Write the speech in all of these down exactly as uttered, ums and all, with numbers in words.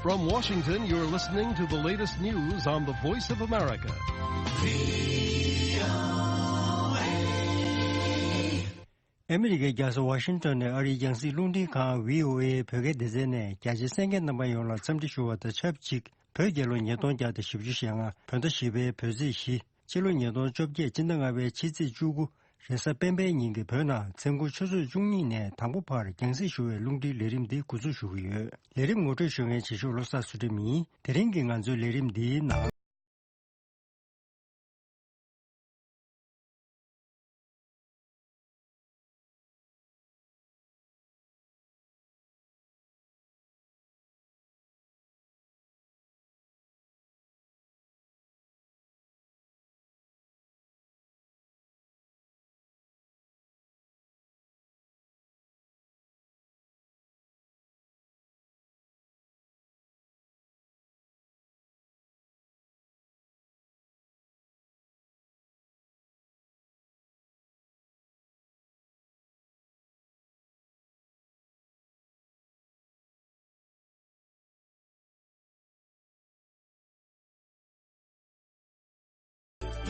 From Washington, you're listening to the latest news on the Voice of America. ཨ་མི་རི་ཀའི་རྒྱལ་ས་ཝ་ཤིང་ཊོན་ནས་ཨ་རིའི་རྒྱང་སྲིང་རླུང་འཕྲིན་ཁང་བྷི་ཨོ་ཨེ་བོད་སྐད་སྡེ་ཚན་ནས་རྒྱ་ཆེའི་གསན་མཁན་རྣམ་པ་ཡོངས་ལ་འཚམས་འདྲི་ཞུ་བ་དང་ཆབས་ཅིག་བོད་རྒྱལ་ལོ་ཉིས་སྟོང་བརྒྱ་དང་བཞི་བཅུ་ཞེ་ལྔ། བོད་ཟླ་བཞི་པའི་བོད་ཚེས་བཞི། སྤྱི་ལོ་ཉིས་སྟོང་བཅོ་བརྒྱད། སྤྱི་ཟླ་ལྔ་པའི་ཕྱི་ཚེས་བཅུ་དགུ། རེས་གཟའ་སྤེན་པའི་ཉིན་གྱི་བོད་ནང་མཚན་དགུང་ཆུ་ཚོད་བཅུ་གཉིས་ནས་དང་པོ་བར་རྒྱང་སྲིང་ཞུ་བའི་རླུང་འཕྲིན་ལས་རིམ་འདི་འགོ་འཛུགས་ཞུ་གི་ཡོད། ལས་རིམ་ངོ་སྤྲོད་ཞུ་མཁན་བྱེད་ཤོག་བློ་བཟང་ཚུལ་ཁྲིམས་ཡིན། དེ་རིང་གི་ང་ཚོའི་ལས་རིམ་འདིའི་ནང་།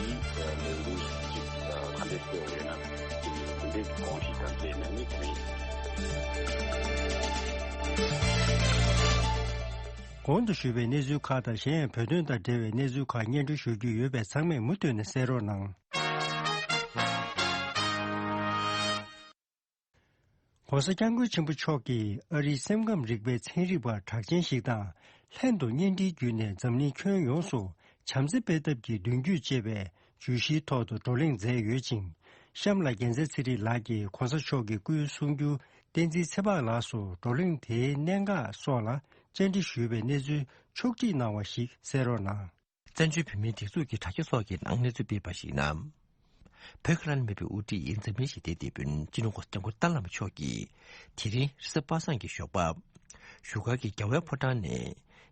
འདིའི་ལས་འགུལ་ཅིག་ག་འདྲས་སྤེལ་བ་ཡོད་ན། འདི་འདྲའི་གོམས་གཤིས་དང་འབྲེལ་ནས་ནི་དེ་རིང་། གོང་དུ་ཞུས་པའི་གནས་ཚུལ་ཁག་དང་གཞན་ཡང་བོད་དོན་དང་འབྲེལ་བའི་གནས་ཚུལ་ཁག་སྙན་སྒྲོན་ཞུ་རྒྱུ་ཡོད་པས་ཚང་མས་མུ་མཐུད་ནས་གསན་རོགས་གནང་།༸གོང་ས་༸སྐྱབས་མགོན་ཆེན་པོ་མཆོག་གིས་ཨ་རིའི་སེམས་ཁམས་རིག་པའི་ཚན་རིག་པ་གྲགས་ཅན་ཞིག་དང་ལྷན་དུ་བརྙན་འཕྲིན་བརྒྱུད་ནས་འཛམ་གླིང་ཁྱོན་ཡོངས་སུ་བྱམས་བརྩེ་སྤེལ་ཐབས་ཀྱི་མདུན་སྐྱོད་ཅེས་པའི་བརྗོད་གཞིའི་ཐོག་ཏུ་བགྲོ་གླེང་མཛད་ཡོད་ཅིང་། གཤམ་ལ་རྒྱལ་མཚན་ཚེ་རིང་ལགས་ཀྱིས་༸གོང་ས་མཆོག་གི་སྐུའི་གསུང་སྒྱུར་བསྟན་འཛིན་ཚེ་དཔག་ལགས་སུ་བགྲོ་གླེང་དེའི་གནད་འགག་སོགས་ལ་བཅར་འདྲི་ཞུས་པའི་གནས་ཚུལ་ཕྱོགས་བསྒྲིགས་གནང་བ་ཞིག་གསན་རོགས་གནང་། བཙན་བྱོལ་བོད་མིའི་སྒྲིག་འཛུགས་ཀྱི་དྲ་རྒྱ་སོགས་ཀྱི་ནང་གནས་ཚུལ་སྤེལ་བ་ཞིག་ན། བོད་ཁ་ལ་མེད་པའི་དབུ་ཁྲིད་འཛམ་གླིང་ཞི་བདེའི་དེད་དཔོན་སྤྱི་ནོར་༸གོང་ས་༸སྐྱབས་མགོན་ཏཱ་ལའི་བླ་མ་མཆོག་གིས་དེ་རིང་རེས་གཟའ་པ་སངས་ཀྱི་ཞོགས་པ། བཞུགས་སྒར་གྱི་རྒྱལ་བའི་ཕོ་བྲང་ནས་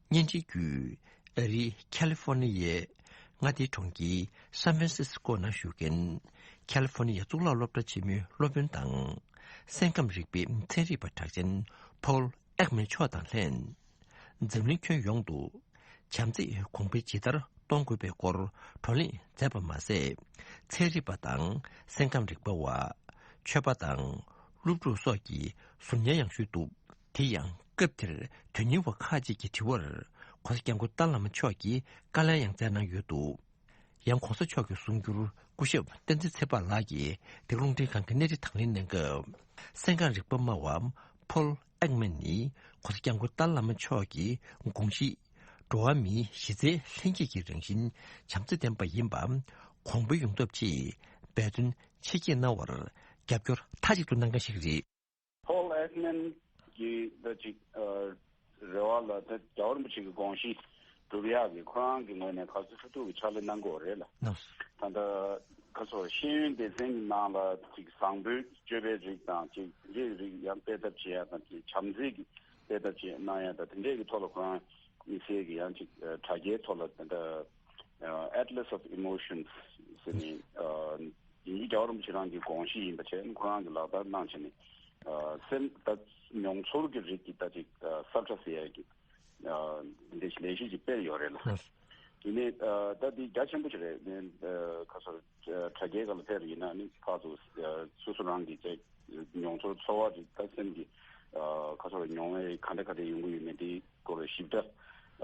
བརྙན་འཕྲིན་བརྒྱུད་ཨ་རིའི་ཁ་ལི་ཧྥོ་ནི་ཡའི་མངའ་སྡེའི་གྲོང་ཁྱེར་སན་ཧྥ་རན་སིས་ཀོ་ནང་བཞུགས་མཁན་ཁ་ལི་ཧྥོ་ནི་ཡ་གཙུག་ལག་སློབ་གྲྭ་ཆེན་མོའི་སློབ་དཔོན་དང་། སེམས་ཁམས་རིག་པའི་ཚན་རིག་པ་གྲགས་ཅན་ཕོལ་ཨེག་མན་མཆོག་དང་ལྷན། འཛམ་གླིང་ཁྱོན་ཡོངས་དུ་བྱམས་བརྩེའི་གོང་འཕེལ་ཇི་ལྟར་གཏོང་དགོས་པའི་སྐོར་བགྲོ་གླེང་མཛད་པ་མ་ཟད། ཚན་རིག་པ་དང་སེམས་ཁམས་རིག་པ་བ། ཆོས་པ་དང་སློབ་ཕྲུག་སོགས་ཀྱིས་ཟུར་ཉན་ཡང་ཞུས་འདུག་དེ་ཡང་སྐབས་དེར་དོན་གཉེར་བ་ཁག་ཅིག་གི་དྲི་བར་༸གོང་ས་༸སྐྱབས་མགོན་ཏཱ་བླ་མ་མཆོག་གིས་བཀའ་ལན་ཡང་སྩལ་གནང་ཡོད་འདུག་ཡང་༸གོང་ས་མཆོག་གི་གསུང་སྒྱུར་སྐུ་ཞབས་བསྟན་འཛིན་ཚེ་དཔག་ལགས་ཀྱིས་འདི་རླུང་འཕྲིན་ཁང་གི་གནས་རི་དང་ལེན་གནང་སྐབས། སེམས་ཁམས་རིག་པ་སྨྲ་བ་ཕོལ་ཨེག་མན་ནི་༸གོང་ས་༸སྐྱབས་མགོན་ཏཱ་བླ་མ་མཆོག་གི་དགོངས་གཞི། འགྲོ་བ་མིའི་གཞི་རྩའི་ལྷན་སྐྱེས་ཀྱི་རང་བཞིན་བྱམས་བརྩེ་ལྡན་པ་ཡིན་པ་གོང་འཕེལ་ཡོང་ཐབས་ཆེད་འབད་བརྩོན་ཆེ་བསྐྱེད་གནང་བར་རྒྱབ་སྐྱོར་མཐའ་གཅིག་ཏུ་གནང་མཁན་ཞིག་རེད། ཕོལ་ཨེག་མན་གྱི་ད་ཅིག་ཨ་རེ་བ་ལ་ད་རྒྱལ་བ་རིན་པོ་ཆེ་གི་དགོངས་གཞི་སྒྲུབ་ཡག་གི་ཁོ་རང་གི་ངོས་ནས་ག་ཚོད་ཐུབ་ཐུབ་ཀྱི་ཕྱག་ལས་གནང་དགོས་རེད་ལ། ལགས་སོ། ད་ལྟ་ག་ཚོད་ཤེས་ཡོན་སྡེ་ཚན་གྱི་ནང་ལ་ཅིག་བཟང་པོའི་སྤྱོད་པའི་རིགས་དང་ཅིག་དེ་འདྲའི་རིགས་ཡང་སྤེལ་ཐབས་བྱེད་ཡག་དང་ཅིག་བྱམས་བརྩེ་གི་སྤེལ་ཐབས་བྱེད་གནང་ཡག་དང་དེ་འདྲའི་གི་ཐོག་ལ་ཁོ་རང་དམིགས་བསལ་གྱི་ཡང་ཅིག་དྲ་རྒྱའི་ཐོག་ལ་ད་ལྟ་Atlas of Emotions ཟེར་ནས། དེ་ཉིད་རྒྱལ་བ་རིན་པོ་ཆེ་རང་གི་དགོངས་གཞི་ཡིན་པ་བྱས་ནས་ཁོ་རང་གིས་ལག་བསྟར་གནང་བྱས་ནས། ཨ་སེམས་ད་མྱོང་ཚོར་གྱི་རིགས་ཀྱི་ད་ཅིག་ཨ་ས་ཁྲ་ཟེར་ཡག་གི་ཨ་འདི་འདྲའི་ལས་གཞི་ཅིག་སྤེལ་ཡོད་རེད་ལ། ཡིན་ནའི་ཨ་ད་འདི་རྒྱ་ཆེན་པོ་ཞིག་རེད། ཨ་ཁ་སོར་ཨ་དྲ་རྒྱའི་སྒང་ལ་ཕེབས་པ་ཡིན་ན་ནི་ཕར་ཚུར་ཨ་སོ་སོ་རང་གི་ཅིག་མྱོང་ཚོར་ཚོར་བ་རིགས་ད་སེམས་ཀྱི་ཨ་ཁ་སོར་མྱོང་བའི་ག་འདྲ་ག་འདྲ་ཡོང་གི་ཡོད་མེད་འདི་སྐོར་ལ་ཞིབ་ཕྲ་ཨ་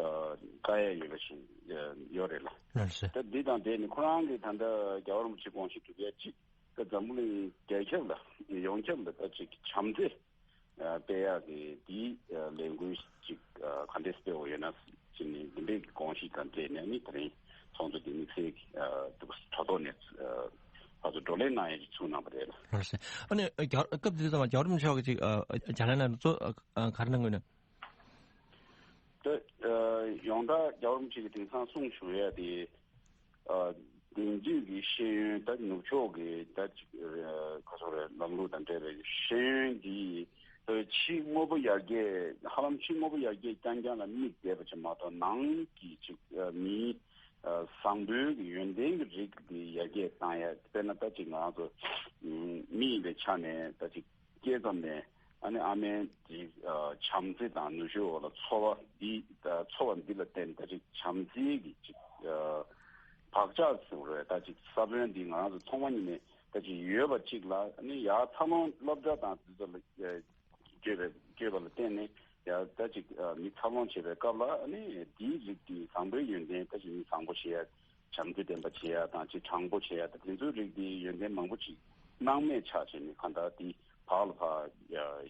བཀའ་ཡག་ཡོད་པ་ཞིག་ཨ་ཡོད་རེད་ལ། ལགས་སོ། ད་འདི་དང་འབྲེལ་ནས་ཁོ་རང་གིས་ད་ལྟ་རྒྱལ་བ་རིན་པོ་ཆེ་དགོངས་གཞི་སྒྲུབ་ཡ་གཅིག་ད་འཛམ་བུ་གླིང་རྒྱལ་ཁྱབ་ལ་ཡོངས་ཁྱབ་ལ་ད་ཅིག་བྱམས་བརྩེ་ཨ་སྤེལ་ཡག་གི་འདིའི་ཨ་ལས་འགུལ་ཅིག་ཨ་ག་འདྲས་སྤེལ་བ་ཡོད་ན་ཅིག་ནི་འདི་འདྲའི་གི་དགོངས་གཞི་དང་འབྲེལ་ནས་ནི་ད་རིང་ཚོགས་འདུ་འདི་དམིགས་བསལ་གྱི་ཨ་དྲ་ཐོག་ནས་ཨ་ཕར་ཚུར་བགྲོ་གླེང་གནང་ཡག་ཅིག་ཚུགས་གནང་བ་རེད་ལ། ལགས་སོ། ཨ་ནི་རྒྱ་སྐབས་དེ་ཙམ་པ་རྒྱལ་བ་རིན་པོ་ཆེ་ཅིག་ཨ་ཨ་ལན་གནང་གཙོ་ཨ་ག་རེ་གནང་དགོས་ན། ད་ཨ་ཡོངས་གྲགས་རྒྱལ་བ་རིན་པོ་ཆེ་གིས་དེང་སང་གསུངས་བཞུགས་ཡ་དེ་ཨ་དེང་དུས་ཀྱི་ཤེས་ཡོན་ད་ནུབ་ཕྱོགས་ཀྱི་ད་ཅིག་ཨ་ག་ཚོད་རེད་ལམ་ལུགས་དང་འབྲེལ་བའི་ཤེས་ཡོན་འདི་ད་ཕྱི་དངོས་པོ་ཡར་རྒྱས་ཧ་ལམ་ཕྱི་དངོས་པོ་ཡར་རྒྱས་རྐྱང་རྐྱང་ལ་དམིགས་བསྡད་པ་ཅིག་མ་གཏོགས་ནང་གི་ཅིག་ཨ་མིའི་ཨ་བཟང་པོའི་གི་ཡོན་ཏན་གྱི་རིགས་འདི་ཡར་རྒྱས་བཏང་ཡ་དཔེར་ན་ད་ཅིག་ང་རང་ཚོ་ཨ་མི་ཡིན་པའི་ཆ་ནས་ད་ཅིག་སྐྱེས་ཙམ་ནས་ ཨ་ནི་ཨ་མའི་དེ་བྱམས་བརྩེ་དང་ནུ་ཞོའི་འོག་ལ་འཚོ་བ་འདི་འཚོ་བ་འདི་ལ་བརྟེན་ད་ཅིག་བྱམས་བརྩེའི་གི་ཅིག་བག་ཆགས་ཟེར་བ་རེད། ད་ཅིག་ས་བོན་འདི་ང་རང་ཚོ་ཐོག་མ་ཉིད་ནས་ད་ཅིག་ཡོད་པ་ཅིག་ལ་ཨ་ནི་ཡར་འཚར་ལོངས་སློབ་གྲྭ་དང་དེ་ཚོ་ལ་བསྐྱོད་པའི་བསྐྱོད་པ་ལ་བརྟེན་ནས་ཡར་ད་ཅིག་མི་འཚར་ལོངས་བྱེད་པའི་སྐབས་ལ་ཨ་ནི་དེའི་རིགས་དེ་བཟང་པོའི་ཡོན་ཏན་ད་ཅིག་མི་བཟང་པོ་བྱེད་ཡ། བྱམས་བརྩེ་ལྡན་པ་བྱེད་ཡ་དང་ཅིག་དྲང་པོ་བྱེད་ཡ་དང་དེ་ཚོའི་རིགས་དེའི་ཡོན་ཏན་མང་པོ་ཅིག་སྣང་མེད་ཆགས་བྱས་ནས་གང་ལྟར་དེ་བག་ལ་ཕར་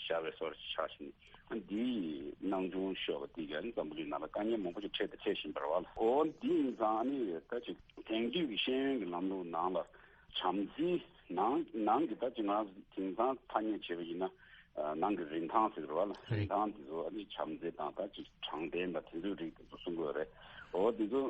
ཞ་བའི་སོར་ཆགས་བྱས་ནས་འདིའི་སྣང་ཆུང་ཤོར་བ་དེ་ག་ནི་འཛམ་བུ་གླིང་ནང་ལ་དཀའ་ངལ་མང་པོ་ཅིག་འཕྲད་དང་འཕྲད་བཞིན་པ་རེད་བ། འོ་འདི་ཡིན་ཙང་ཨ་ནི་ད་ཅིག་དེང་དུས་ཀྱི་ཤེས་ཡོན་གྱི་ལམ་ལུགས་ནང་ལ་བྱམས་བརྩེའི་ནང་ནང་གི་ད་ཅིག་ང་དེང་སང་ཐ་སྙད་བྱས་པ་ཡིན་ན། ནང་གི་རིན་ཐང་ཟེར་བ་ལ་རིན་ཐང་དེ་ཚོ་ཨ་ནི་བྱམས་བརྩེ་དང་ད་ཅིག་དྲང་བདེན་དང་དེ་ཚོའི་རིགས་དེ་ཚོ་གསུང་གི་ཡོད་རེད། འོ་དེ་ཚོ་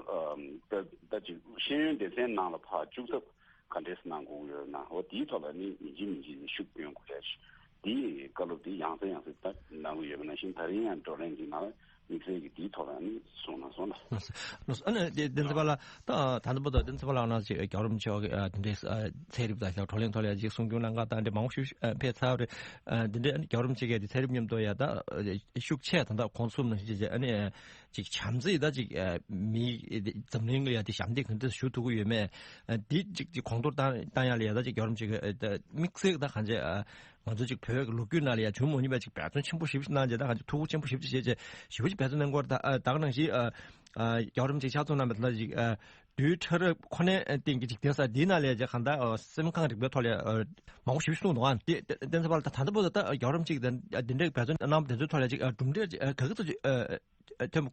ད་ད་ཅིག་ཤེས་ཡོན་སྡེ་ཚན་ནང་ལ་ཕར་བཅུག་ཐབས་ག་འདྲས་གནང་དགོས་ཡོད་ན་འོ་དེའི་ཐོག་ལ་ནི་མི་འཇིགས་མི་འཇིགས་ནས་ཤུགས་སྐྱོན་དགོས་ཡ་ཞིག་དེའི་བཀའ་སློབ་དེ་ཡང་སེ་ཡང་སེ་ད་གནང་གི་ཡོད་པ་ནང་བཞིན་ད་རིང་ཡང་བགྲོ་གླེང་འདི་ནང་དམིགས་བསལ་གྱི་དེའི་ཐོག་ལ་ནི་གསུང་གནང་སོང་ལ། ལགས་སོ། ཨ་ནི་དེ་བདེན་ཚེ་པ་ལགས་ད་ད་ལྟ་བར་དུ་བདེན་ཚེ་པ་ལགས་ནང་ཅིག་རྒྱལ་བ་རིན་པོ་ཆེ་དེ་འདྲའི་ཚན་རིག་དང་བགྲོ་གླེང་ཐོག་ལ་ཅིག་གསུང་རྒྱུ་གནང་ག་ད་འདྲ་མང་པོ་ཞིག་ཕེབས་ཚར་བ་རེད། དེ་འདྲའི་རྒྱལ་བ་རིན་པོ་ཆེ་གིས་དེ་ཚན་རིག་མཉམ་དུ་ཡ་ད་ཤུགས་ཆེ་ད་ད་གོང་གསུམ་ནང་བཞིན་ཅིག་ཨ་ནི་ཅིག་བྱམས་བརྩེ་ད་ཅིག་མི་འཛམ་གླིང་ལ་ཡ་དེ་ཞབས་འདེགས་ག་འདྲ་ཞུ་ཐུབ་ཀྱི་ཡོད་མེད་དེ་ཅིག་ཅིག་གོང་མཐོར་བཏང་བཏང་ཡ་ལ་ཡ་ད་ཅིག་རྒྱལ་བ་རིན་པོ་ཆེ་གིས་དམིགས་བསལ་ད་གང་ཅི། ང་ཚོ་ཅིག་བོད་ཀྱི་ལོ་རྒྱུས་ནང་ལ་ཡང་བྱུང་མ་མྱོང་པའི་ཅིག་འབད་བརྩོན་ཆེན་པོ་ཞེ་པོ་ཅིག་གནང་རྗེས་ད་གང་ཅིག་ཐུགས་ཁུར་ཆེན་པོ་ཞེ་པོ་ཅིག་བྱས་རྗེས་ཞེ་པོ་ཅིག་འབད་བརྩོན་གནང་གི་ཡོད་རེད། ད་ད་ག་ནང་བཞིན་རྒྱལ་བ་རིན་པོ་ཆེ་ཕྱག་རྫོགས་གནང་བའི་ད་ཅིག་རྡུལ་ཕྲ་རབ་ཁོ་ནའི་སྟེང་གི་འཇིག་རྟེན་ས་འདི་ནང་ལ་ཅིག་གང་ལྟར་སེམས་ཁམས་རིག་པའི་ཐོག་ལ་མང་པོ་ཞེ་པོ་ཅིག་གསུངས་འདུག་ཨ་དེ་བདེན་ཚེ་པ་ལགས་ད་ད་ལྟ་བར་དུ་ད་རྒྱལ་བ་རིན་པོ་ཆེ་གིས་འདི་འདྲའི་འབད་བརྩོན་གནང་བ་དེ་ཚོའི་ཐོག་ལ་ཅིག་གྲུབ་འབྲས་ག་ག་ཚོད་ཅིག་ཐོན་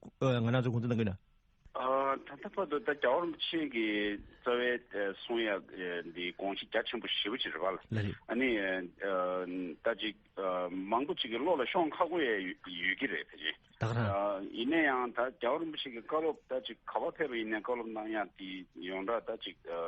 ང་རང་ཚོ་གོ་འཛིན་གནང་གི་ན། ཨ་ད་ལྟ་བར་དུ་ད་རྒྱལ་བ་རིན་པོ་ཆེ་གི་རྩ་བའི་ཨ་གསུང་ཡ་ཨ་འདི་དགོངས་གཞི་རྒྱ་ཆེན་པོ་ཞེ་པོ་ཅིག་རེད་བ། ལགས་རེད། ཨ་ནི་ཨ་ད་ཅིག་ཨ་མང་པོ་ཅིག་གི་བློ་ལ་ཤོང་ཁག་པོ་ཡ་ཡོད་ཡོད་ཀྱི་རེད་ཕལ་ཆེར། ད་ག་རང་། ཨ་ཡིན་ན་ཡང་ད་རྒྱལ་བ་རིན་པོ་ཆེ་གི་བཀའ་སློབ་ད་ཅིག་ག་པར་ཕེབས་པ་ཡིན་ནའི་བཀའ་སློབ་གནང་ཡ་དེ་ཡོངས་གྲགས་ད་ཅིག་ཨ་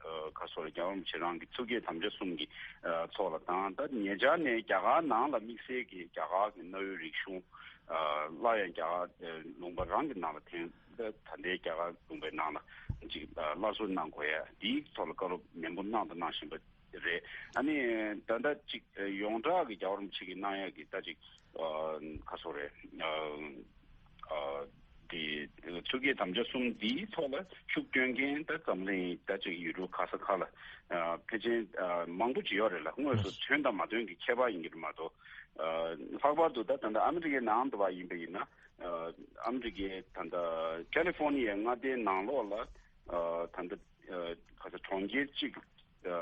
ཨ་ག་སོགས་རེད། རྒྱལ་བ་རིན་པོ་ཆེ་རང་གི་ཐུགས་བསྐྱེད་དམ་བཅའ་གསུམ་གྱི་ཨ་ཚོགས་ལ་དང་ད་ཉེ་ཆར་ནས་རྒྱ་གར་ནང་ལ་དམིགས་བསལ་གྱི་རྒྱ་གར་གྱི་གནའ་བོའི་རིག་གཞུང་ཨ་སླར་ཡང་རྒྱ་གར་ཨ་ལུང་པ་རང་གི་ནང་ལ་ཐོན། ད་ད་ལྟའི་རྒྱ་གར་ལུང་པའི་ནང་ལ་ཅིག་སླར་གསོ་གནང་དགོས་ཡ་འདིའི་ཐོག་ལ་བཀའ་སློབ་ནན་པོ་གནང་དང་གནང་བཞིན་པ་རེད། ཨ་ནི་ད་ལྟ་ཅིག་ཡོངས་གྲགས་ཀྱི་རྒྱལ་བ་རིན་པོ་ཆེ་གིས་གནང་ཡ་གི་ད་ཅིག་ཨ་ག་སོགས་རེད། ཨ་ཨ་དེ་ཐུགས་བསྐྱེད་དམ་བཅའ་གསུམ་འདིའི་ཐོག་ལ་ཤུགས་སྐྱོན་མཁན་ད་འཛམ་གླིང་ད་ཅིག་ཡུལ་གྲུ་ག་ས་ག་ལ་ཨ་ཕལ་ཆེར་ཨ་མང་པོ་ཅིག་ཡོད་རེད་ལ། དངོས་སུ་ཐོན་དང་མ་ཐོན་གྱི་ཁྱད་པར་ཡིན་གྱི་རེད་མ་གཏོགས། ཨ་ལྷག་པར་དུ་ད་ད་ལྟ་ཨ་མི་རི་ཀའི་ནང་དུ་བ་ཡིན་པ་ཡིན་ན། ཨ་ཨ་མི་རི་ཀའི་ད་ལྟ་ཀ་ལི་ཧྥོ་ནི་ཡའི་མངའ་སྡེའི་ནང་ལོགས་ལ་ཨ་ད་ལྟ་ཨ་ག་ས་གྲོང་ཁྱེར་གཅིག་ཨ་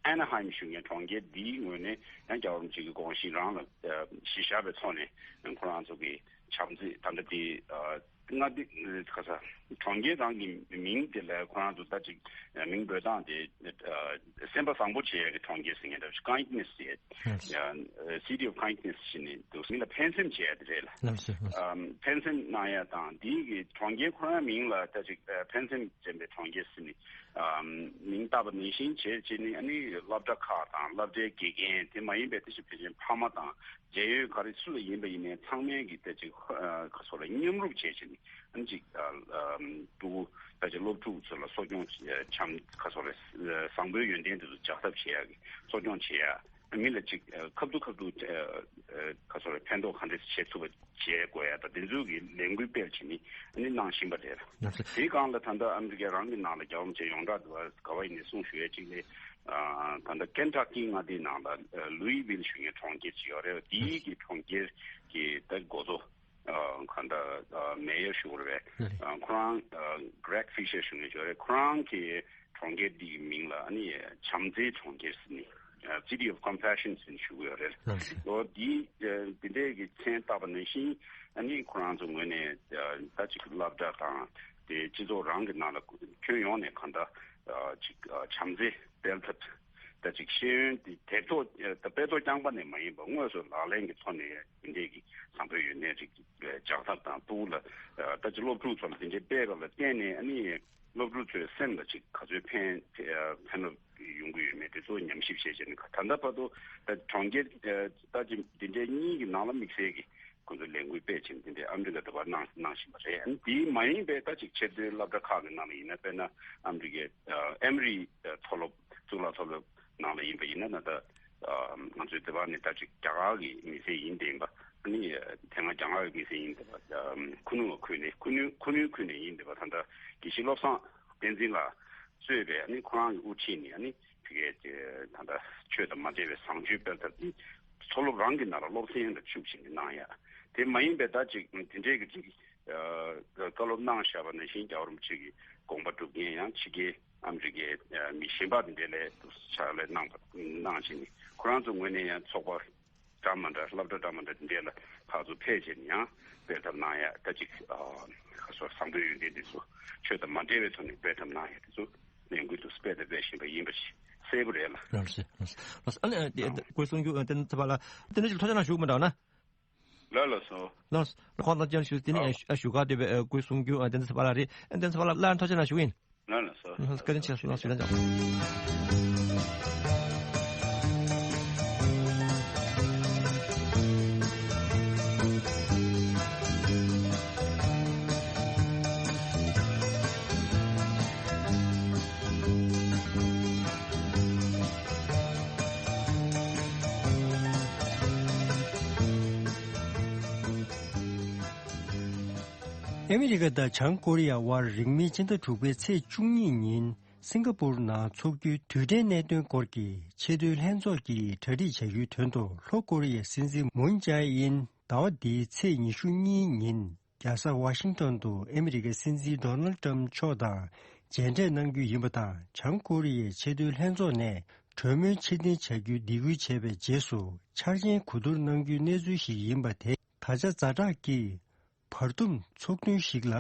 ཨན་ན་ཧའིམ་ཞུ་མཁན་གྲོང་ཁྱེར་འདིའི་ངོས་ནས་ཡང་རྒྱལ་བ་རིན་པོ་ཆེ་གི་དགོངས་གཞི་རང་ལ་ཨ་གཞི་བཞག་པའི་ཐོག་ནས་ཁོ་རང་ཚོ་གི་བྱམས་བརྩེ་ད་ལྟ་དེ་ཨ་མངའ་སྡེ་ག་ས་གྲོང་ཁྱེར་རང་གི་མིང་དེ་ལ་ཁོ་རང་ཚོ་ད་ཅིག་མིང་འབོད་སྟངས་དེ་ཨ་སེམས་པ་བཟང་པོ་བྱེད་ཡ་གི་གྲོང་ཁྱེར་ཟེར་མཁན་འདྲ་པོ་ཞིག་Kindness ཟེར་ཡ། ལགས་སོ། ཡང་City of Kindness ཟེར་ནས་འདུག་མི་ལ་ཕན་སེམས་བྱེད་ཡ་དེ་རེད་ལ། ལགས་སོ། ལགས་སོ། ཨམ་ཕན་སེམས་གནང་ཡ་དང་འདིའི་གི་གྲོང་ཁྱེར་ཁོ་རང་མིང་ལ་ད་ཅིག་ཨ་ཕན་སེམས་ཅན་པའི་གྲོང་ཁྱེར་ཟེར་ནས་ཨམ་མིང་བཏགས་པ་ནང་བཞིན་བྱས་བྱས་ནས་ཨ་ནི་སློབ་གྲྭ་ཁག་དང་སློབ་གྲྭའི་དགེ་རྒན་དེ་མ་ཡིན་པའི་ད་ཅིག་ཕལ་ཆེར་ཕ་མ་དང་། མཇལ་ཡོད་ག་རེ་སུ་ལ་ཡིན་པ་ཡིན་ནའི་ཚང་མས་ཀྱི་ད་ཅིག་ཨ་ག་སོགས་ལ་མཉམ་རུབ་བྱས་བྱས་ནས་ཨ་ནི་ཅིག་ཨ་ཨ་ཕྲུ་གུ་ད་ཅིག་སློབ་ཕྲུག་ཚོ་ལ་གསོ་སྐྱོང་བྱ་བྱམས་ག་སོགས་ལ་བཟང་པོའི་ཡོན་ཏན་དེ་ཚོ་འཇགས་ཐབས་བྱེད་ཡག་གི་གསོ་སྐྱོང་བྱེད་ཡག་མི་ལ་ཅིག་ཨ་ཁ་ཐུག་ཁ་ཐུག་ཨ་ཨ་ག་སོགས་ལ་ཕན་ཐོགས་ག་འདྲས་བྱེད་ཐུབ་པ་བྱེད་དགོས་ཡ་ད་དེ་ཚོའི་གི་ལས་འགུལ་སྤེལ་བྱས་ནས་ཨ་ནི་གནང་བཞིན་པ་རེད། ལགས་སོ། དེའི་སྒང་ལ་ད་ལྟ་ཨ་མི་རི་ཀ་རང་གི་ནང་ལ་རྒྱལ་བ་རིན་པོ་ཆེ་ཡོངས་གྲགས་དུ་བ་ག་བ་ཡིན་ནའི་གསུང་ཞུ་ཡ་གཅིག་ལས། ཨ་ད་ལྟ་ཀེན་ཊ་ཀི་མངའ་སྡེའི་ནང་ལ་ལུའི་ཝིལ་ཞུ་མཁན་གྲོང་ཁྱེར་ཅིག་ཡོད་རེད། དེའི་གི་གྲོང་ཁྱེར་གི་ད་འགོ་གཙོ་ཨ་ག་ད་ཨ་མེ་ཡར་ཞུ་དགོས་རེད་པས། ཨ་ཁོ་རང་ཨ་གྷི་རེག་ཧྥི་ཤར་ཞུ་མཁན་ཅིག་ཡོད་རེད། ཁོ་རང་གི་གྲོང་ཁྱེར་འདི་གི་མིང་ལ་ཨ་ནི་བྱམས་བརྩེའི་གྲོང་ཁྱེར་ཟེར་ནས་ཨ་City of Compassion ཟེར་ནས་ཞུ་གི་ཡོད་རེད། ཨོ་འདི་ཨ་འདི་འདྲའི་གི་མཚན་བཏགས་པ་ནང་བཞིན་ཨ་ནི་ཁོ་རང་ཚོ་ངོས་ནས་ཨ་ད་ཅིག་སློབ་གྲྭ་དང་དེ་སྤྱི་ཚོགས་རང་གི་ནང་ལ་ཁྱོན་ཡོངས་ནས་གང་ལྟར་ཨ་ཅིག་ཨ་བྱམས་བརྩེ་སྤེལ་ཐབས། ད་ཅིག་ཤེས་ཡོན་དེ་དེབ་ཐོག་ད་དཔེ་ཐོག་རྐྱང་པ་ནས་མ་ཡིན་པར་དངོས་སུ་ལག་ལེན་གྱི་ཐོག་ནས་དེ་འདྲས་ཀྱི་བཟང་པོའི་ཡོན་ཏན་རིགས་འཇགས་ཐབས་དང་ཕྲུ་གུ་ལ་ད་ཅིག་སློབ་ཕྲུག་ཚོ་ལ་དེ་འདྲས་སྤེལ་བ་ལ་བརྟེན་ནས་ཨ་ནི་སློབ་ཕྲུག་ཚོའི་སེམས་ལ་ཅིག་ག་ཚོད་ཕན་ཕན་ཐོགས་ཡོང་གི་ཡོད་མེད་དེ་ཚོ་ཉམས་ཞིབ་བྱས་བྱས་ནས་ད་ལྟ་བར་དུ་ད་གྲོང་ཁྱེར་ད་ཅིག་དེ་འདྲས་གཉིས་ཀྱི་ནང་ལ་དམིགས་བསལ་གྱི་ཁོང་ཚོས་ལས་འགུལ་སྤེལ་ཕྱིན་དེ་འདྲའི་ཨ་མི་རི་ཀ་འདྲ་པར་གནང་གནང་བཞིན་པ་རེད། ཨ་ནི་དེའི་མ་ཡིན་པའི་ད་ཅིག་ཆེས་མཐོའི་སློབ་གྲྭ་ཁག་གི་ནང་ལ་ཡིན་ན་དཔེར་ན་ཨ་མི་རི་ཀའི་ཨ་ཨེམ་རི་མཐོ་སློབ་གཙུག་ལག་མཐོ་སློབ་ནང་ལ་ཡིན་པ་ཡིན་ན་ད་ལྟ་ ཨ་ང་ཚོའི་འདི་པ་ནི་ད་ཅིག་རྒྱ་གར་གྱི་མི་སེར་ཡིན་བསྡད་པ། ཨ་ནི་དེ་སྔ་རྒྱ་གར་གྱི་མི་སེར་ཡིན་བསྡད་པ། ཨ་ཁུ་ནུ་ཁུལ་ནས་ཁུ་ནུ་ཁུ་ནུ་ཁུལ་ནས་ཡིན་བསྡད་པ། ད་ལྟ་དགེ་བཤེས་བློ་བཟང་བསྟན་འཛིན་ལགས་གཙོས་པའི་ཨ་ནི་ཁོ་རང་གི་དབུ་ཁྲིད་ནས་ཨ་ནི་ཕ་གིའི་ད་ལྟ་ཆོས་དང་མ་འབྲེལ་བའི་བཟང་སྤྱོད་སྤེལ་ཐབས་དེ་མཚོ་སློབ་རང་གི་ནང་ལ་སློབ་ཚན་ལ་བཅུག་བྱས་ནས་གནང་ཡ། དེ་མ་ཡིན་པའི་ད་ཅིག་དེ་འདྲའི་གི་ཅིག་ཨ་བཀའ་སློབ་གནང་བཞག་པ་ནང་བཞིན་རྒྱལ་བ་རིན་པོ་ཆེ་གི་དགོངས་པ་སྒྲུབ་མཁན་ཡང་ཕྱི་རྒྱལ་ཨ་མི་རི་ཀའི་ཨ་མི་གཞན་པ་དེ་འདྲའི་ལས་ཕྱག་ལས་གནང་པ་གནང་བྱས་ནས་ཁོ་རང་ཚོ་ངོས་ནས་ཡང་ཚོགས་པ་འདྲ་མ་འདྲ་སློབ་གྲྭ་འདྲ་མ་འདྲ་དེ་འདྲའི་ལ་ཕར་ཚུར་ཕེབས་བྱས་ནས་ཡང་སྤེལ་ཐབས་གནང་ཡ། ད་ཅིག་ཨ་ཁ་སོ་བཟང་པོའི་ཡོན་ཏན་དེ་ཚོ་ཆོས་དང་མ་འབྲེལ་བའི་ཐོག་ནས་སྤེལ་ཐབས་གནང་ཡ་དེ་ཚོ་ལས་འགུལ་དུ་སྤེལ་དང་སྤེལ་བཞིན་པ་ཡིན་པ་ཞིག་གསལ་པོ་རེད་ལ། ལགས་སོ། ལགས་སོ། ལགས་སོ། ཨ་ནི་ཨ་དེ་ཨ་སྐུ་གསུང་རྒྱུ་ཨ་བསྟན་འཛིན་ཚེ་དཔལ་ལགས་དེ་འདྲ་ཞིག་ཐུགས་རྗེ་གནང་ཞུ་མི་འདྲ་བ་ན། ལགས་ལགས་སོ། ལགས་སོ། ཁོང་དང་བཅར་ཞུ་དེ་ནི་ཨ་ཨ་ཞུ་ག་འདོད་པའི་ཨ་སྐུ་གསུང་རྒྱུ་ཨ་བསྟན་འཛིན་ཚེ་དཔལ་ལགས་རེད། ཨ་བསྟན་འཛིན་ཚེ་དཔལ་ལགས་སླར་ཐུགས་རྗེ་གནང་ཞུ་གི་ཡིན། ལགས་ལགས་སོ། ལགས་སོ། བཀའ་དྲིན་ཆེ། ལགས་སོ། ལགས་སོ། ལགས་སོ། ཨ་མི་རི་ཀ་དང་བྱང་ཀོ་རི་ཡ་དབར་རིང་མིན་ཕྱི་ཟླ་དྲུག་པའི་ཚེས་བཅུ་གཉིས་ཉིན་སིང་ག་པུར་ནང་འཚོགས་རྒྱུའི་རྡུལ་ཕྲན་གནད་དོན་སྐོར་གྱི་ཆེས་མཐོའི་ལྷན་ཚོགས་ཀྱིས་གྲ་སྒྲིག་བྱ་རྒྱུའི་དོན་དུ་ལྷོ་ཀོ་རི་ཡའི་སྲིད་འཛིན་མུན་ཇཱ་ཨིན་ཟླ་བ་འདིའི་ཚེས་ཉི་ཤུ་གཉིས་ཉིན་རྒྱལ་ས་ཝ་ཤིང་ཏོན་དུ་ཨ་མི་རི་ཀའི་སྲིད་འཛིན་ཌོ་ནལ་ཏྲམ་མཆོག་དང་མཇལ་འཕྲད་གནང་རྒྱུ་ཡིན་པ་དང་། བྱང་ཀོ་རི་ཡའི་ཆེས་མཐོའི་ལྷན་ཚོགས་ནས་གྲོས་མོལ་ཕྱིར་འཐེན་བྱ་རྒྱུའི་སྡིགས་སྐུལ་བྱས་པའི་རྗེས་སུ་འཆར་ཅན་གོ་བསྡུར་གནང་རྒྱུའི་གནས་ཚུལ་ཞིག་ཡིན་པ་དེ་ད་ཆ་ཛ་དྲག་གི་བར་འདུམ་ཚོགས་ཐུན་ཞིག་ལ་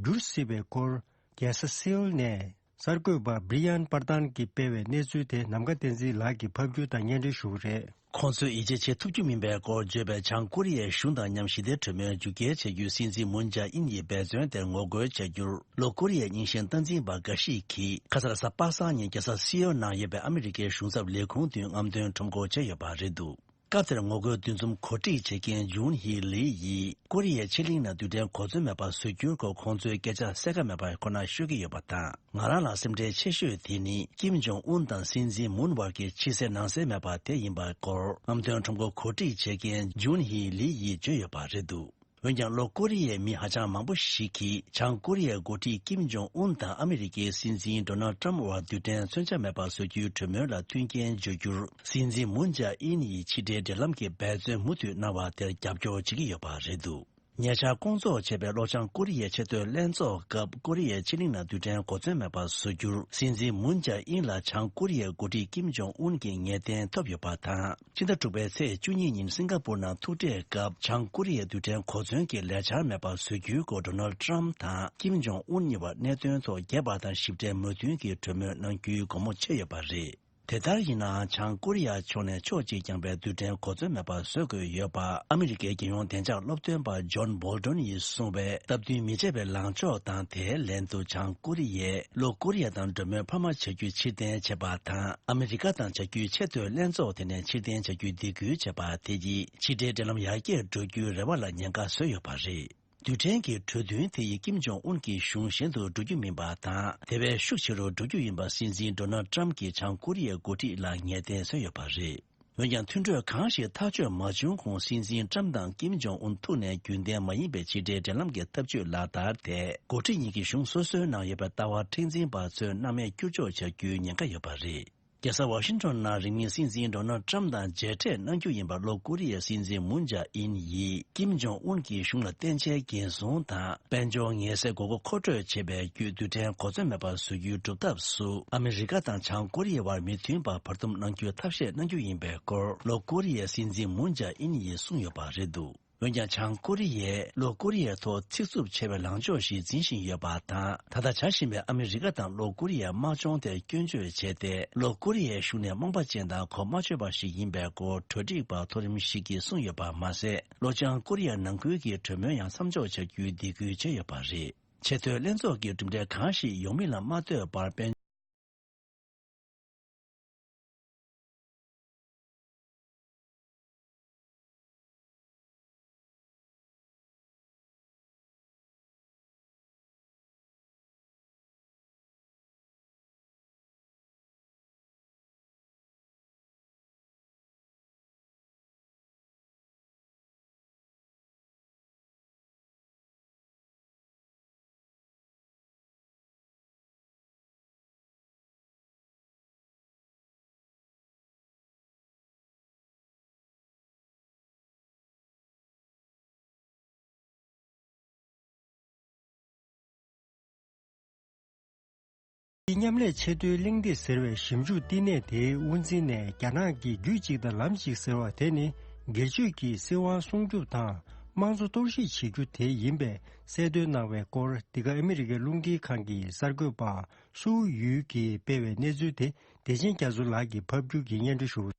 འགྱུར་སྲིད་པའི་སྐོར། རྒྱལ་ས་སེའུལ་ནས་གསར་འགོད་པ་བྷི་རི་ཡན་པར་ཏན་གྱིས་སྤེལ་བའི་གནས་ཚུལ་དེ་ནམ་མཁའ་བསྟན་འཛིན་ལགས་ཀྱིས་ཕབ་སྒྱུར་དང་སྙན་སྒྲོན་ཞུ་གི་རེད། ཁོང་ཚོས་ཡིད་ཆེས་བྱེད་ཐུབ་རྒྱུ་མིན་པའི་སྐོར་བརྗོད་པའི་བྱང་ཀོ་རི་ཡའི་གཞུང་དང་མཉམ་ཞི་བདེའི་གྲོས་མོལ་མཇུག་སྐྱེལ་བྱ་རྒྱུའི་སྲིད་འཛིན་མུན་ཇཱ་ཨིན་ཡི་འབད་བརྩོན་དེར་ངོ་རྒོལ་བྱ་རྒྱུར། ལྷོ་ཀོ་རི་ཡའི་རྙིང་ཞེན་སྟངས་འཛིན་པ་འགའ་ཞིག་གིས་ཁ་སང་རེས་གཟའ་པ་སངས་ཉིན་རྒྱལ་ས་སེའུལ་ནང་ཡོད་པའི་ཨ་མི་རི་ཀའི་གཞུང་ཚབ་ལས་ཁུངས་མདུན་རྔམ་སྟོན་ཁྲོམ་སྐོར་བྱས་ཡོད་པ་རེད་འདུག་སྐབས་དེར་ངོ་རྒོལ་འདུ་འཛོམས་གོ་སྒྲིག་བྱེད་མཁན་ཇུན་ཧི་ལི་ཡིས་ཀོ་རི་ཡའི་ཕྱེད་གླིང་ནང་རྡུལ་ཕྲན་གོ་མཚོན་མེད་པ་བཟོ་རྒྱུའི་སྐོར་ཁོང་ཚོའི་སྐད་ཆ་གསལ་ཁ་མེད་པ་ཁོ་ན་ཤོད་ཀྱི་ཡོད་པ་དང་། ང་རང་ལ་སེམས་ཁྲལ་ཆེ་ཤོས་དེ་ནི་ཀིམ་ཇོང་ཨུན་དང་སྲིད་འཛིན་མུན་བར་གྱི་ཕྱི་གསལ་ནང་གསལ་མེད་པ་དེ་ཡིན་པའི་སྐོར་རྔམ་སྟོན་ཁྲོམ་སྐོར་གོ་སྒྲིག་བྱེད་མཁན་ཇུན་ཧི་ལི་ཡིས་བརྗོད་ཡོད་པ་རེད་འདུག་འོན་ཀྱང་ལྷོ་ཀོ་རི་ཡའི་མི་ཧ་ཅང་མང་པོ་ཞིག་གིས་བྱང་ཀོ་རི་ཡའི་འགོ་ཁྲིད་ཀིམ་ཇོང་ཨུན་དང་ཨ་མི་རི་ཀའི་སྲིད་འཛིན་ཌོ་ནལ་ཏྲམ་བར་རྡུལ་ཕྲན་མཚོན་ཆ་མེད་པ་བཟོ་རྒྱུའི་གྲོས་མོལ་ལ་མཐུན་རྐྱེན་སྦྱོར་རྒྱུར་སྲིད་འཛིན་མུན་ཇཱ་ཨིན་ཡིས་ཕྱི་འབྲེལ་འབྲེལ་ལམ་གྱི་འབད་བརྩོན་མུ་མཐུད་གནང་བ་དེར་རྒྱབ་སྐྱོར་བྱེད་ཀྱི་ཡོད་པ་རེད་འདུག་ཉེ་ཆར་སྐོང་ཚོགས་བྱས་པའི་ལྷོ་བྱང་ཀོ་རི་ཡའི་ཆེས་མཐོའི་ལྷན་ཚོགས་སྐབས་ཀོ་རི་ཡའི་ཕྱེད་གླིང་ནང་རྡུལ་ཕྲན་གོ་མཚོན་མེད་པ་བཟོ་རྒྱུར་སྲིད་འཛིན་མུན་ཇཱ་ཨིན་ལ་བྱང་ཀོ་རི་ཡའི་འགོ་ཁྲིད་ཀིམ་ཇོང་ཨུན་གྱི་ངེས་གཏན་ཐོབ་ཡོད་པ་དང་། ཕྱི་ཟླ་དྲུག་པའི་ཚེས་བཅུ་གཉིས་ཉིན་སིང་ག་པུར་ནང་ཐུག་འཕྲད་སྐབས་བྱང་ཀོ་རི་ཡའི་རྡུལ་ཕྲན་གོ་མཚོན་གྱི་ལས་འཆར་མེད་པ་བཟོ་རྒྱུའི་སྐོར་ཌོ་ནལ་ཏྲམ་དང་ཀིམ་ཇོང་ཨུན་གཉིས་བར་གནད་དོན་ཐོག་རྒྱས་པ་དང་ཞིབ་ཕྲའི་མོས་མཐུན་གྱི་གྲོས་མོལ་གནང་རྒྱུའི་སྒོ་མོ་ཕྱེ་ཡོད་པ་རེད། དེ་ལྟར་ཡིན་ནའང་བྱང་ཀོ་རི་ཡ་ཕྱོགས་ནས་ཕྱོགས་གཅིག་རྐྱང་པའི་རྡུལ་ཕྲན་གོ་མཚོན་མེད་པ་བཟོ་དགོས་ཡོད་པ་ཨ་མི་རི་ཀའི་རྒྱལ་ཡོངས་བདེ་འཇགས་སློབ་སྟོན་པ་ཇོན་བོལ་ཏོན་ཡིས་གསུངས་པའི་སྟབས་བསྟུན་མི་བྱེད་པའི་ལངས་ཕྱོགས་དང་། དེའི་ལན་དུ་བྱང་ཀོ་རི་ཡས་ལྷོ་ཀོ་རི་ཡ་དང་གྲོས་མོལ་འཕར་མ་བྱ་རྒྱུ་ཕྱིར་འཐེན་བྱས་པ་དང་། ཨ་མི་རི་ཀ་དང་བྱ་རྒྱུའི་ཆེས་མཐོའི་ལྷན་ཚོགས་དེ་ནས་ཕྱིར་འཐེན་བྱ་རྒྱུའི་སྡིགས་སྐུལ་བྱས་པ་དེ་ཡིས་ཕྱི་འབྲེལ་འབྲེལ་ལམ་ཡར་རྒྱས་འགྲོ་རྒྱུའི་རེ་བ་ལ་ཉེན་ཁ་བཟོས་ཡོད་པ་རེད། རྡུལ་ཕྲན་གྱི་གྲོས་མཐུན་དེ་ཡིས་ཀིམ་ཇོང་ཨུན་གྱི་གཞུང་གཞན་དུ་འགྲོ་རྒྱུ་མིན་པ་དང་། དེ་བས་ཤུགས་ཆེ་རུ་འགྲོ་རྒྱུ་ཡིན་པ་སྲིད་འཛིན་ཌོ་ནལ་ཏྲམ་གྱིས་བྱང་ཀོ་རི་ཡའི་འགོ་ཁྲིད་ལ་ངེས་གཏན་བཟོས་ཡོད་པ་རེད། འོན་ཀྱང་མཐུན་གྲོས་གང་ཞིག་ཐག་གཅོད་མ་བྱུང་གོང་སྲིད་འཛིན་ཏྲམ་དང་ཀིམ་ཇོང་ཨུན་ཐུག་ནས་རྒྱུན་ལྡན་མ་ཡིན་པའི་ཕྱི་འབྲེལ་འབྲེལ་ལམ་གྱི་ཐབས་ཇུས་ལག་བསྟར་དེ་འགོ་ཁྲིད་གཉིས་ཀྱི་གཞུང་སོ་སོའི་ནང་ཡོད་པའི་ལྟ་བ་མཁྲེགས་འཛིན་པ་ཚོས་སྣང་མེད་བསྐྱུར་འཇོག་བྱ་རྒྱུའི་ཉེན་ཁ་ཡོད་པ་རེད། རྒྱལ་ས་ཝ་ཤིང་ཊོན་ནང་རིང་མིན་སྲིད་འཛིན་ཌོ་ནལ་ཏྲམ་དང་མཇལ་འཕྲད་གནང་རྒྱུ་ཡིན་པ་ལྷོ་ཀོ་རི་ཡའི་སྲིད་འཛིན་མུན་ཇཱ་ཨིན་ཡིས་ཀིམ་ཇོང་ཨུན་གྱི་གཞུང་ལ་བརྟན་འཇགས་འགན་སྲུང་དང་དཔལ་འབྱོར་ངལ་སེལ་དགོས་མཁོ་མཁོ་སྤྲོད་བྱེད་པའི་བརྒྱུད་རྡུལ་ཕྲན་གོ་མཚོན་མེད་པ་བཟོ་རྒྱུའི་སྒྲུབ་ཐབས་སུ་ཨ་མི་རི་ཀ་དང་བྱང་ཀོ་རི་ཡའི་བར་མི་མཐུན་པ་བར་འདུམ་གནང་རྒྱུའི་ཐབས་ཤེས་གནང་རྒྱུ་ཡིན་པའི་སྐོར་ལྷོ་ཀོ་རི་ཡའི་སྲིད་འཛིན་མུན་ཇཱ་ཨིན་ཡིས་གསུངས་ཡོད་པ་རེད་འདུག་འོན་ཀྱང་བྱང་ཀོ་རི་ཡས་ལྷོ་ཀོ་རི་ཡའི་ཐོག་ཚིག་རྩུབ་ཆེ་བའི་ལངས་ཕྱོགས་ཤིག་འཛིན་བཞིན་ཡོད་པ་དང་། ད་ལྟ་བྱ་བཞིན་པའི་ཨ་མི་རི་ཀ་དང་ལྷོ་ཀོ་རི་ཡའི་དམག་སྦྱོང་དེར་སྐྱོན་བརྗོད་བྱས་ཏེ། ལྷོ་ཀོ་རི་ཡའི་གཞུང་ནས་རྨོངས་པ་ཅན་དང་གོ་མ་ཆོད་པ་ཞིག་ཡིན་པའི་སྐོར་གྲོས་སྒྲིག་པ་མཐོ་རིམ་ཞིག་གིས་གསུངས་ཡོད་པ་མ་ཟད། ལྷོ་བྱང་ཀོ་རི་ཡ་ནང་ཁུལ་གྱི་གྲོས་མོལ་ཡང་མཚམས་འཇོག་བྱ་རྒྱུའི་སྡིགས་སྐུལ་བྱས་ཡོད་པ་རེད། ཆེས་མཐོའི་ལྷན་ཚོགས་ཀྱི་གྲུབ་འབྲས་གང་ཞིག་ཡོང་མིན་ལ་མ་ལྟོས་པར། དཔལ། མཉམ་ལས་ཆེས་མཐོའི་གླེང་སྟེགས་ཟེར་བའི་ཞིབ་འཇུག་བསྟི་གནས་དེའི་དབུ་འཛིན་ནས་རྒྱ་ནག་གིས་རྒྱུད་གཅིག་དང་ལམ་གཅིག་ཟེར་བ་དེ་ནི་སྒེར་གཅོད་ཀྱིས་སྲིད་དབང་སྲུང་སྐྱོབ་དང་དམངས་གཙོ་གཏོར་བཤིག་བྱེད་རྒྱུ་དེ་ཡིན་པའི་གསལ་སྟོན་གནང་བའི་སྐོར། འདི་ག་ཨ་མི་རི་ཀའི་རླུང་འཕྲིན་ཁང་གི་གསར་འགོད་པ་སུའུ་ཡུས་ཀྱིས་སྤེལ་བའི་གནས་ཚུལ་དེ་བདེ་ཆེན་རྒྱ་མཚོ་ལགས་ཀྱིས་ཕབ་སྒྱུར་གྱིས་སྙན་སྒྲོན་ཞུ།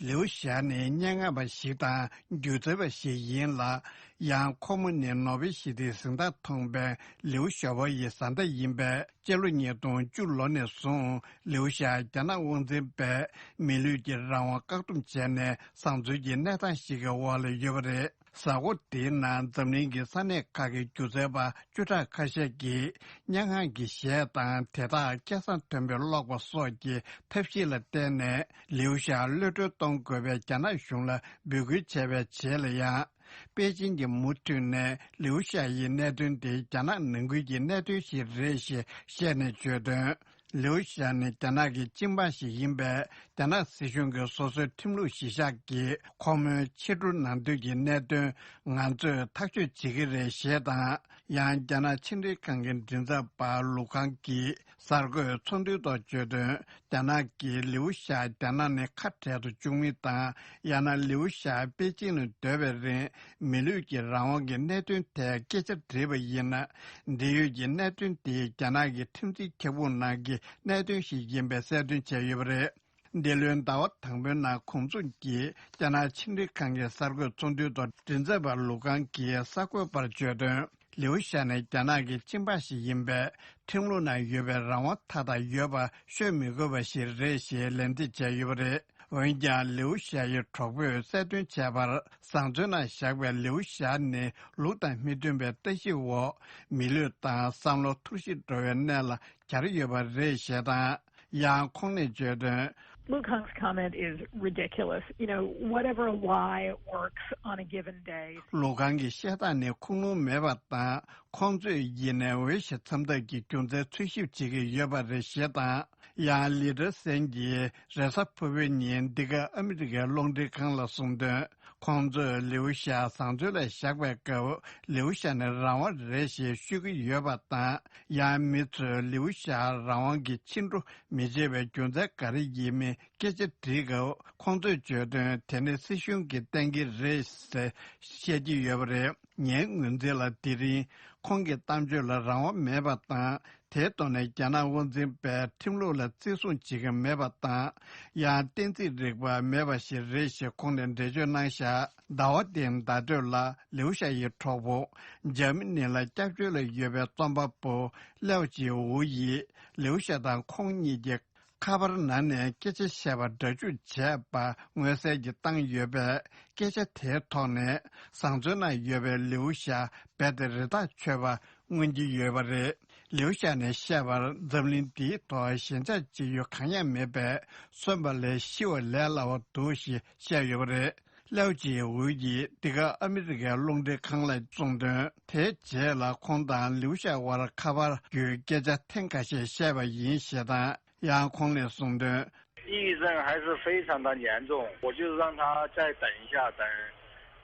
ལིའུ་ཞའོ་ནི་སྙན་ངག་པ་ཞིག་དང་སྒྱུ་རྩལ་བ་ཞིག་ཡིན་ལ། ཡང་ཁོ་མོ་ནི་ནོ་བེལ་ཞི་བདེའི་གཟེངས་རྟགས་ཐོབ་པའི་ལིའུ་ཞའོ་པོ་ཡི་བཟའ་ཟླ་ཡིན་པས། སྤྱི་ལོ་ཉིས་སྟོང་བཅུ་ལོ་ནས་བཟུང་ལིའུ་ཞའོ་རྒྱ་ནག་དབང་འཛིན་པས་མི་ལུས་ཀྱི་རང་དབང་བཀག་སྡོམ་བྱས་ནས་བཟང་བཙོན་གྱི་གནས་སྟངས་ཤིག་གི་འོག་ལ་ཡོད་པ་རེད། གཟའ་འཁོར་འདིའི་ནང་འཛམ་གླིང་གི་ས་གནས་ཁག་གི་སྒྱུ་རྩལ་པ་བཅུ་ཕྲག་ཁ་ཤས་ཀྱིས་སྙན་ངག་གི་གཞས་དང་དེ་དག་སྐད་གསང་མཐོན་པོས་ཀློག་པ་སོགས་ཀྱི་ཐབས་ཤེས་ལ་བརྟེན་ནས་ལིའུ་ཞའོ་གློད་གྲོལ་གཏོང་དགོས་པའི་རྒྱ་ནག་གཞུང་ལ་འབོད་སྐུལ་བྱས་པའི་རྗེས་ལ་ཡང་། པེ་ཅིང་གིས་མུ་མཐུད་ནས་ལིའུ་ཞའོ་ཡི་གནད་དོན་དེ་རྒྱ་ནག་ནང་ཁུལ་གྱི་གནད་དོན་ཞིག་རེད་ཞེས་བཤད་ནས་བརྗོད་དོན། ལིའུ་ཞའོ་ནི་རྒྱ་ནག་གི་སྤྱི་འབངས་ཤིག་ཡིན་པས། རྒྱ་ནག་སྲིད་གཞུང་གི་སོ་སོའི་ཁྲིམས་ལུགས་གཞི་བཞག་གིས་ཁོ་མོའི་ཕྱི་དྲོ་ནང་དུས་ཀྱི་གནད་དོན་ང་ཚོས་ཐག་གཅོད་བྱེད་ཀྱི་རེད་ཞེས་དང་། ཡང་རྒྱ་ནག་ཕྱི་འབྲེལ་ཁང་གི་མགྲིན་ཚབ་པ་ལུ་ཁང་གིས་གསར་འགོད་ཚོགས་འདུའི་ཐོག་བརྗོད་དོན། རྒྱ་ནག་གིས་ལིའུ་ཞའོ་རྒྱ་ནག་ནས་ཁ་བྲལ་དུ་བཅུག་མིན་དང་། ཡང་ན་ལིའུ་ཞའོ་པེ་ཅིང་ལ་སྡོད་པའི་རིང་མི་ལུས་ཀྱི་རང་དབང་གི་གནད་དོན་ཐད་སྐད་ཆ་དྲིས་པ་ཡིན་ན། འབྲེལ་ཡོད་ཀྱི་གནད་དོན་དེ་རྒྱ་ནག་གི་ཁྲིམས་འཛིན་ཁྱབ་ཁོངས་ནང་གི་གནད་དོན་ཞིག་ཡིན་པའི་གསལ་སྟོན་བྱས་ཡོད་པ་རེད། འདི་ལོའི་ཟླ་བ་དང་པོའི་ནང་གོང་མཚུངས་ཀྱིས་རྒྱ་ནག་ཕྱི་འབྲེལ་ཁང་གི་གསར་འགོད་ཚོགས་འདུའི་ཐོག་མགྲིན་ཚབ་པ་ལུ་ཁང་གིས་གསར་འགོད་པར་བརྗོད་དོན། ལིའུ་ཞའོ་ནི་རྒྱ་ནག་གི་སྤྱི་འབངས་ཤིག་ཡིན་པས། ཁྲིམས་ལུགས་ནང་ཡོད་པའི་རང་དབང་མཐའ་དག་ཡོད་པ་ཤོད་མི་དགོས་པ་ཞིག་རེད་ཞེས་ལན་འདེབས་བྱས་ཡོད་པ་རེད། འོན་ཀྱང་ལིའུ་ཞའོ་ཡི་གྲོགས་པོས་གསལ་སྟོན་བྱས་པར། བཟང་བཙོན་ནང་བཞག་པའི་ལིའུ་ཞའོ་ནི་ལུགས་དང་མི་མཐུན་པའི་ལྟ་ཞིབ་འོག་མི་ལུས་དང་བསམ་བློ་འཐོར་ཞིག་འགྲོ་བའི་གནས་ལ་གྱར་ཡོད་པ་རེད་ཞེས་དང་། ཡང་ཁོང་ནས་བརྗོད་དོན། Lu Kang's comment is ridiculous. You know, whatever lie works on a given day. ལུ་ཁང་གི་བཤད་སྟངས་ནི་ཁུངས་ལུང་མེད་པ་དང་། ཁོང་ཚོས་ཡིན་ནའི་འོས་ཤིང་འཚམ་ཐབས་ཀྱི་རྒྱུ་མཚན་འཚོལ་ཞིབ་བྱེད་ཀྱི་ཡོད་པ་རེད་ཞེས་དང་། ཡང་ལི་ཏྲ་སན་གྱིས་རེས་གཟའ་ཕུར་བུའི་ཉིན་འདི་ག་ཨ་མི་རི་ཀའི་རླུང་འཕྲིན་ཁང་ལ་གསུངས་དོན། ཁོང་ཚོས་ལིའུ་ཞའོ་བཟང་བཙོན་ལ་བཞག་པའི་སྐབས་ལིའུ་ཞའོ་ནི་རང་དབང་རེད་ཞེས་ཤོད་ཀྱི་ཡོད་པ་དང་། ཡང་མི་ཚོས་ལིའུ་ཞའོ་རང་དབང་གི་ཕྱི་འགྲོ་མི་བྱེད་པའི་རྒྱུ་མཚན་ག་རེ་ཡིན་མིན་སྐད་ཆ་དྲིས་སྐབས། ཁོང་ཚོས་བརྗོད་དོན། དེ་ནི་སྲིད་གཞུང་གིས་གཏན་འཁེལ་རེད་ཟེར་བཤད་ཀྱི་ཡོད་པ་རེད། ངའི་ངོས་འཛིན་ལ་དེ་རིང་ཁོང་གི་གཏམ་བརྗོད་ལ་རང་དབང་མེད་པ་དང་། དེའི་ཐོག་ནས་རྒྱ་ནག་དབང་འཛིན་པས་ཁྲིམས་ལུགས་ལ་བརྩི་སྲུང་བྱེད་ཀྱི་མེད་པ་དང་། ཡང་གཏན་ཚིགས་རིག་པ་མེད་པ་ཞིག་རེད་ཞེས་ཁོང་ནས་འགྲེལ་བརྗོད་གནང་བཞག་ཟླ་བ་འདིའི་ཟླ་སྟོད་ལ་ལིའུ་ཞའོ་ཡི་གྲོགས་པོ། འཇར་མ་ནི་ལ་སྐྱབས་བཅོལ་ལ་ཡོད་པའི་རྩོམ་པ་པོ་ལེའོ་ཅི་ཝུ་ཡིས་ལིའུ་ཞའོ་དང་ཁོང་གཉིས་ཀྱི་ཁ་པར་ནང་ནས་སྐད་ཆ་བཤད་པ་སྒྲ་འཇུག་བྱས་པ་མངོན་གསལ་གྱིས་བཏང་ཡོད་པས། སྐད་ཆ་དེའི་ཐོག་ནས་བཟང་བཙོན་ནང་ཡོད་པའི་ལིའུ་ཞའོ་རྦད་དེ་རེ་ཐག་ཆོད་པ་མངོན་གྱི་ཡོད་པ་རེད། ལིའུ་ཞའོ་ནས་བཤད་པར། འཛམ་གླིང་འདིའི་ཐོག་ཞེན་ཆགས་བྱེད་ཡུལ་གང་ཡང་མེད་པས། གསོན་པ་ལས་ཤི་བ་ལས་སླ་བ་འདུག་ཞེས་བཤད་ཡོད་པ་རེད། ལེའོ་ཅི་ཝུ་ཡིས་འདི་ག་ཨ་མི་རི་ཀའི་རླུང་འཕྲིན་ཁང་ལ་གསུངས་དོན། དེའི་རྗེས་ལ་ཁོང་དང་ལིའུ་ཞའོ་དབར་ཁ་པར་བརྒྱུད་སྐད་ཆ་ཐེངས་ཁ་ཤས་བཤད་པ་ཡིན་ཞེས་དང་། ཡང་ཁོང་ནས་གསུངས་དོན། 抑郁症还是非常的严重，我就让他再等一下，等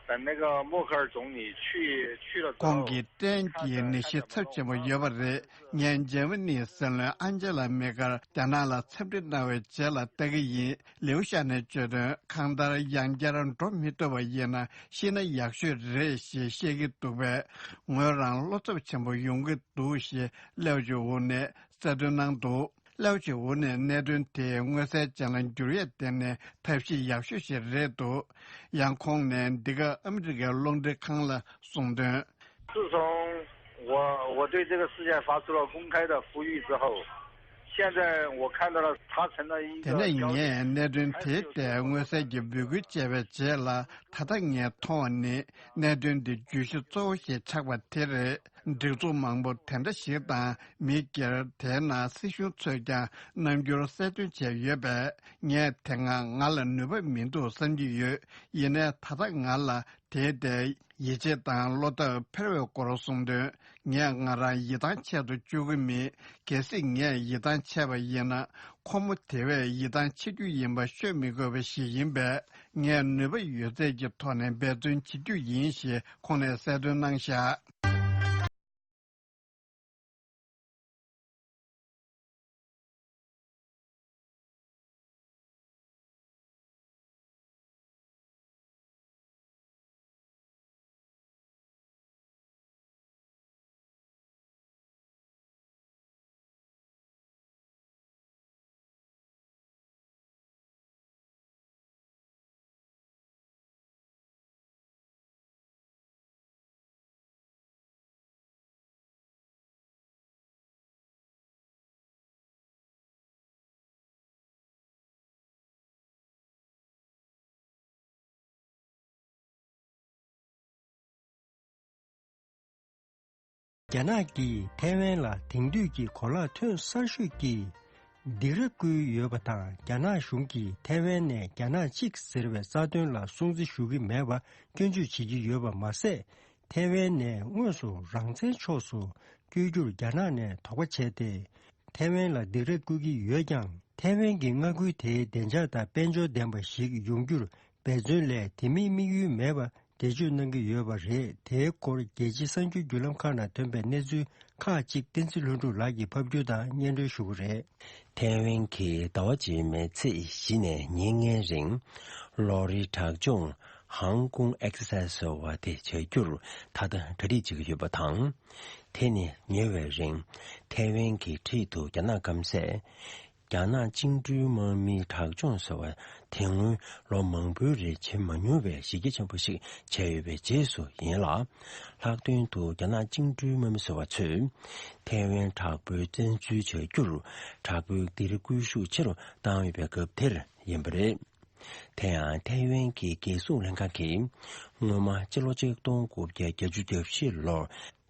等那个默克尔总理去去了之后， ཁོང་གི་སྐྲན་གྱི་ནད་གཞི་ཚབས་ཆེན་པོ་ཡོད་པ་རེད། ངས་འཇར་མ་ནིའི་སྲིད་བློན་ཨན་ཇེ་ལ་མེ་ཀར་རྒྱ་ནག་ལ་འཚམས་འདྲི་གནང་བའི་རྗེས་ལ་ལྟ་གི་ཡིན། ལིའུ་ཞའོ་ནས་བརྗོད་དོན། གང་ལྟར་ཡང་བསྐྱར་འགྲོ་མི་ཐུབ་པ་ཡིན་ན་ཤི་ན་ཡག་ཤོས་རེད་ཞེས་བཤད་ཀྱི་འདུག་པས། ངོས་རང་བློ་འཚབ་ཆེན་པོ་ཡོང་གི་འདུག་ཞེས་ལེའོ་ཅི་ཝུ་ནས་གསལ་སྟོན་གནང་འདུག་ལེའོ་ཅི་ཝུ་ནས་གནད་དོན་དེ་མངོན་གསལ་ཅན་ལ་འགྱུར་ཡས་དེ་ནི་ཐབས་ཤེས་ཡག་ཤོས་ཤིག་རེད་འདུག་ཡང་ཁོང་ནས་འདི་ག་ཨ་མི་རི་ཀའི་རླུང་འཕྲིན་ཁང་ལ་གསུངས་དོན། 自从我我对这个事件发出了公开的呼吁之后，现在我看到了他成了一个 དེ་ནས་ངས་གནད་དོན་དེའི་ཐད་མངོན་གསལ་གྱི་འབོད་སྐུལ་བྱས་པའི་རྗེས་ལ། ད་ལྟ་ངས་མཐོང་བ་ནི་གནད་དོན་འདི་བརྗོད་གཞི་གཙོ་བོ་ཞིག་ཆགས་པ་དེ་རེད། སྒྲིག་འཛུགས་མང་པོ་དེ་འདྲ་ཞིག་དང་མི་སྒེར། དེའི་ནང་སྲིད་གཞུང་ཚོས་ཀྱང་རྣམ་འགྱུར་གསལ་སྟོན་བྱས་ཡོད་པས། ངས་དེ་སྔ་ང་ལ་ནུས་པ་མི་འདུག་བསམ་གྱི་ཡོད། ཡིན་ནའི་ད་ལྟ་ང་ལ་དེའི་ཐད་ཡིད་ཆེས་དང་བློ་ཐབས་འཕེར་བའི་སྐོར་གསུངས་དོན། ངས་ང་རང་ཡིད་ཐང་ཆད་དུ་བཅུག་གི་མེད། གལ་སྲིད་ངས་ཡིད་ཐང་ཆད་པ་ཡིན་ན། ཁོ་མོ་དེ་བས་ཡིད་ཐང་ཆད་རྒྱུ་ཡིན་པ་ཤོད་མི་དགོས་པ་ཞིག་ཡིན་པས། ངས་ནུས་པ་ཡོད་ཚད་ཀྱི་ཐོག་ནས་འབད་བརྩོན་བྱེད་རྒྱུ་ཡིན་ཞེས་ཁོང་ནས་གསལ་སྟོན་གནང་བཞག་རྒྱ་ནག་གིས་ཐའེ་ཝན་ལ་དེང་དུས་ཀྱི་གོ་ལག་ཐོན་གསར་ཤོས་ཀྱི་སྡིགས་ར་བསྐུལ་ཡོད་པ་དང་། རྒྱ་ནག་གཞུང་གིས་ཐའེ་ཝན་ནས་རྒྱ་ནག་གཅིག་ཟེར་བའི་རྩ་དོན་ལ་སྲུང་བརྩི་ཞུ་གི་མེད་པ་སྐྱོན་བརྗོད་བྱེད་ཀྱི་ཡོད་པ་མ་ཟད། ཐའེ་ཝན་ནས་དངོས་སུ་རང་བཙན་ཕྱོགས་སུ་བསྐྱོད་རྒྱུར་རྒྱ་ནག་ནས་དོགས་པ་བྱས་ཏེ། ཐའེ་ཝན་ལ་སྡིགས་ར་བསྐུལ་གྱི་ཡོད་ཀྱང་། ཐའེ་ཝན་གྱི་མངའ་ཁུལ་དེའི་བདེ་འཇགས་དང་དཔལ་འབྱོར་ལྡན་པ་ཞིག་ཡོང་རྒྱུར་འབད་བརྩོན་ལས་དེ་མིན་དམིགས་ཡུལ་མེད་པ་འགྲེལ་བརྗོད་གནང་གི་ཡོད་པ་རེད། དེའི་སྐོར་རྒྱལ་སྤྱིའི་གསར་འགྱུར་བརྒྱུད་ལམ་ཁག་ནང་ཐོན་པའི་གནས་ཚུལ་ཁག་ཅིག་བསྟན་འཛིན་ལྷུན་གྲུབ་ལགས་ཀྱིས་ཕབ་སྒྱུར་དང་སྙན་སྒྲོན་ཞུ་གི་རེད། ཐའེ་ཝན་གྱིས་ཟླ་བ་རྗེས་མའི་ཚེས་བཞི་ནས་ཉིན་ལྔའི་རིང་ལོ་རེའི་དྲག་སྦྱོང་ཧང་ཀོང་ཨེག་སར་སའི་ཟེར་བ་དེ་བྱ་རྒྱུར་ད་ལྟ་གྲ་སྒྲིག་བྱེད་ཀྱི་ཡོད་པ་དང་། དེ་ནི་ཉེ་བའི་རིང་ཐའེ་ཝན་གྱི་འཁྲིས་དུ་རྒྱ་ནག་སྐམ་སས། རྒྱ་ནག་བཅིངས་འགྲོལ་དམག་མིའི་དྲག་སྦྱོང་ཟེར་བ་དེ་སྔོན་ལོ་མང་པོའི་རིང་བྱེད་མ་མྱོང་བའི་གཞི་རྒྱ་ཆེན་པོ་ཞིག་བྱས་ཡོད་པའི་རྗེས་སུ་ཡིན་ལ། ལྷག་དོན་དུ་རྒྱ་ནག་བཅིངས་འགྲོལ་དམག་མི་ཟེར་བ་ཚོས་ཐའེ་ཝན་དྲག་པོའི་བཙན་འཛུལ་བྱ་རྒྱུར་དྲག་པོའི་སྡིགས་ར་བསྐུལ་ཤུགས་ཆེ་རུ་བཏང་ཡོད་པའི་སྐབས་དེར་ཡིན་པ་རེད། དེ་ཡང་ཐའེ་ཝན་གྱི་རྒྱལ་སྲུང་ལྷན་ཁང་གིས་སྔོན་མ་སྤྱི་ལོ་ཆིག་སྟོང་དགུ་བརྒྱ་བརྒྱད་ཅུ་གྱ་བཞི་ལོར།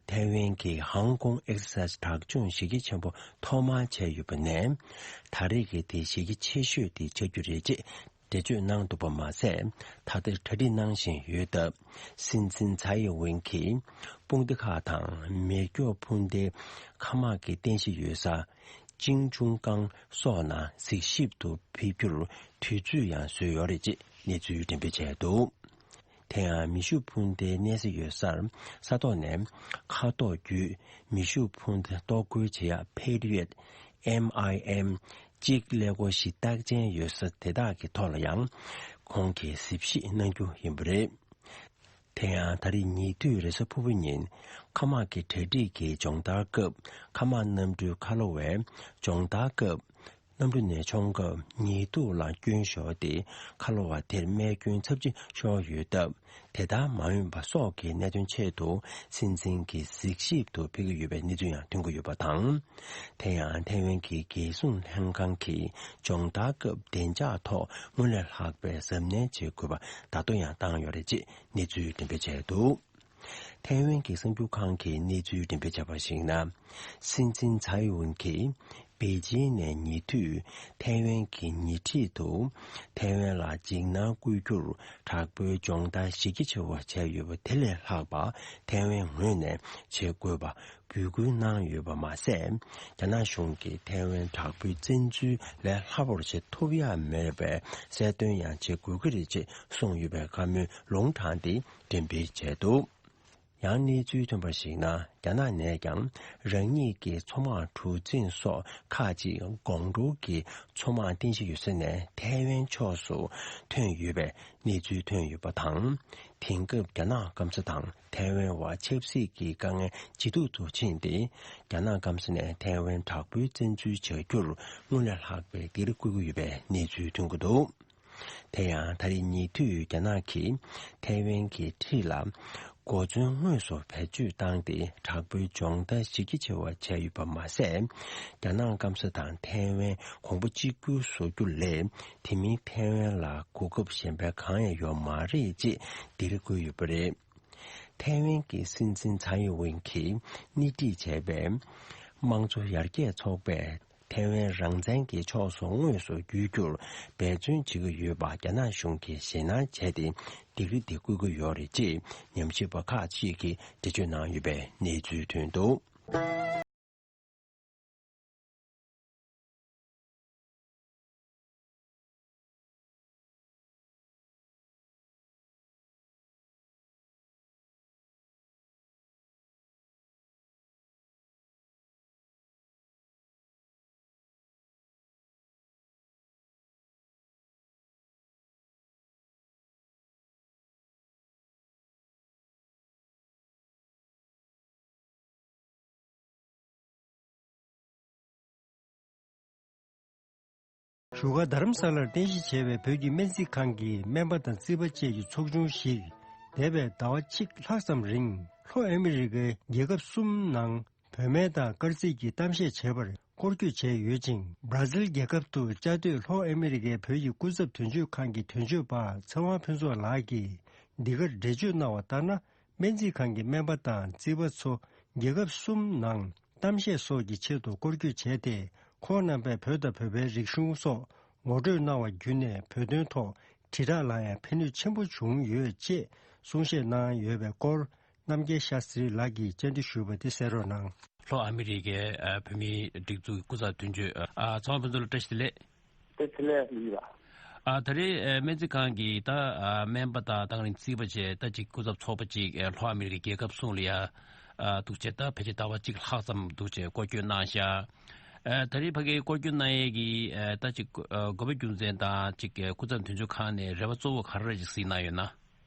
ཐའེ་ཝན་གྱི་ཧང་ཀོང་ཨེག་སར་སའི་དྲག་སྦྱོང་གཞི་རྒྱ་ཆེན་པོ་ཐོག་མར་བྱས་ཡོད་པ་ནས། ད་རེས་ཀྱི་དེ་གཞི་རྒྱ་ཆེ་ཤོས་དེ་ཆགས་རྒྱུ་རེད་ཅེས་འགྲེལ་བརྗོད་གནང་འདུག་པ་མ་ཟད། ད་ལྟ་གྲ་སྒྲིག་གནང་བཞིན་ཡོད་སྟབས། སྲིད་འཛིན་ཚའེ་ཝེན་གྱིས་དཔུང་སྡེ་ཁག་དང་མེ་སྒྱོགས་འཕུར་མདེལ་མཁའ་དམག་གི་རྟེན་གཞི་ཡོད་ས་ཅིང་ཅུང་ཀང་སོགས་ནང་གཟིགས་ཞིབ་ཏུ་ཕེབས་རྒྱུར་དུས་ཚོད་ཡང་བཟོས་ཡོད་རེད་ཅེས་གནས་ཚུལ་འགྲེམས་སྤེལ་བྱས་འདུག་དེ་ཡང་མེ་ཤུགས་འཕུར་མདེལ་གནས་ས་ཡོད་སར་ས་ཐོག་ནས་མཁའ་ཐོག་བརྒྱུད་མེ་ཤུགས་འཕུར་མདེལ་གཏོར་རྒོལ་བྱེད་ཡག་Patriot M I M གཅིག་ཀླད་ཀོར་བཞི་རྟགས་ཅན་ཡོད་ས་དེ་དག་གི་ཐོག་ལ་ཡང་ཁོང་གིས་གཟིགས་ཞིབ་གནང་རྒྱུ་ཡིན་པ་རེད། དེ་ཡང་ད་རེས་ཉེ་དུས་རེས་གཟའ་ཕུར་བུ་ཉིན་མཁའ་དམག་གི་གྲ་སྒྲིག་གི་སྦྱོང་བརྡར་སྐབས་མཁའ་དམག་གནམ་གྲུའི་ཁ་ལོ་བས་སྦྱོང་བརྡར་སྐབས། གནམ་གྲུ་ནས་མཆོང་སྐབས་ཉེ་དུས་ལ་སྐྱོན་ཤོར་ཏེ་ཁ་ལོ་བ་དེར་རྨས་སྐྱོན་ཚབས་ཆེ་ཤོར་ཡོད་སྟབས། དེ་ལྟར་མ་ཡོང་བ་སོགས་ཀྱི་གནད་དོན་ཆེད་དུ་སྲིད་འཛིན་གྱིས་གཟིགས་ཞིབ་ཏུ་ཕེབས་ཀྱི་ཡོད་པའི་གནས་ཚུལ་ཡང་ཐོན་གྱི་ཡོད་པ་དང་། དེ་ཡང་ཐའེ་ཝན་གྱི་རྒྱལ་སྲུང་ལྷན་ཁང་གིས་སྦྱོང་བརྡར་སྐབས་བདེ་འཇགས་ཐོག་སྔར་ལས་ལྷག་པའི་གཟབ་ནན་བྱེད་དགོས་པ་ད་དུང་ཡང་བཏང་ཡོད་རེད་ཅེས་གནས་ཚུལ་འགྲེམས་སྤེལ་བྱས་འདུག་ཐའེ་ཝན་གྱི་གསར་འགྱུར་ཁང་གིས་གནས་ཚུལ་འགྲེམས་སྤེལ་བྱས་པར་གཞིགས་ན། སྲིད་འཛིན་ཚའེ་ཝེན་གྱིས་པེ་ཅིང་ནས་ཉེ་དུས་ཐའེ་ཝན་གྱི་ཉེ་འཁྲིས་དུ་ཐའེ་ཝན་ལ་འཇིགས་སྣང་བསྐུལ་རྒྱུར་དྲག་པོའི་སྦྱོང་བརྡར་གཞི་རྒྱ་ཆེ་བ་བྱས་ཡོད་པ་དེ་ལས་ལྷག་པ་ཐའེ་ཝན་ངོས་ནས་བྱེད་དགོས་པ་འབོད་སྐུལ་གནང་ཡོད་པ་མ་ཟད། རྒྱ་ནག་གཞུང་གིས་ཐའེ་ཝན་དྲག་པོའི་བཙན་འཛུལ་ལས་སླ་པོར་བྱེད་ཐུབ་ཡ་མེད་པའི་གསལ་སྟོན་ཡང་བྱེད་དགོས་ཀྱི་རེད་ཅེས་གསུངས་ཡོད་པའི་བཀའ་མོལ་ལུང་དྲངས་ཏེ་འགྲེམས་སྤེལ་བྱས་འདུག་ཡང་གནས་ཚུལ་ཐོན་པར་གཞིགས་ན། རྒྱ་ནག་ནས་ཀྱང་རང་ཉིད་ཀྱི་མཚོ་དམག་གྲུ་གཟིངས་སོགས་ཁག་ཅིག་ཀོང་ཀྲོའུ་གི་མཚོ་དམག་རྟེན་གཞི་ཡོད་ས་ནས་ཐའེ་ཝན་ཕྱོགས་སུ་ཐོན་ཡོད་པའི་གནས་ཚུལ་ཐོན་ཡོད་པ་དང་། དེང་སྐབས་རྒྱ་ནག་སྐམ་ས་དང་ཐའེ་ཝན་བར་ཆབ་སྲིད་ཀྱི་དཀའ་ངལ་ཇེ་སྡུག་ཏུ་ཕྱིན་ཏེ། རྒྱ་ནག་སྐམ་ས་ནས་ཐའེ་ཝན་དྲག་པོའི་བཙན་འཛུལ་བྱ་རྒྱུར་སྔར་ལས་ལྷག་པའི་སྡིགས་ར་བསྐུལ་གྱི་ཡོད་པའི་གནས་ཚུལ་ཐོན་གྱི་འདུག་དེ་ཡང་ད་རེས་ཉེ་དུས་རྒྱ་ནག་གིས་ཐའེ་ཝན་གྱི་འཁྲིས་ལ་གོ་མཚོན་དངོས་སུ་བེད་སྤྱོད་བཏང་སྟེ་དྲག་པོའི་སྦྱོང་བརྡར་གཞི་རྒྱ་ཆེ་བ་བྱས་ཡོད་པ་མ་ཟད། རྒྱ་ནག་སྐམ་ས་དང་ཐའེ་ཝན་གོང་བུ་གཅིག་གྱུར་བཟོ་རྒྱུ་ལས་དེ་མིན་ཐའེ་ཝན་ལ་གོ་སྐབས་གཞན་པ་གང་ཡང་ཡོད་མ་རེད་ཅེས་སྡིགས་ར་བསྐུལ་ཡོད་པ་རེད། ཐའེ་ཝན་གྱི་སྲིད་འཛིན་ཚའེ་ཝེན་གྱིས་སྣེ་ཁྲིད་བྱས་པའི་དམངས་གཙོ་ཡར་རྒྱས་ཚོགས་པས། ཐའེ་ཝན་རང་བཙན་གྱི་ཕྱོགས་སུ་དངོས་སུ་བསྒྱུར་རྒྱུར་འབད་བརྩོན་བྱེད་ཀྱི་ཡོད་པ་རྒྱ་ནག་གཞུང་གིས་ཞེད་སྣང་བྱས་ཏེ་སྡིགས་ར་དེ་བསྐུལ་གྱི་ཡོད་རེད་ཅེས་ཉམས་ཞིབ་པ་ཁག་ཅིག་གིས་འགྲེལ་བརྗོད་གནང་ཡོད་པའི་གནས་ཚུལ་ཐོན་འདུག་བཞུགས་སྒར་རྡ་རམ་ས་ལར་རྟེན་གཞི་བྱས་པའི་བོད་ཀྱི་སྨན་རྩིས་ཁང་གི་སྨན་པ་དང་རྩིས་པ་བཅས་ཀྱི་ཚོགས་ཆུང་ཞིག་འདས་པའི་ཟླ་བ་གཅིག་ལྷག་ཙམ་རིང་ལྷོ་ཨ་མི་རི་ཀའི་རྒྱལ་ཁབ་གསུམ་ནང་བོད་སྨན་དང་སྐར་རྩིས་ཀྱི་གཏམ་བཤད་བྱས་པར་སྐོར་སྐྱོད་བྱས་ཡོད་ཅིང་། སྦྲ་ཟིལ་རྒྱལ་ཁབ་ཏུ་བཅའ་སྡོད་ལྷོ་ཨ་མི་རི་ཀའི་བོད་ཀྱི་སྐུ་ཚབ་དོན་གཅོད་ཁང་གི་དོན་གཅོད་པ་ཚེ་དབང་ཕུན་ཚོགས་ལགས་ཀྱིས་འདི་གར་འགྲེལ་བརྗོད་གནང་བ་ལྟར་ན། སྨན་རྩིས་ཁང་གི་སྨན་པ་དང་རྩིས་པ་ཚོ་ རྒྱལ་ཁབ་གསུམ་ནང་གཏམ་བཤད་སོགས་ཀྱི་ཆེད་དུ་སྐོར་སྐྱོད་བྱས་ཏེ། ཁོང་རྣམ་པས་བོད་དང་བོད་པའི་རིག་གཞུང་སོགས་ངོ་སྤྲོད་གནང་བ་བརྒྱུད་ནས། བོད་དོན་ཐོག་དྲིལ་བསྒྲགས་ལ་ཡང་ཕན་ནུས་ཆེན་པོ་བྱུང་ཡོད་ཅེས་གསུང་བཤད་གནང་ཡོད་པའི་སྐོར། རྣམ་རྒྱལ་ཤཱ་སྟྲི་ལགས་ཀྱིས་བཅར་འདྲི་ཞུས་པ་དེ་གསན་རོགས་གནང་། ལྷོ་ཨ་མི་རི་ཀའི་ཨ་བོད་མིའི་སྒྲིག་འཛུགས་སྐུ་ཚབ་དོན་གཅོད། ཨ་ཚང་མ་ཕན་ཚུན་ལ་བཀྲ་ཤིས་བདེ་ལེགས། དེ་ཚེ་ལས་མི་ཡིན་པ། ཨ་ད་རེས་ཨ་སྨན་རྩིས་ཁང་གིས་ད་ཨ་སྨན་པ་དང་དེ་ག་ནང་བཞིན་རྩིས་པ་བཅས་ད་ཅིག་སྐུ་ཚབ་ཚོགས་པ་ཅིག་ཨ་ལྷོ་ཨ་མི་རི་ཀའི་རྒྱལ་ཁབ་གསུམ་ལ་ཡ་ཨ་འདུག་བྱས། ད་ཕལ་ཆེར་ཟླ་བ་གཅིག་ལྷག་ཙམ་འདུག་བྱས་སྐོར་སྐྱོད་གནང་ཤག་ཨ་ད་རེས་ཕ་གིའི་སྐོར་སྐྱོད་གནང་ཡས་ཀྱི་ཨ་ད་ཅིག་ཨ་དགོས་པ་རྒྱུ་མཚན་དང་ཅིག་ཨ་སྐུ་ཚབ་དོན་གཅོད་ཁང་ནས་རེ་བ་གཙོ་བོ་ག་རེ་ཅིག་གཟིགས་གནང་ཡོད་ན།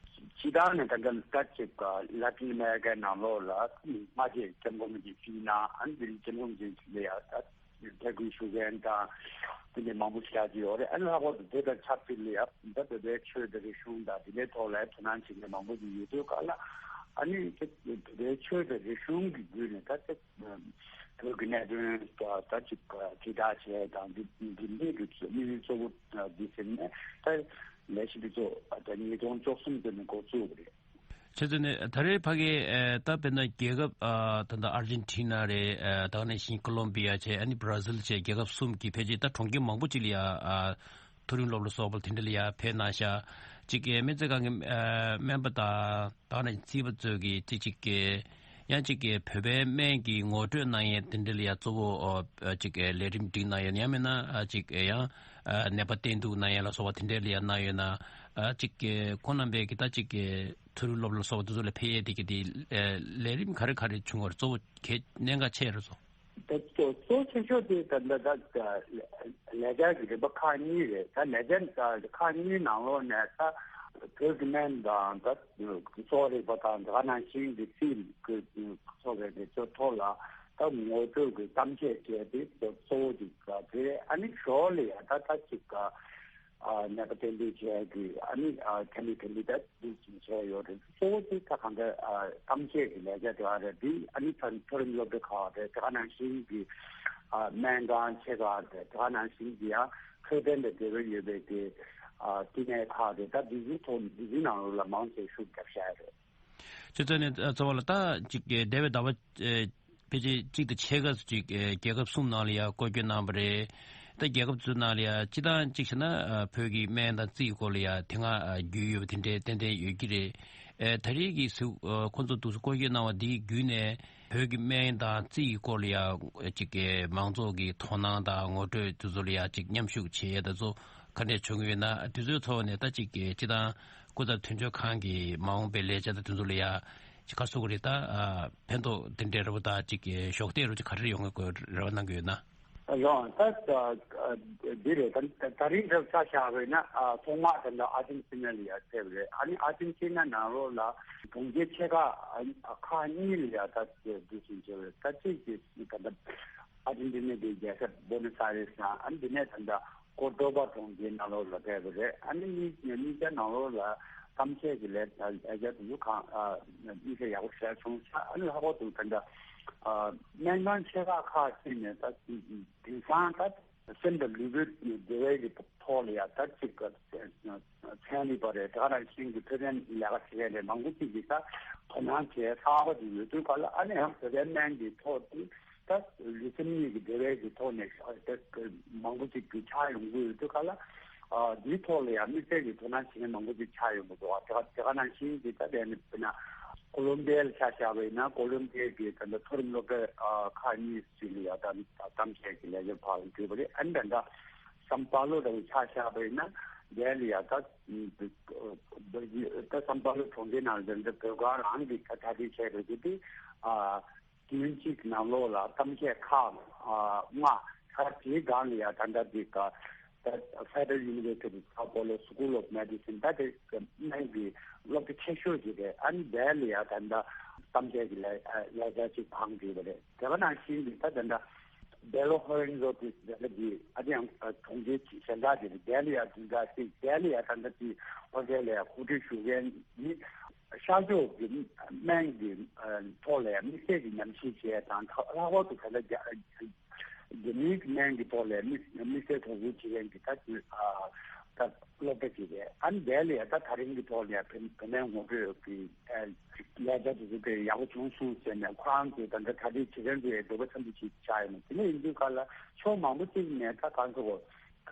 སྤྱིར་བཏང་ནས་ད་ལྟ་ད་ཅིག་ལ་ཏིན་ཨ་མེ་རི་ཀའི་ནང་ལོགས་ལ་སྔ་རྗེས་འཆམ་གོམས་ཀྱི་ཕྱི་ནང་ཨ་ནི་འདིར་འཆམ་གོམས་ཀྱི་ཕྱི་ལ་ཡ་ད་དད་གུས་ཞུ་མཁན་དང་དེ་འདྲ་མང་པོ་ཞིག་ཆགས་ཀྱི་ཡོད་རེད། ཨ་ནི་ལྷག་པར་དུ་དེ་དང་ཆབས་ཅིག་ལ་ཡ་ད་བོད་པའི་ཆོས་དང་རིག་གཞུང་དང་དེ་འདྲའི་ཐོག་ལ་དོ་སྣང་བྱེད་མཁན་མང་པོ་ཞིག་ཡོད་དུས་ག་ལ། ཨ་ནི་དེ་བོད་པའི་ཆོས་དང་རིག་གཞུང་གི་བརྒྱུད་ནས་ད་ལྟ་བོད་ཀྱི་གནད་དོན་ད་ཅིག་དྲིལ་བསྒྲགས་བྱས་དང་འདི་འདི་འདྲའི་གི་དམིགས་ཡུལ་གཙོ་བོ་འདི་ཟིན་ནས་ད་ལས་གཞི་འདི་ཚོ་ད་ཉིས་སྟོང་བཅུ་གསུམ་དེ་ནས་འགོ་བཙུགས་པ་རེད། བྱས་ཙང་ནས་ད་རེས་ཕ་གིའི་ཨ་ད་དཔེར་ན་རྒྱལ་ཁབ་ཨ་ད་ལྟ་ཨར་ཇེན་ཊི་ན་རེད། ཨ་ད་ག་ནང་བཞིན་ཀོ་ལོམ་བི་ཡ་བྱས། ཨ་ནི་བྷ་ར་ཟིལ་བྱས། རྒྱལ་ཁབ་གསུམ་གྱི་ཕལ་ཆེར་ད་གྲོང་ཁྱེར་མང་པོ་ཅིག་ལ་ཡ་ཨ་མཐོ་རིམ་སློབ་གྲྭ་སོགས་པ་དེ་འདྲ་ལ་ཡ་ཕེབས་གནང་ཤག་ཅིག་གི་སྨན་རྩིས་ཁང་གི་ཨ་སྨན་པ་དང་ད་ག་ནང་བཞིན་རྩིས་པ་ཚོས་ཀྱི་ཅིག་ཅིག་གི་ཡང་ཅིག་གི་བོད་པའི་སྨན་གྱི་ངོ་སྤྲོད་གནང་ཡས་དེ་འདྲ་ལ་ཡ་གཙོ་བོ་ཨ་ཅིག་གི་ལས་རིམ་སྒྲིག་གནང་ཡས། ཡང་མིན་ན་ཨ་ཅིག་ཡང་ཨ་ནད་པ་བསྟེན་གཏུག་གནང་ཡས་ལ་སོགས་པ་དེ་འདྲ་ལ་ཡ་གནང་ཡོད་ན། ཨ་ཅིག་གི་ཁོང་རྣམ་པས་ཀྱི་ད་ཅིག་གི་མཐོ་རིམ་སློབ་གྲྭ་སོགས་པ་དེ་ཚོ་ལ་ཕེབས་ཡས་དེ་གི་དེ་ཨ་ལས་རིམ་ག་རེ་ག་རེ་བྱུང་བར་གཙོ་བོ་གལ་གནད་འགག་ཆེ་རུ་སོང་། ད་གཙོ་གཙོ་ཆེ་ཤོས་དེ་ད་ལྟ་ད་ལས་འཆར་གྱི་རིམ་པ་ཁག་གཉིས་རེད། ད་ལས་འཆར་ཁག་གཉིས་ནང་ལོགས་ནས་ད་བོད་ཀྱི་སྨན་དང་ད་གསོ་བ་རིག་པ་དང་དེ་ག་ནང་བཞིན་གྱི་རྩིས་ཀྱི་སོགས་པའི་དེ་ཚོ་ཐོག་ལ་ད་ངོ་སྤྲོད་ཀྱི་གཏམ་བཤད་བྱས་ཏེ་གཙོ་བོ་ཅིག་དེ་རེད། ཨ་ནི་ཞོར་ལ་ཡང་ད་ད་ཅིག་ནད་པ་བསྟེན་གཏུག་བྱས་ཀྱི་ཨ་ནི་ཐ་མི་ཐ་མི་ད་འདུག་ཅིང་བྱས་ཡོད་རེད། གཙོ་བོ་དེ་ད་གང་ལྟར་ཨ་གཏམ་བཤད་ཀྱི་ལས་ཀ་དེ་བ་རེད། དེ་ཨ་ནི་ད་མཐོ་རིམ་སློབ་གྲྭ་ཁག་རེད། དེ་ག་ནང་བཞིན་གྱི་ཨ་སྨན་ཁང་ཆེ་ཁག་རེད། དེ་ག་ནང་བཞིན་གྱི་ཡང་འཕྲོད་བསྟེན་དང་འབྲེལ་བ་ཡོད་པའི་གི་ཨ་བསྟི་གནས་ཁག་རེད། ད་འདི་ཚོའི་ཐོག་ནས་འདི་ཚོའི་ནང་ལོགས་ལ་མང་ཆེ་ཤུགས་བརྒྱབ་བཞག་ཡོད་རེད། ཅེས་ཙང་ནས་ཚོ་བ་ལ་ད་ཅིག་འདས་པའི་ཟླ་བ་ཕལ་ཆེར་གཅིག་དང་ཕྱེད་ཀ་ཙམ་ཅིག་རྒྱལ་ཁབ་གསུམ་ནང་ལ་ཡང་སྐོར་སྐྱོད་གནང་བ་རེད། ད་རྒྱལ་ཁབ་ཚོའི་ནང་ལ་ཡང་སྤྱིར་བཏང་གཅིག་བྱས་ན་བོད་ཀྱི་སྨན་དང་རྩིས་སྐོར་ལ་ཡང་དེ་སྔ་རྒྱུས་ཡོད་པ་དེ་འདྲའི་ཏན་ཏན་ཡོད་ཀྱི་རེད། ཨེ་ད་རེས་ཀྱི་ཟུར་ཨ་ཁོང་ཚོ་འདུག་སེ་སྐོར་སྐྱོད་གནང་བ་འདིའི་བརྒྱུད་ནས་བོད་ཀྱི་སྨན་དང་རྩིས་ཀྱི་སྐོར་ལ་ཡང་ཅིག་གི་མང་ཚོགས་ཀྱི་དོ་སྣང་དང་ངོ་སྤྲོད་དེ་ཚོ་ལ་ཡང་ཅིག་མཉམ་ཞུགས་བྱེད་ཡས་དེ་ཚོ་ག་འདྲས་བྱུང་ཡོད་ན། དེ་ཚོའི་ཐོག་ནས་ད་ཅིག་གི་སྤྱིར་བཏང་སྐུ་ཚབ་དོན་གཅོད་ཁང་གི་མ་འོངས་པའི་ལས་བྱ་དང་དེ་ཚོ་ལ་ཡང་ཅིག་ག་རེ་ཟེར་དགོས་རེད། ད་ཨ་ཕན་ཐོགས་དེ་འདྲའི་རེ་བ་དང་ཅིག་གི་གཞོགས་འདེགས་རུ་ཅིག་ག་རེ་ཡོང་གི་དགོས་རེ་བ་གནང་གི་ཡོད་ན། རོང་ད་ད་འདི་རེད། ད་ད་རིང་གྲབས་ཆ་བཞག་པ་ཡིན་ན་ཨ་ཐོག་མར་ད་ལྟ་ཨར་ཇེན་ཊི་ན་ལ་ཡར་ཕེབས་རེད། ཨ་ནི་ཨར་ཇེན་ཊི་ན་ནང་ལོགས་ལ་གྲོང་ཁྱེར་ཆེ་ཁག་ཨ་ཁག་གཉིས་ལ་ཡར་ད་འདུག་སེ་བྱས་རེད། ད་གཅིག་དེ་ད་ལྟ་ཨར་ཇེན་ཊི་ན་གི་རྒྱལ་ས་བྷོ་ནོས་ཨ་རེས་ནང་ཨ་ནི་འདི་ནས་ད་ལྟ་ཀོར་ཌོ་བྷ་གྲོང་ཁྱེར་ནང་ལོགས་ལ་ཕེབས་པ་རེད། ཨ་ནི་གཉིས་གཉིས་ཀ་ནང་ལོགས་ལ་གཏམ་བཤད་ཀྱི་ལས་ལས་འཆར་དེ་ཚོ་གང་ཨ་དམིགས་བསལ་ཡག་པོ་ཞིག་བྱུང་ཤག་ཨ་ནི་ལྷག་པར་དུ་ད་ལྟ་ཨ་སྨན་ཁང་ཆེ་ཁག་ཁག་ཅིག་ནས་ད་དེང་སང་ད་སེམས་དང་ལུས་པོའི་བདེ་བའི་གི་ཐོག་ལ་ཡ་ད་ཅིག་ཚན་རིག་པ་རེད། དེ་ག་ནང་བཞིན་གྱི་འཕྲོད་བསྟེན་ལས་ཀ་བྱེད་མཁན་རེད། མང་པོ་ཅིག་གིས་ད་དོ་སྣང་བྱས་གསར་པ་ཅིག་ཡོད་དུས་ག་ལ། ཨ་ནི་ཡང་བོད་པའི་སྨན་གྱི་ཐོག་ཏུ་ད་ལུས་སེམས་གཉིས་ཀྱི་བདེ་བའི་གི་ཐོག་ནས་ད་མང་པོ་ཅིག་གིས་ཆགས་ཡོང་གི་ཡོད་དུས་ག་ལ། ཨ་འདིའི་ཐོག་ལ་ཡང་དམིགས་བསལ་གྱི་དོ་སྣང་བྱེད་མཁན་མང་པོ་ཅིག་ཆགས་ཡོང་གི་འདུག་དེ་ག་དེ་ག་ནང་བཞིན་གྱི་ད་དེ་ནི་དཔེར་ན་ཀོ་ལོམ་བི་ཡ་ལ་ཆ་བཞག་པ་ཡིན་ན། ཀོ་ལོམ་བི་ཡ་གི་ད་ལྟ་མཐོ་རིམ་སློབ་གྲྭ་ཨ་ཁག་གཉིས་ཅིག་ལ་ཡང་ད་གཏམ་བཤད་ཀྱི་ལས་འཆར་ཕར་ལ་བསྒྲུབས་པ་རེད། ཨ་ནི་ད་ལྟ་སམ་པ་ལོ་འདྲ་བོ་ཆ་བཞག་པ་ཡིན་ན། དེ་ལ་ཡང་ད་ད་སམ་པ་ལོ་གྲོང་ཁྱེར་ནང་ལ་འདི་འདྲ་བོད་སྒར་རང་གི་ད་གྲ་སྒྲིག་བྱས་རེད་དེ། དེ་ཨ་དུས་ཡུན་གཅིག་ནང་ལོགས་ལ་གཏམ་བཤད་ཁག་ཨ་ལྔ་ཁག་དེའི་སྒང་ལ་ཡང་ད་ལྟ་འདི་ག་ད་Federal University of Sao Paulo School of Medicine ད་དེ་སྨན་གྱི་སློབ་གྲྭ་ཆེ་ཤོས་ཅིག་རེད། ཨ་ནི་དེ་ལ་ཡང་ད་ལྟ་གཏམ་བཤད་ཀྱི་ལས་ལས་ཀ་ཅིག་འཕངས་ཡོད་པ་རེད། དེ་ག་ནང་བཞིན་གྱི་ད་ད་ལྟ་Belo Horizonte ཟེར་བ་དེ་ཨ་དེ་ཡང་གྲོང་ཁྱེར་གཞན་དག་དེ་རེད། དེ་ལ་ཡང་དེ་འདྲ་ཅིག་དེ་ལ་ཡང་ད་ལྟ་དེ་ཧོ་ཊེལ་ལ་ཡང་གོ་སྒྲིག་ཞུ་མཁན་ནི་ཤར་ཕྱོགས་ཀྱི་སྨན་གྱི་ཐོག་ལ་ཡང་དམིགས་བསལ་གྱི་ཉམས་ཞིབ་བྱས་དང་། ལྷག་པར་དུ་ད་ལྟ་རྒྱ་རྒྱ་མིའི་སྨན་གྱི་ཐོག་ལ་དམིགས་དམིགས་བསལ་དོ་ཁུར་བྱེད་མཁན་གྱི་ད་ཅིག་ཨ་ ད་སློབ་གྲྭ་ཅིག་རེད། ཨ་ནི་དེ་ལ་ཡ་ད་དེ་རིང་གི་ཐོག་ལ་ཡ་བུད་བུད་མེད་ངོ་སྤྲོད་ཀྱི་ལས་ཀ་དེ་ཚོ་དཔེ་ཡག་པོ་བྱུང་སོང་ཟེར་ནས། ཁོ་རང་ཚོས་ད་ལྟ་གྲ་སྒྲིག་བྱེད་མཁན་ཚོ་ཡ་འདོད་པ་ཚ་པོ་ཅིག་ཆགས་ཡོད་ན། དེ་འདྲ་ཡིན་དུས་ག་ལ་ཕྱོགས་མང་པོ་ཅིག་ནས་ད་གང་ཟེར་བོད་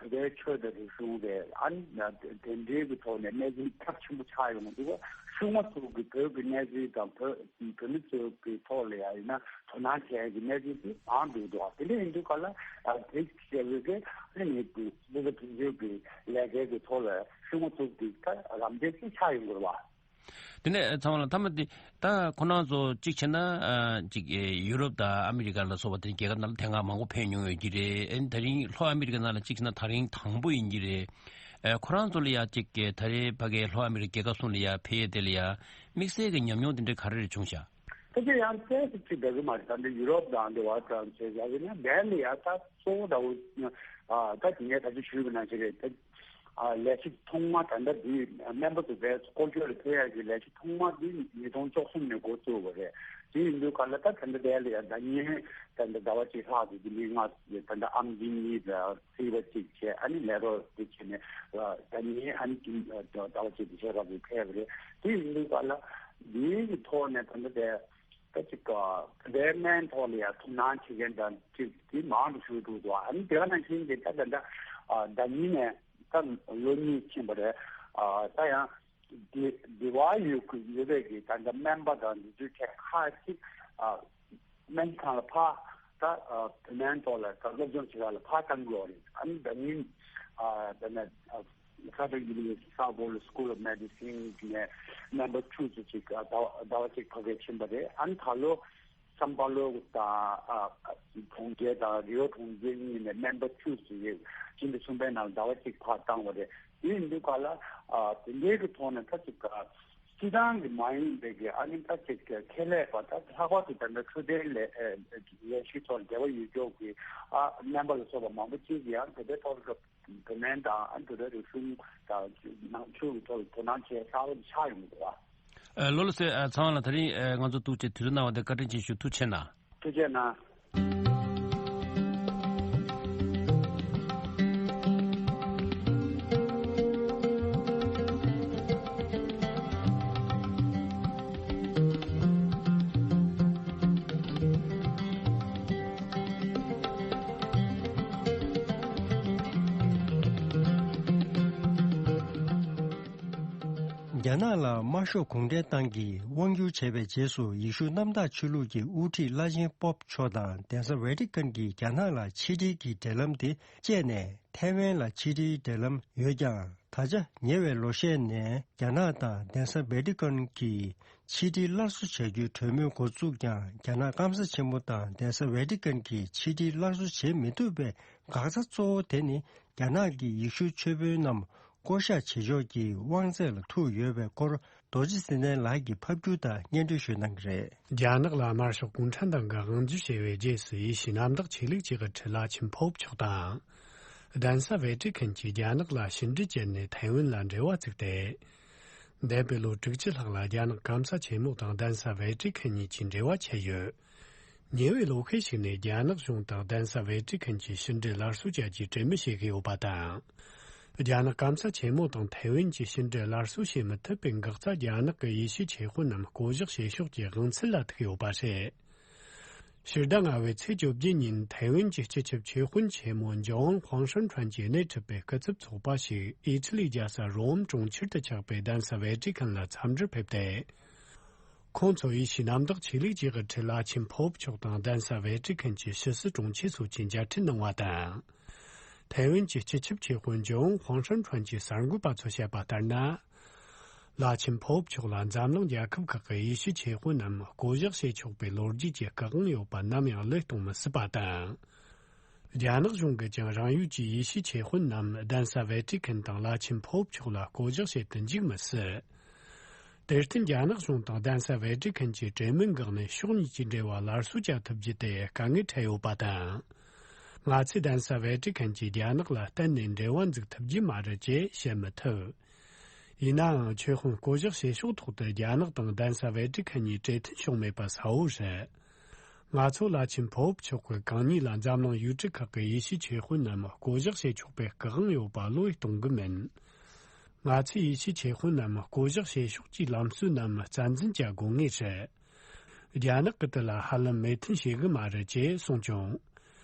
པའི་ཆོས་དང་རིག་གཞུང་རེད། ཨ་ནི་དེ་འདྲའི་གི་ཐོག་ནས་གནས་ཚུལ་ཚབས་ཆེན་པོ་ཆགས་ཡོང་དུས། ཤུགས་མ་ཐུག་གི་བོད་ཀྱི་གནས་ཚུལ་དང་བོད་བོད་མི་ཚོའི་གི་ཐོག་ལ་ཡ་ཡིན་ན་དོ་སྣང་བྱེད་ཀྱི་གནས་ཚུལ་དེ་མང་འདུག་འདུག་དེ་འདྲ་ཡིན་དུས་ག་ལ་དེ་བྱས་པའི་གི་ཨ་ནི་དེ་ལུས་པོ་དོན་གཅོད་ཀྱི་ལས་ཀའི་གི་ཐོག་ལ་ཤུགས་མ་ཐུག་གི་ད་རམ་འདེགས་ཤིག་ཆགས་ཡོང་དགོས་རེད་བ། དེ་ནས་ཚང་མ་ལ་མཐའ་མ་དེ་ད་ཁོ་རང་ཚོ་གཅིག་བྱས་ན་ཨ་གཅིག་ཨེ་ཡུ་རོབ་དང་ཨ་མི་རི་ཀ་ལ་སོགས་པ་དེ་རྒྱལ་ཁབ་ནང་ལ་དེ་སྔ་མང་པོ་ཕེབས་མྱོང་ཡོད་ཀྱི་རེད། ཨ་ནི་དེ་རིང་ལྷོ་ཨ་མི་རི་ཀ་ནང་ལ་གཅིག་བྱས་ན་དེ་རིང་དང་པོ་ཡིན་གྱི་རེད། ཨེ་ཁོ་རང་ཚོ་ལ་ཡ་གཅིག་གི་ད་རེས་ཕ་གིའི་ལྷོ་ཨ་མི་རི་ཀ་རྒྱལ་ཁབ་གསུམ་ལ་ཡ་ཕེབས་ཡས་དེ་ལ་ཡ་དམིགས་བསལ་གྱི་ཉམས་མྱོང་དེ་འདྲ་ག་རེ་རེ་བྱུང་ཤག་ད་ཆ་ཡང་བཙན་ཞིག་ཅིག་འདྲ་གི་མ་རེད། ད་འདི་ཡུ་རོབ་དང་འདི་བར་དང་བྱས་ཡ་ཡིན་ན་བལ་ལ་ཡ་ད་གཙོ་བོ་ད་འོ་ད་དེ་ངས་ད་ཆ་ཞུས་པ་ནང་བཞིན་རེད། ད་ལས་གཞི་ཐོག་མ་ད་ལྟ་འདི་སྨན་པ་ཚོ་བལ་སྐོར་སྐྱོད་ལ་ཕེབས་ཡ་གི་ལས་གཞི་ཐོག་མ་འདི་ཉིས་སྟོང་བཅུ་གསུམ་ནས་འགོ་བཙུགས་པ་རེད། དེ་ཡིན་དུས་ག་ལ་ད་ད་ལྟ་བལ་ལ་ཡ་ཟླ་ཉིན་ད་ལྟ་ཟླ་བ་གཅིག་ལྷག་གི་འདི་མི་ལྔ་ད་ལྟ་ཨམ་ཆི་གཉིས་དང་། རྩིས་པ་གཅིག་བྱས། ཨ་ནི་ལས་རོགས་དེ་བྱས་ནས་ད་ནི་ཨ་ནི་ཀྱི་ཟླ་བ་གཅིག་དེ་བྱས་རོགས་ཀྱི་ཕེབས་རེད། དེ་ཡིན་དུས་ག་ལ་འདིའི་གི་ཐོག་ནས་ད་ལྟ་དེ་ད་ཅིག་བདེ་སྨན་ཐོག་ལ་ཡང་ཐུགས་སྣང་བྱེད་མཁན་དང་ཅིག་དེ་མང་དུ་ཞུགས་འདུག་འདུག་ཨ་ནི་དེ་ག་ནང་བཞིན་གྱི་ད་ད་ད་ཟླ་ཉིན་ནས་ད་ལོ་གཉིས་ཕྱིན་པ་རེད། ད་ཡང་དེ་དེ་བ་ཡོད་ཀྱི་ཡོད་པའི་གི་ད་ལྟ་སྨན་པ་དང་འདི་ཚོའི་གྲས་ཁག་ཅིག་སྨན་ཁང་ལ་ཕར་ད་བོད་སྨན་ཐོག་ལ་ད་སློབ་སྦྱོང་བྱེད་ཡག་ལ་ཕར་བཏང་དགོས་རེད། ཨ་ནི་ད་ནི་ད་ནི་Southern University Sao Paulo School of Medicine ནས་member two ཚོ་ཅིག་ཟླ་བ་ཟླ་བ་གཅིག་ཕ་གིར་ཕྱིན་པ་རེད། ཨ་ནི་ད་ལོ་སམ་པ་ལོ་དང་གྲོང་ཁྱེར་དང་རི་ཡོ་གྲོང་ཁྱེར་གཉིས་ནས་member two ཚོ་ཡིན། སྤྱི་ཟླ་གསུམ་པའི་ནང་ཟླ་བ་གཅིག་ཕར་བཏང་བ་རེད། དེ་ཡིན་དུས་ག་ལ་དེ་འདྲའི་གི་ཐོག་ནས་ད་ཅིག་སྤྱི་བཏང་གི་མ་ཡིན་པའི་གི་ཨ་ནི་ད་ཅིག་ཁེ་ལས་པ་ད་ལྷག་པར་དུ་ད་ལྟ་འཕྲོད་བསྟེན་ལས་ལས་གཞི་ཐོག་འབྲེལ་བ་ཡོད་ཀྱོག་གི་ཨ་སྨན་པ་ལ་སོགས་པ་མང་པོ་ཅིག་གིས་ཡང་དེ་འདྲའི་ཐོག་ལ་བོད་སྨན་དང་ཨ་ནི་དེ་འདྲའི་རིག་གཞུང་དང་ནང་ཆོས་ཀྱི་ཐོག་ལ་དོ་སྣང་བྱེད་ཧྲག་པོ་ཆགས་ཡོང་གི་འདུག་བ། ལོ་ལོ་ཚེ་ཚང་བ་ལ་དེ་རིང་ང་ཚོ་ཐུག་ཆེད་དུས་ཚོད་གནང་བ་དེ་བཀའ་དྲིན་ཆེ་ཞུ། ཐུགས་རྗེ་གནང་། ཐུགས་རྗེ་གནང་། རྒྱ་ནག་ལ་དམར་ཤོག་གུང་ཁྲན་ཏང་གིས་དབང་བསྒྱུར་བྱས་པའི་རྗེས་སུ། ཡེ་ཤུ་གནམ་བདག་ཆོས་ལུགས་ཀྱི་དབུ་ཁྲིད་བླ་ཆེན་པོབ་མཆོག་དང་གདན་ས་ཝེ་ཏི་ཀན་གྱིས་རྒྱ་ནག་ལ་ཕྱི་འབྲེལ་གྱི་འབྲེལ་ལམ་དེ་བཅད་ནས། ཐའེ་ཝན་ལ་ཕྱི་འབྲེལ་འབྲེལ་ལམ་ཡོད་ཀྱང་། ད་ཆ་ཉེ་བའི་ལོ་ཤས་ནས་རྒྱ་ནག་དང་གདན་ས་ཝེ་ཏི་ཀན་གྱིས་ཕྱི་འབྲེལ་སླར་གསོ་བྱ་རྒྱུའི་གྲོས་མོལ་འགོ་བཙུགས་ཀྱང་། རྒྱ་ནག་སྐམ་ས་ཆེན་མོ་དང་གདན་ས་ཝེ་ཏི་ཀན་གྱིས་ཕྱི་འབྲེལ་སླར་གསོ་བྱེད་མི་ཐུབ་པའི་འགག་རྩ་གཙོ་བོ་དེ་ནི། རྒྱ་ནག་གིས་ཡེ་ཤུ་ཆོས་དཔོན་རྣམས་བསྐོ་གཞག་བྱེད་ཕྱོགས་ཀྱི་དབང་ཚད་ལ་ཐུག་ཡོད་པའི་སྐོར། རྡོ་རྗེ་ཚེ་བརྟན་ལགས་ཀྱི་ཕབ་སྒྱུར་དང་སྙན་སྒྲོན་ཞུ་གནང་གི་རེད། རྒྱ་ནག་ལ་དམར་ཤོག་གུང་ཁྲན་ཏང་གིས་དབང་སྒྱུར་བྱས་པའི་རྗེས་སུ། ཡེ་ཤུའི་གནམ་བདག་ཆོས་ལུགས་ཀྱི་དབུ་ཁྲིད་བླ་ཆེན་པོབ་མཆོག་དང་། གདན་ས་ཝེ་ཏི་ཁན་གྱིས་རྒྱ་ནག་ལ་ཕྱི་འབྲེལ་བཅད་ནས་ཐའེ་ཝན་ལ་འབྲེལ་བ་བཙུགས་ཏེ། འདས་པའི་ལོ་དྲུག་ཅུ་ལྷག་ལ་རྒྱ་ནག་སྐམ་ས་ཆེན་མོ་དང་གདན་ས་ཝེ་ཏི་ཁན་གཉིས་ཀྱིས་འབྲེལ་བ་བཅད་ཡོད། ཉེ་བའི་ལོ་ཤས་ཤིག་ནས་རྒྱ་ནག་གཞུང་དང་གདན་ས་ཝེ་ཏི་ཁན་གྱིས་ཕྱི་འབྲེལ་སླར་གསོ་བྱ་རྒྱུའི་གྲོས་མོལ་བྱེད་ཀྱི་ཡོད་པ་དང་། རྒྱ་ནག་སྐམ་ས་ཆེན་མོ་དང་ཐའེ་ཝན་གྱི་ཕྱི་འབྲེལ་སླར་གསོ་བྱེད་མི་ཐུབ་པའི་འགག་རྩ། རྒྱ་ནག་གིས་ཡེ་ཤུའི་ཆོས་དཔོན་རྣམས་བསྐོ་གཞག་བྱེད་ཕྱོགས་ཀྱི་དབང་ཚད་ལ་ཐུག་ཡོད་པ་རེད། ཕྱི་ཟླ་ལྔ་པའི་ཚེས་བཅོ་བརྒྱད་ཉིན་ཐའེ་ཝན་གྱི་སྤྱི་ཁྱབ་ཆོས་དཔོན་ཆེན་མོ་ཇོ་ཝང་ཧུང་ཧྲན་ཁྲོན་གྱིས་སྣེ་ཁྲིད་པའི་སྐུ་ཚབ་ཚོགས་པ་ཞིག་ཨི་ཊ་ལིའི་རྒྱལ་ས་རོམ་གྲོང་ཁྱེར་དུ་ཆགས་པའི་གདན་ས་ཝེ་ཏི་ཁན་ལ་འཚམས་འདྲིར་ཕེབས་ཏེ། ཁོང་ཚོ་ཡེ་ཤུའི་གནམ་བདག་ཆོས་ལུགས་ཀྱི་དབུ་ཁྲིད་བླ་ཆེན་པོབ་མཆོག་དང་གདན་ས་ཝེ་ཏི་ཁན་གྱི་ཕྱི་སྲིད་དྲུང་ཆེ་སོགས་ཀྱིས་མཇལ་འཕྲད་གནང་བ་དང་། ཐའེ་ཝན་གྱི་སྤྱི་ཁྱབ་ཆེད་དཔོན་ཇོ་ཝང་ཧུང་ཧྲན་ཁྲོན་གྱིས་གསར་འགོད་པ་ཚོར་བཤད་པ་ལྟར་ན། བླ་ཆེན་པོབ་མཆོག་ལ་འཛམ་གླིང་རྒྱལ་ཁབ་ཁག་གི་ཡེ་ཤུའི་ཆོས་དཔོན་རྣམས་བསྐོ་གཞག་བྱེད་ཆོག་པའི་ལོ་རྒྱུས་ཀྱི་སྐུ་དབང་ཡོད་པ་ནམ་ཡང་བློས་གཏོང་མི་སྲིད་པ་དང་། རྒྱ་ནག་གཞུང་གིས་ཀྱང་རང་ཡུལ་གྱི་ཡེ་ཤུའི་ཆོས་དཔོན་རྣམས་གདན་ས་ཝེ་ཏི་ཁན་དང་བླ་ཆེན་པོབ་མཆོག་ལ་བསྐོ་གཞག་བྱེད་དུ་འཇུག་མི་སྲིད། དེར་བརྟེན་རྒྱ་ནག་གཞུང་དང་གདན་ས་ཝེ་ཏི་ཁན་གྱིས་གྲོས་མོལ་འགག་ནས་ཕྱོགས་གཉིས་ཀྱི་འབྲེལ་བ་སླར་གསོ་བྱ་ཐུབ་རྒྱུ་དེ་དཀའ་ངལ་འཕྲད་ཡོད་པ་དང་། ང་ཚོས་གདན་ས་ཝེ་ཏི་ཁན་གྱིས་རྒྱ་ནག་ལ་གཏན་ནས་འབྲེལ་བ་འཛུགས་ཐུབ་རྒྱུ་མ་རེད་ཅེས་བཤད་མི་ཐུབ། ཡིན་ནའང་ཆོས་དཔོན་བསྐོ་གཞག་བྱེད་ཕྱོགས་ཐོག་ཏུ་རྒྱ་ནག་དང་གདན་ས་ཝེ་ཏི་ཁན་གཉིས་གྲོས་མཐུན་བྱུང་མེད་པ་གསལ་བོ་རེད། ང་ཚོ་བླ་ཆེན་པོབ་མཆོག་གིས་གང་ཉིད་ལ་འཛམ་གླིང་ཡུལ་གྲུ་ཁག་གི་ཡེ་ཤུའི་ཆོས་དཔོན་རྣམས་བསྐོ་གཞག་བྱེད་ཆོག་པའི་སྐུ་དབང་ཡོད་པ་བློས་གཏོང་གི་མིན། ང་ཚོས་ཡེ་ཤུའི་ཆོས་དཔོན་རྣམས་བསྐོ་གཞག་བྱེད་ཕྱོགས་ཀྱི་ལམ་སྲོལ་རྣམས་རྩ་འཛིན་བྱ་དགོས་ངེས་རེད། རྒྱ་ནག་གིས་དེ་ལ་ཧ་ལམ་མོས་མཐུན་བྱེད་གི་མ་རེད་ཅེས་གསུངས་བྱུང་།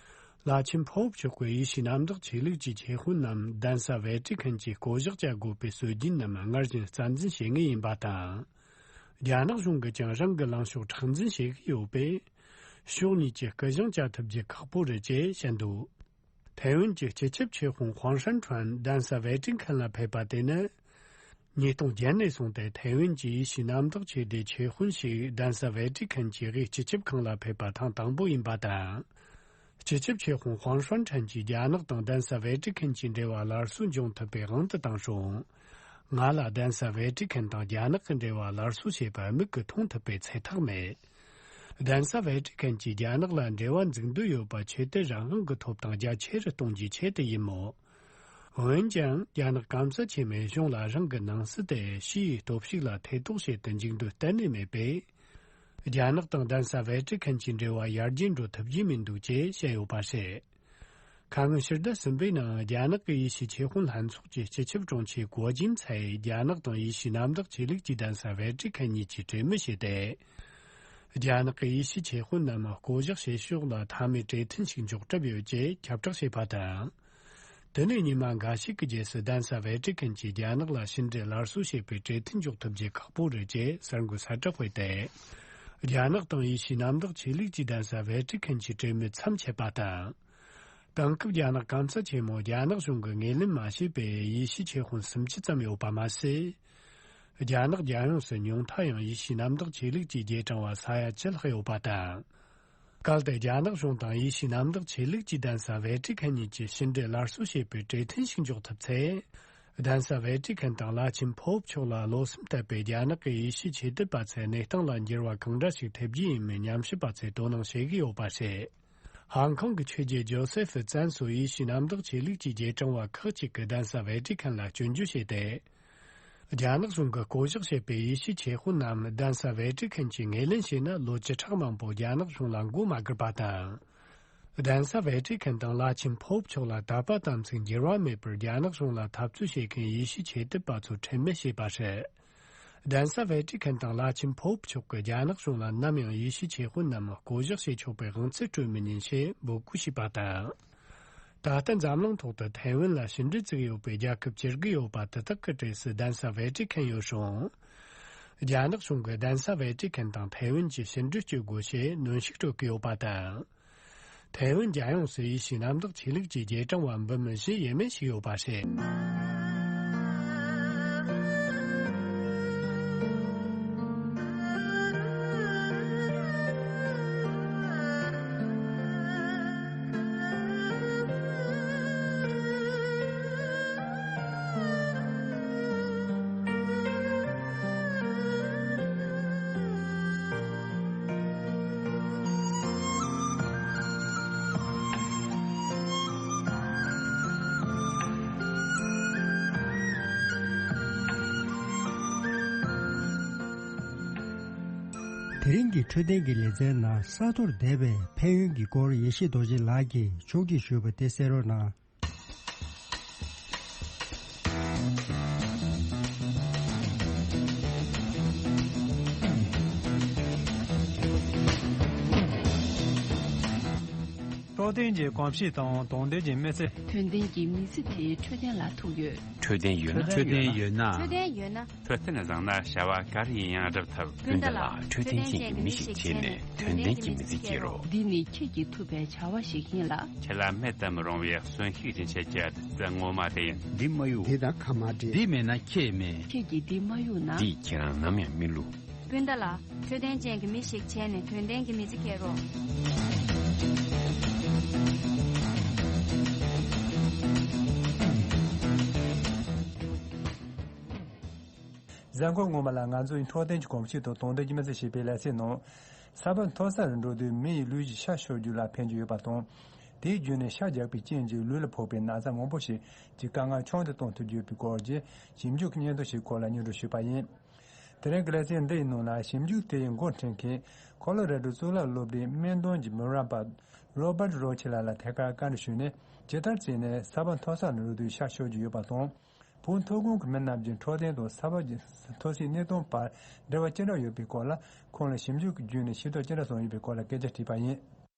བླ་ཆེན་ཕོབ་མཆོག་གིས་ཡེ་ཤུའི་གནམ་བདག་ཆོས་ལུགས་ཀྱི་ཆོས་དཔོན་རྣམས་གདན་ས་ཝེ་ཏི་ཁན་གྱིས་བསྐོ་གཞག་བྱ་དགོས་པའི་སྲོལ་རྒྱུན་རྣམས་སྔར་བཞིན་རྩ་འཛིན་བྱེད་ངེས་ཡིན་པ་དང་། རྒྱ་ནག་གཞུང་གིས་ཀྱང་རང་གི་ལངས་ཕྱོགས་མཁྲེགས་འཛིན་བྱེད་ཀྱི་ཡོད་པས། ཕྱོགས་གཉིས་ཀྱི་སྐུ་གཞུང་བཅའ་ཐུབ་རྒྱུ་ཁག་པོ་རེད་ཅེས་བཤད་འདུག། ཐའེ་ཝན་གྱི་སྤྱི་ཁྱབ་ཆོས་དཔོན་ཧུང་ཧྲན་ཁྲོན་གདན་ས་ཝེ་ཏི་ཁན་ལ་ཕེབས་པ་དེ་ནི། ཉིས་སྟོང་བརྒྱད་ནས་བཟུང་སྟེ་ཐའེ་ཝན་གྱི་ཡེ་ཤུའི་གནམ་བདག་ཆོས་སྡེའི་ཆོས་དཔོན་ཞིག་གདན་ས་ཝེ་ཏི་ཁན་གྱི་དབུས་སྤྱི་ཁྱབ་ཁང་ལ་ཕེབས་པ་ཐེངས་དང་པོ་ཡིན་པ་དང་། སྤྱི་ཁྱབ་ཆོས་དཔོན་ཧུང་ཧྲན་ཁྲོན་གྱིས་རྒྱ་ནག་དང་གདན་ས་ཝེ་ཏི་ཁན་གྱི་འབྲེལ་བ་སླར་གསོ་འབྱུང་ཐུབ་པའི་དབང་དུ་བཏང་རུང་། ང་ལ་གདན་ས་ཝེ་ཏི་ཁན་དང་རྒྱ་ནག་གི་འབྲེལ་བ་སླར་གསོ་བྱེད་པ་མིག་གིས་མཐོང་ཐུབ་པའི་ཚད་ཐག་མེད། གདན་ས་ཝེ་ཏི་ཁན་གྱིས་རྒྱ་ནག་ལ་འབྲེལ་བ་འཛུགས་འདོད་ཡོད་པ་ཆོས་དད་རང་དབང་གི་ཐོབ་ཐང་རྒྱ་ཆེ་རུ་གཏོང་རྒྱུའི་ཆེད་དུ་ཡིན་མོད། འོན་ཀྱང་རྒྱ་ནག་སྐམ་ས་ཆེན་མོས་གཞུང་ལ་རང་གི་ནང་སྲིད་དེ་ཕྱིའི་སྟོབས་ཤུགས་ལ་ཐེ་གཏོགས་བྱེད་དུ་འཇུག་འདོད་གཏན་ནས་མེད་པས། རྒྱ་ནག་དང་གདན་ས་ཝེ་ཏི་ཁན་གྱི་འབྲེལ་བ་ཡར་རྒྱས་འགྲོ་ཐུབ་ཀྱི་མི་འདུག་ཅེས་བཤད་ཡོད་པ་རེད། ཁ་སྔོན་ཕྱི་ཟླ་གསུམ་པའི་ནང་རྒྱ་ནག་གི་ཡེ་ཤུའི་ཆོས་དཔོན་ལྷན་ཚོགས་ཀྱི་སྤྱི་ཁྱབ་དྲུང་ཆེ་གོ་ཅིན་ཚའེ་རྒྱ་ནག་དང་ཡེ་ཤུའི་གནམ་བདག་ཆོས་ལུགས་ཀྱི་གདན་ས་ཝེ་ཏི་ཁན་གཉིས་ཀྱིས་གྲོས་མོལ་བྱས་ཏེ། རྒྱ་ནག་གི་ཡེ་ཤུའི་ཆོས་དཔོན་རྣམས་བསྐོ་གཞག་བྱེད་ཕྱོགས་ལ་མཐའ་མའི་གྲོས་མཐུན་ཞིག་འཇོག་གྲབས་ཡོད་ཅེས་ཁྱབ་བསྒྲགས་བྱས་པ་དང་། དེ་ནས་ཉི་མ་འགའ་ཞིག་གི་རྗེས་སུ་གདན་ས་ཝེ་ཏི་ཁན་གྱིས་རྒྱ་ནག་ལ་ཕྱི་འབྲེལ་སླར་གསོ་བྱེད་པའི་གྲོས་མཐུན་འཇོག་ཐུབ་རྒྱུ་ཁག་པོ་རེད་ཅེས་གསར་འགོད་གསལ་བསྒྲགས་སྤེལ་ཏེ། རྒྱ་ནག་དང་ཡེ་ཤུའི་གནམ་བདག་ཆོས་ལུགས་ཀྱི་གདན་ས་ཝེ་ཏི་ཁན་གྱི་གྲོས་མོལ་མཚམས་ཆད་པ་དང་། དེང་སྐབས་རྒྱ་ནག་སྐམ་ས་ཆེན་མོ་རྒྱ་ནག་གཞུང་གིས་ངོས་ལེན་མ་བྱས་པའི་ཡེ་ཤུའི་ཆོས་དཔོན་སུམ་ཅུ་ཙམ་ཡོད་པ་མ་ཟད། རྒྱ་ནག་རྒྱལ་ཡོངས་སུ་ཉུང་མཐའ་ཡང་ཡེ་ཤུའི་གནམ་བདག་ཆོས་ལུགས་ཀྱི་རྗེས་འབྲང་བ་ས་ཡ་བཅུ་ལྷག་ཡོད་པ་དང་། གལ་ཏེ་རྒྱ་ནག་གཞུང་དང་ཡེ་ཤུའི་གནམ་བདག་ཆོས་ལུགས་ཀྱི་གདན་ས་ཝེ་ཏི་ཁན་གཉིས་ཀྱིས་ཕྱི་འབྲེལ་སླར་གསོ་བྱེད་པའི་གྲོས་མཐུན་ཞིག་འཇོག་ཐུབ་ཚེ། གདན་ས་ཝེ་ཏི་ཁན་དང་བླ་ཆེན་ཕོབ་མཆོག་ལ་བློ་སེམས་དད་པའི་རྒྱ་ནག་གི་ཡེ་ཤུའི་ཆོས་དད་པ་ཚོའི་གནས་སྟངས་ལ་འགྱུར་བ་གང་འདྲ་ཞིག་ཐེབས་རྒྱུ་ཡིན་མིན་ཉམས་ཞིབ་པ་ཚོས་དོ་སྣང་བྱེད་ཀྱི་ཡོད་པ་རེད། ཧང་ཀོང་གི་ཆོས་རྒྱལ་ཇོ་སེ་ཧྥི་ཙན་སུའུ་ཡེ་ཤུའི་གནམ་བདག་ཆོས་ལུགས་ཀྱི་རྗེས་འབྲང་བ་ཁག་ཅིག་གིས་གདན་ས་ཝེ་ཏི་ཁན་ལ་སྐྱོན་བརྗོད་བྱས་ཏེ། རྒྱ་ནག་གཞུང་གིས་བསྐོ་གཞག་བྱས་པའི་ཡེ་ཤུའི་ཆོས་དཔོན་རྣམས་གདན་ས་ཝེ་ཏི་ཁན་གྱིས་ངོས་ལེན་བྱས་ན་ལོ་བཅུ་ཕྲག་མང་པོ་རྒྱ་ནག་གཞུང་ལ་མགོ་མ་སྒུར་པ་དང་། གདན་ས་ཝེ་ཏི་ཁན་དང་བླ་ཆེན་ཕོབ་མཆོག་ལ་ད་བར་དམ་ཚིག་འགྱུར་བ་མེད་པར་རྒྱ་ནག་གཞུང་ལ་འཐབ་རྩོད་བྱེད་མཁན་ཡེ་ཤུའི་ཆོས་དད་པ་ཚོར་ཁྲེལ་མེད་བྱས་པ་རེད། གདན་ས་ཝེ་ཏི་ཁན་དང་བླ་ཆེན་ཕོབ་མཆོག་གིས་རྒྱ་ནག་གཞུང་ལ་ནམ་ཡང་ཡེ་ཤུའི་ཆོས་དཔོན་རྣམས་བསྐོ་གཞག་བྱེད་ཆོག་པའི་དབང་ཚད་སྤྲོད་མི་ཉན་ཞེས་འབོད་སྐུལ་བྱས་པ་དང་། ད་ལྟ་འཛམ་གླིང་ཐོག་ཏུ་ཐའེ་ཝན་ལ་ཕྱི་འབྲེལ་བཙུགས་ཡོད་པའི་རྒྱལ་ཁབ་བཅུ་དགུ་ཡོད་པ་དེ་དག་གི་གྲས་སུ་གདན་ས་ཝེ་ཏི་ཁན་ཡོད་རུང་། རྒྱ་ནག་གཞུང་གིས་གདན་ས་ཝེ་ཏི་ཁན་དང་ཐའེ་ཝན་གྱི་ཕྱི་འབྲེལ་གཅོད་དགོས་ཞེས་གནོན་ཤུགས་སྤྲོད་ཀྱི་ཡོད་པ་དང་། ཐའེ་ཝན་རྒྱལ་ཡོངས་སུ་ཡེ་ཤུའི་གནམ་བདག་ཆོས་ལུགས་ཀྱི་རྗེས་འབྲང་བ་འབུམ་བཞི་ཡས་མས་ཤིག་ཡོད་པ་རེད། དེ་རིང་གི་འཕྲོད་བསྟེན་གྱི་ལེ་ཚན་ནང་ས་མཐོར་བསྡད་པའི་ཕན་ཡོན་གྱི་སྐོར་ཡེ་ཤེས་རྡོ་རྗེ་ལགས་ཀྱིས་ཕྱོགས་སྒྲིག་ཞུས་པ་དེ་གསན་རོགས་གནང་། འཕྲོད་བསྟེན་གྱི་གོམས་གཤིས་དང་དོན་ལྡན་གྱི་མི་ཚེ། དོན་ལྡན་གྱི་མི་ཚེ་དེ་འཕྲོད་བསྟེན་ལ་ཐུག་ཡོད། འཕྲོད་བསྟེན་ཡོད་ན། འཕྲོད་བསྟེན་ཡོད་ན། འཕྲོད་བསྟེན་ཡོད་ན། འཕྲོད་བསྟེན་བཟང་ན་བྱ་བ་ག་རེ་ཡིན་ཡང་འགྲུབ་ཐུབ། སྤུན་ཟླ་ལགས། འཕྲོད་བསྟེན་ཅན་གྱི་མི་ཞིག་བྱས་ནས་དོན་ལྡན་གྱི་མི་ཚེ་སྐྱེལ་རོགས། འདི་ནི་ཁྱེད་ཀྱིས་ཐུབ་པའི་བྱ་བ་ཞིག་ཡིན་ལ། ཁྱེད་ལ་མེད་དུ་མི་རུང་བའི་གསོན་ཤུགས་སྦྱིན་བྱེད་ཀྱི་ཨ་ཙི་ངོ་མ་དེ་ཡིན། འདི་མ་གཡུག་འདི་དང་ཁ་མ་འདྲེས། འདི་མེད་ན་ཁྱེད་མེད། ཁྱེད་ཀྱིས་འདི་མ་གཡུག་ན། འདིས་ཁྱེད་རང་ནམ་ཡང་མི་བསླུ། སྤུན་ཟླ་ལགས། འཕྲོད་བསྟེན་ཅན་གྱི་མི་ཞིག་བྱས་ནས་དོན་ལྡན་གྱི་མི་ཚེ་སྐྱེལ་རོགས། གཟའ་འཁོར་སྔོན་མ་ལ་ང་ཚོའི་འཕྲོད་བསྟེན་གྱི་གོམས་གཤིས་དང་དོན་ལྡན་གྱི་མི་ཚེ་ཞེས་པའི་ལེ་ཚན་ནང་། ས་བབ་མཐོ་ས་རུ་འགྲོ་དུས་མི་ཡི་ལུས་ཀྱི་ཤ་གཤོག་རྒྱུ་ལ་ཕན་གྱི་ཡོད་པ་དང་། དེའི་བརྒྱུད་ནས་ཤ་རྒྱགས་པའི་རྐྱེན་གྱིས་ལུས་ལ་ཕོག་པའི་ན་ཚ་མང་པོ་ཞིག་གི་དཀའ་ངལ་ཆུང་དུ་གཏོང་ཐུབ་རྒྱུ་ཡོད་པའི་སྐོར་གྱི་ཞིབ་འཇུག་གི་སྙན་ཐོ་ཞིག་སྐོར་ལ་སྙན་སྒྲོན་ཞུས་པ་ཡིན། དེ་རིང་གི་ལེ་ཚན་འདི་ཡི་ནང་ན་ཞིབ་འཇུག་དེ་ཡི་འགོ་འཁྲིད་མཁན་ཁོ་ལོ་རེ་ཌོ་གཙུག་ལག་སློབ་གྲྭའི་སྨན་དོན་གྱི་མི་རབས་པ་རོ་བར་རོ་ཆི་ལགས་ལ་ཐད་ཀར་བཀའ་འདྲི་ཞུས་ནས་ཇི་ལྟར་བརྩིས་ནས་ས་བབ་མཐོ་ས་ནས་འགྲོ་དུས་ཤ་གཤོག་རྒྱུ་ཡོད་པ་དང་། བོད་མཐོ་སྒང་གི་མི་རྣམས་ཀྱི་འཕྲོད་བསྟེན་དང་ས་བབ་ཀྱི་མཐོ་སའི་གནས་སྟངས་བར་འབྲེལ་བ་ཅི་འདྲ་ཡོད་པའི་སྐོར་ལ། ཁོང་ལ་ཞིབ་འཇུག་གི་བརྒྱུད་ནས་ཤེས་རྟོགས་ཅི་འདྲ་བྱུང་ཡོད་པའི་སྐོར་ལ་སྐད་ཆ་དྲིས་པ་ཡིན།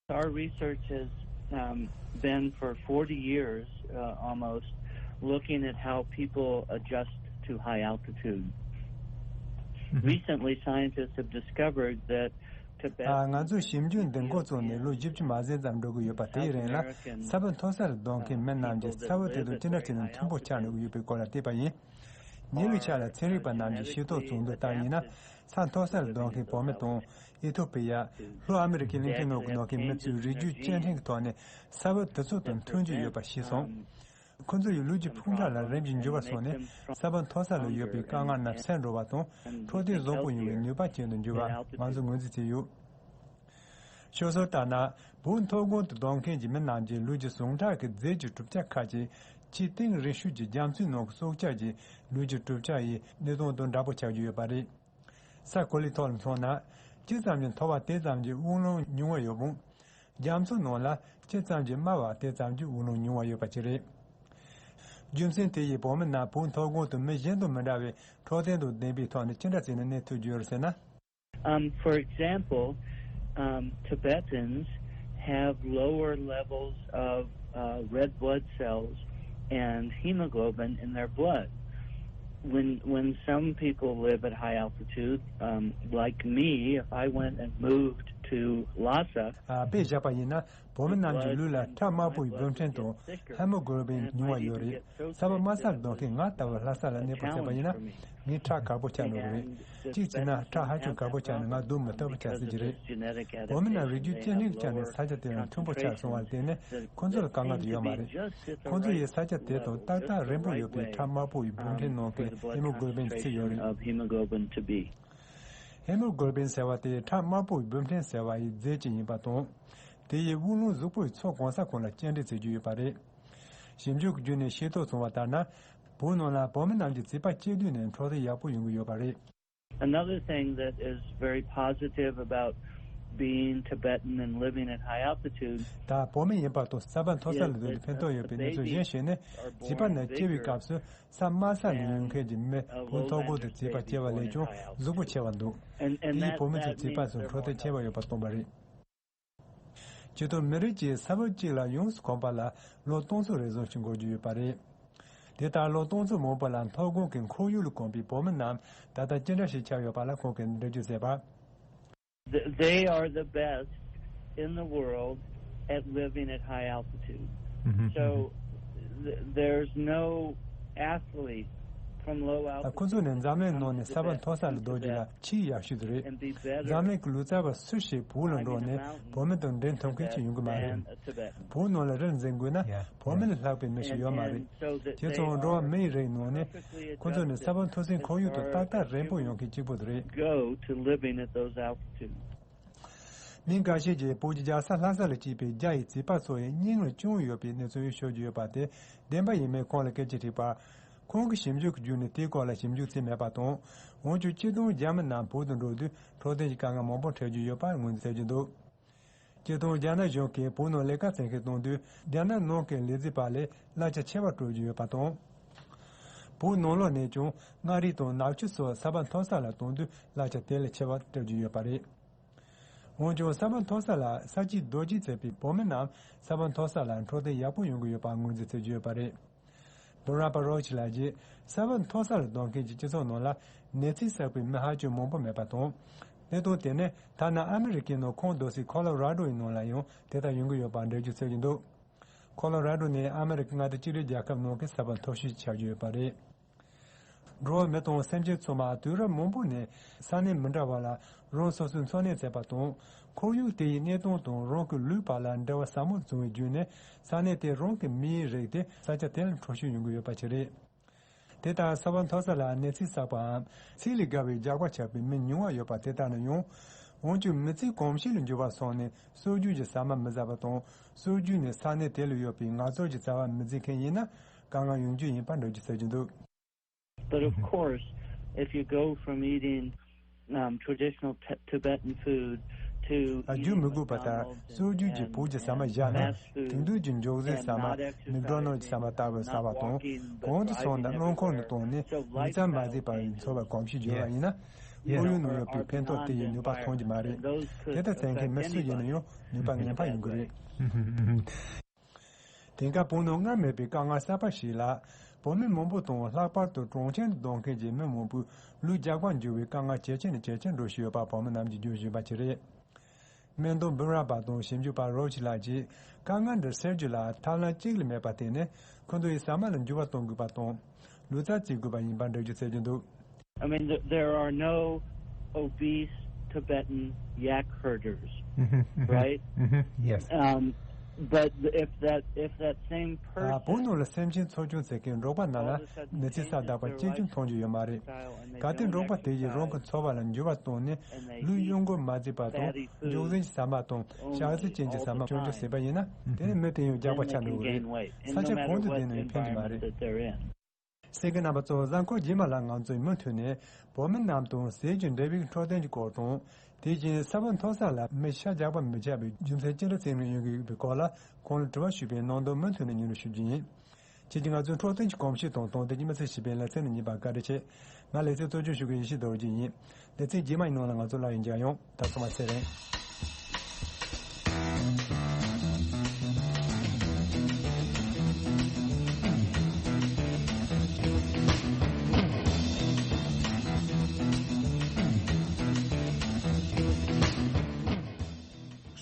Our research has um, been for forty years uh, almost looking at how people adjust to high altitude. Recently, scientists have discovered that Tibetans ང་ཚོས་ཞིབ་འཇུག་འདི་འགོ་བཙུགས་ནས་ལོ་བཞི་བཅུ་མ་ཟིན་ཙམ་འགྲོ་གི་ཡོད་པ། དེའི་རིང་ལ་ས་བབ་མཐོ་ས་ལ་སྡོད་མཁན་མི་རྣམས་ཀྱིས་ས་བབ་དེ་དང་ཅི་འདྲ་བྱས་ནས་མཐུན་པོ་ཆགས་འགྲོ་གི་ཡོད་པའི་སྐོར་ལ་བལྟས་པ་ཡིན། ཉེ་བའི་ཆར་ལ་ཚན་རིག་པ་རྣམས་ཀྱིས་ཤེས་རྟོགས་བྱུང་དོན་ལྟར་ཡིན་ན། ས་མཐོ་ས་ལ་སྡོད་མཁན་བོད་མི་དང་། ཨི་ཐོ་པི་ཡ། ལྷོ་ཨ་མི་རི་ཀའི་གླིང་ཕྲན་ནང་གི་སྡོད་མཁན་མི་ཚོའི་རིགས་རྒྱུད་སྐྱེ་ཕྲེང་གི་ཐོག་ནས་ས་བབ་དེ་ཚོ་དང་མཐུན་རྒྱུ་ཡོད་པ་ཤེས་སོང་། ཁོ་ཚོ་ཡི་ལུས་ཀྱི་ཕུང་ཁྲག་ལ་རིམ་གྱིས་འགྱུར་བ་སོང་ནས། ས་བབ་མཐོ་ས་ལ་ཡོད་པའི་དཀའ་ངལ་རྣམས་སེལ་འགྲོ་བ་དང་། འཕྲོད་བསྟེན་བཟང་པོ་ཡོང་བའི་ནུས་པ་ཅན་དུ་འགྱུར་བ་ང་ཚོས་ངོས་འཛིན་བྱས་ཡོད། ཤོད་སྲོལ་ལྟར་ན། བོད་མཐོ་སྒང་དུ་སྡོད་མཁན་གྱི་མི་རྣམས་ཀྱི་ལུས་ཀྱི་ཟུངས་ཁྲག་གི་རྫས་ཀྱི་གྲུབ་ཆ་ཁག་ཅིག་ཆེས་གཏིང་རིང་ཤོས་ཀྱི་རྒྱ་མཚོའི་ནང་གི་སྲོག་ཆགས་ཀྱི་ལུས་ཀྱི་གྲུབ་ཆ་ཡི་གནས་སྟངས་དང་འདྲ་པོ་ཆགས་ཀྱི་ཡོད་པ་རེད། ས་གོ་ལའི་ཐོག་ལ་མཚོན་ན། ཇི་ཙམ་གྱིས་མཐོ་བ་དེ་ཙམ་གྱིས་དབུགས་རླུང་ཉུང་བ་ཡོད་རུང་། རྒྱ་མཚོ་ནང་ལ་ཇི་ཙམ་གྱིས་དམའ་བ་དེ་ཙམ་གྱིས་དབུགས་རླུང་ཉུང་བ་ཡོད་པ་ཅིག་རེད། རྒྱུ་མཚན་དེ་ཡིས་བོད་མི་རྣམས་བོད་མཐོ་སྒང་དུ་མི་གཞན་དང་མི་འདྲ་བའི་འཕྲོད་བསྟེན་དང་ལྡན་པའི་ཐོག་ནས་ཅི་འདྲ་བྱས་ནས་གནས་ཐུབ་རྒྱུ་ཡོད་ཟེར་ན། Um, for example, um, Tibetans have lower levels of uh, red blood cells and hemoglobin in their blood. When when some people live at high altitude, um, like me, if I went and moved to Lhasa, དཔེ་བཞག་པ་ཡིན་ན། བོད་མི་རྣམས་ཀྱི་ལུས་ལ་ཁྲག་དམར་པོའི་སྦུབས་ཕྲན་དང་ཧེ་མོ་གྷོ་ལོ་བིན་ཉུང་བ་ཡོད་རེད། ས་བབ་དམའ་ས་ལ་སྡོད་མཁན་ང་ལྟ་བུ་ལྷ་ས་ལ་གནས་སྤོ་བྱས་པ་ཡིན་ན། ངའི་ཁྲག་དཀར་པོ་ཆགས་འགྲོ་གི་རེད། གཅིག་བྱས་ན་ཁྲག་ཧ་ཅང་དཀར་པོ་ཆགས་ནས་ང་སྡུག་མི་ཐུབ་པ་ཆགས་སྲིད་ཀྱི་རེད། བོད་མི་རྣམས་རིགས་རྒྱུད་སྐྱེ་ཕྲེང་གི་ཆ་ནས་ས་ཆ་དེ་ལ་མཐུན་པོ་ཆགས་སོང་བ་ལ་བརྟེན་ནས་ཁོ་ཚོ་ལ་དཀའ་ངལ་དེ་ཡོད་མ་རེད། ཁོ་ཚོ་ཡི་ས་ཆ་དེ་དང་ཏག་ཏག་རིམ་པོ་ཡོད་པའི་ཁྲག་དམར་པོ་ཡི་སྦུབས་ཕྲན་ནང་གི་ཧེ་མོ་གྷོ་ལོ་བིན་ཚིག་ཡོད་རེད། Hemoglobin to be. ཧེ་མོ་གྷོ་ལོ་བིན་ཟེར་བ་དེ་ཁྲག་དམར་པོའི་སྦུབས་ཕྲན་ཟེར་བ་ཡི་རྫས་ཅིག་ཡིན་པ་དང་། དེ་ཡིས་དབུགས་རླུང་གཟུགས་པོའི་ཕྱོགས་གང་ས་གང་ལ་སྐྱེལ་འདྲེན་བྱེད་རྒྱུ་ཡོད་པ་རེད། ཞིབ་འཇུག་བརྒྱུད་ནས་ཤེས་རྟོགས་བྱུང་བ་ལྟར་ན། བོད་ནང་ལ་བོད་མི་རྣམས་ཀྱི་བྱིས་པ་སྐྱེ་དུས་ནས་འཕྲོད་བསྟེན་ཡག་པོ་ཡོང་གི་ཡོད་པ་རེད། Another thing that is very positive about being Tibetan and living at high altitude ད་བོད་མི་ཡིན་པ་དང་ས་བབ་མཐོ་ས་ལ་སྡོད་ནས་ཕན་ཐོགས་ཡོད་པའི་གནས་ཚུལ་གཞན་ཞིག་ནི། བྱིས་པ་རྣམས་སྐྱེ་བའི་སྐབས་སུ་ས་དམའ་ས་ནས་ཡོང་མཁན་གྱི་མི་བོད་མཐོ་སྒང་དུ་བྱིས་པ་སྐྱེ་བ་ལས་ཀྱང་གཟུགས་པོ་ཆེ་བ་འདུག་དེ་ཡིས་བོད་མི་ཚོའི་བྱིས་པ་ཚོར་འཕྲོད་བསྟེན་ཆེ་བ་ཡོད་པ་སྟོན་པ་རེད། སྤྱིར་བཏང་མི་རིགས་ཀྱིས་ས་བབ་གཅིག་ལ་ཡོངས་སུ་གོམས་པ་ལ་ལོ་སྟོང་ཚོ་རེ་ཟུང་ཞིག་འགོར་རྒྱུ་ཡོད་པ་རེད། དེ་ལྟར་ལོ་སྟོང་ཚོ་མང་པོ་ལ་མཐོ་སྒང་གི་ཁོར་ཡུག་ལ་གོམས་པའི་བོད་མི་རྣམས་ད་ལྟ་ཅི་འདྲ་ཞིག་ཆགས་ཡོད་པ་ལ་ཁོང་གིས་འགྲེལ་བརྗོད་མཛད་པ། Th- They are the best in the world at living at high altitude. So th- there's no athlete from low altitude ཁོ་ཚོ་ནི་འཛམ་གླིང་ནང་ནས་ས་བབ་མཐོ་ས་ལ་སྡོད་རྒྱུ་ལ་ཆེས་ཡག་ཤོས་དེ་རེད། འཛམ་གླིང་གི་ལུས་རྩལ་བ་སུ་ཞིག་བོད་ལ་འགྲོ་ནས་བོད་མི་དང་འགྲན་ཐུབ་མཁན་ཅིག་ཡོང་གི་མ་རེད། བོད་ནང་ལ་རིགས་འཛིན་དགོས་ན་བོད་མི་ལས་ལྷག་པའི་མི་ཞིག་ཡོད་མ་རེད། བྱས་ཙང་འགྲོ་བ་མིའི་རིགས་ནང་ནས་ཁོ་ཚོ་ནི་ས་བབ་མཐོ་སའི་ཁོར་ཡུག་ཏུ་ཏག་ཏག་རན་པོ་ཡོང་མཁན་གཅིག་པུ་དེ་རེད། Go to living at those altitudes. མི་འགའ་ཤས་ཀྱིས་བོད་ཀྱི་རྒྱལ་ས་ལྷ་ས་ལ་སྐྱེས་པའི་རྒྱ་ཡི་བྱིས་པ་ཚོ་ཡི་སྙིང་ལ་ཅུང་ཡོད་པའི་གནས་ཚུལ་ཤོད་ཀྱི་ཡོད་པ་དེ་བདེན་པ་ཡིན་མིན་ཁོང་ལ་སྐད་ཆ་དྲིས་པར། ཁོང་གིས་ཞིབ་འཇུག་གི་བརྒྱུད་ནས་དེའི་སྐོར་ལ་ཞིབ་འཇུག་བྱས་མེད་པ་དང་། འོན་ཀྱང་སྤྱིར་བཏང་རྒྱ་མི་རྣམས་བོད་དུ་འགྲོ་དུས་འཕྲོད་བསྟེན་གྱི་དཀའ་ངལ་མང་པོ་འཕྲད་ཀྱི་ཡོད་པར་ངོས་འཛིན་བྱེད་ཀྱི་འདུག་སྤྱིར་བཏང་རྒྱ་ནག་གཞུང་གིས་བོད་ནང་ལས་ཀ་བྱེད་མཁན་གཏོང་དུས་རྒྱ་ནག་ནང་གི་ལས་བྱེད་པ་ལས་གླ་ཆ་ཆེ་བ་སྤྲོད་ཀྱི་ཡོད་པ་དང་། བོད་ནང་ལོགས་ནས་ཀྱང་མངའ་རིས་དང་ནག་ཆུ་སོགས་ས་བབ་མཐོ་ས་ལ་གཏོང་དུས་གླ་ཆ་དེ་ལས་ཆེ་བ་སྤྲོད་ཀྱི་ཡོད་པ་རེད། འོན་ཀྱང་ས་བབ་མཐོ་ས་ལ་ས་སྐྱིད་རྡོ་སྐྱིད་བྱས་པའི་བོད་མི་རྣམས་ས་བབ་མཐོ་ས་ལ་འཕྲོད་བསྟེན་ཡག་པོ་ཡོང་གི་ཡོད་པར་ངོས་འཛིན་བྱེད་ཀྱི་ཡོད་པ་རེད། བུ་ར་པ་རོ་ཆི་ལགས་ཀྱིས་ས་བབ་མཐོ་ས་ལ་སྡོད་མཁན་གྱི་སྤྱི་ཚོགས་ནང་ལ་ནད་རྩིས་བསགས་པའི་མི་ཧ་ཅང་མང་པོ་མེད་པ་དང་། གནས་སྟངས་དེ་ནི་ཐ་ན་ཨ་མི་རི་ཀའི་ནང་ཁོང་སྡོད་སའི་ཁོ་ལོ་ར་ཌོ་ཡི་ནང་ལ་ཡང་དེ་ལྟར་ཡོང་གི་ཡོད་པར་འགྲེལ་བརྗོད་བྱེད་ཀྱི་འདུག་ཁོ་ལོ་ར་ཌོ་ནི་ཨ་མི་རི་ཀའི་མངའ་སྡེ་གཅིག་སྒྲིལ་རྒྱལ་ཁབ་ནང་གི་ས་བབ་མཐོ་ཤོས་ཆགས་ཀྱི་ཡོད་པ་རེད། འགྲོ་བ་མི་དང་སེམས་ཅན་ཚང་མ་དུས་རབས་མང་པོ་ནས་ས་གནས་མི་འདྲ་བ་ལ་རང་སོ་སོའི་འཚོ་གནས་བྱས་པ་དང་། ཁོར་ཡུག་དེ་ཡི་གནས་སྟངས་དང་རང་གི་ལུས་བར་ལ་འབྲེལ་བ་ཟབ་མོ་བྱུང་བའི་བརྒྱུད་ནས་ས་གནས་དེ་རང་གི་མིའི་རིགས་དེ་ས་ཆ་དེ་ལ་འཕྲོད་བསྟེན་ཡོང་གི་ཡོད་པ་ཞིག་རེད། དེ་ལྟར་ས་བབ་མཐོ་ས་ལ་ནད་རྩིས་བསགས་པའམ་ཚིག་ལས་བརྒལ་བའི་རྒྱགས་པ་ཆགས་པའི་མི་ཉུང་བ་ཡོད་པ་དེ་ལྟར་ན་ཡང་། འོན་ཀྱང་མི་ཚེ་གོམས་གཤིས་ལ་འགྱུར་བ་སོང་ནས་སྲོལ་རྒྱུན་གྱི་ཟ་མ་མི་ཟ་བ་དང་། སྲོལ་རྒྱུན་ནས་ས་གནས་དེ་ལ་ཡོད་པའི་ངལ་རྩོལ་གྱི་རྩ་བ་མི་འཛིན་མཁན་ཡིན་ན་དཀའ་ངལ་ཡོང་རྒྱུ་ཡིན་པར་འགྲེལ་བརྗོད་བྱེད་ཀྱི་འདུག But of course, if you go from eating um, traditional t- Tibetan food ལ་རྒྱུ་མི་དགོས་པ་ལྟར་སྲོལ་རྒྱུན་གྱི་བོད་ཀྱི་ཟ་མ་བཞག་ནས། དེང་དུས་ཀྱི་མགྱོགས་ཟས་ཟ་མ་མེག་ཌོ་ནལ་གྱི་ཟ་མ་ལྟ་བུ་ཟ་བ་དང་། གོང་དུ་སོང་ན་རླངས་འཁོར་ནང་བཏང་ནས་མི་ཚང་མ་བཟས་པ་ཡིན་ཚོར་བའི་གོམས་གཤིས་བརྗོད་པ་ཡིན་ན། ཁོར་ཡུག་ནང་ཡོད་པའི་ཕན་ཐོགས་དེ་ཡི་ནུས་པ་ཐོན་གྱི་མ་རེད། དེ་ལྟར་བཙལ་མཁན་མི་སུ་ཡིན་ན་ཡང་ནུས་པ་ངན་པ་ཡོང་གི་རེད། དེང་སྐབས་བོད་ནང་སྔར་མེད་པའི་དཀའ་ངལ་གསར་པ་ཞིག་ལ། བོད་མི་མང་པོ་དང་ལྷག་པར་དུ་གྲོང་ཁྱེར་དུ་སྡོད་མཁན་གྱི་མི་མང་པོས་ལུས་རྒྱགས་པར་འགྱུར་བའི་དཀའ་ངལ་ཇེ་ཆེ་ནས་ཇེ་ཆེར་འགྲོ་བཞིན་ཡོད་པ་བོད་མི་རྣམས་ཀྱིས་བརྗོད་བཞིན་པ་ཞིག་རེད། སྨན་དོན་འབུམ་རམས་པ་དང་ཞིབ་འཇུག་པ་རོ་ཆི་ལགས་ཀྱིས་དཀའ་ངལ་འདི་སེལ་རྒྱུ་ལ་ཐབས་ལམ་གཅིག་ལས་མེད་པར་བརྟེན་ནས། ཁོ་ཚོ་ཡི་ཟ་མ་ལ་འགྱུར་བ་གཏོང་དགོས་པ་དང་། ལུས་རྩལ་རྩེ་དགོས་པ་ཡིན་པར་འགྲེལ་བརྗོད་བྱེད་ཀྱི་འདུག I mean, th- there are no obese Tibetan yak herders, right? Yes. Um, but if that if that same person བོད་ནང་ལ་སེམས་ཅན་འཚོ་སྐྱོང་བྱེད་མཁན་འབྲོག་པ་རྣམས་ལ་ནད་རྩི་ས་དག་པ་གཅིག་ཀྱང་མཐོང་རྒྱུ་ཡོད་མ་རེད། གལ་ཏེ་འབྲོག་པ་དེ་ཡིས་རང་གི་འཚོ་བ་ལ་འགྱུར་བ་བཏང་ནས་ལུས་གཡོ་འགུལ་མ་བྱས་པ་དང་མགྱོགས་ཟས་ཀྱི་ཟ་མ་དང་ཞག་ཚི་ཅན་གྱི་ཟ་མ་སྤྱོད་འཇུག་བྱས་པ་ཡིན་ན། དེ་ནི་མི་དེ་ཡང་རྒྱགས་པ་ཆགས་འགྲོ་གི་རེད། ས་ཆ་གང་དུ་བསྡད་ན་ཡང་ཕན་གྱི་མ་རེད། གསན་མཁན་རྣམ་པ་ཚོ། གཟའ་འཁོར་རྗེས་མ་ལ་ང་ཚོས་མུ་མཐུད་ནས་བོད་མི་རྣམས་དང་ཟས་ཀྱི་འབྲས་བུའི་འཕྲོད་བསྟེན་གྱི་སྐོར་དང་། དེ་བཞིན་ས་བོན་མཐོ་ས་ལ་མི་ཤ་རྒྱགས་པ་མི་བྱ་བའི་རྒྱུ་མཚན་ཅི་འདྲ་བརྩི་མི་ཡོང་གི་ཡོད་པའི་སྐོར་ལ་ཁོང་ལ་དྲི་བ་ཞུས་པའི་ནང་དོན་མུ་མཐུད་ནས་སྙན་སྒྲོན་ཞུ་རྒྱུ་ཡིན། ཁྱེད་ཀྱིས་ང་ཚོའི་འཕྲོད་བསྟེན་གྱི་གོམས་གཤིས་དང་དོན་ལྡན་གྱི་མི་ཚེ་ཞེས་པའི་ལེ་ཚན་ནང་ཉན་པར་བཀའ་དྲིན་ཆེ། ང་ལེ་ཚན་གཙོ་སྐྱོང་ཞུ་མཁན་ཡེ་ཤེས་རྡོ་རྗེ་ཡིན། ལེ་ཚན་རྗེས་མའི་ནང་ལ་ང་ཚོ་སླར་ཡང་མཇལ་ཡོང་། ད་ཚང་མ་ཚེ་རིང་།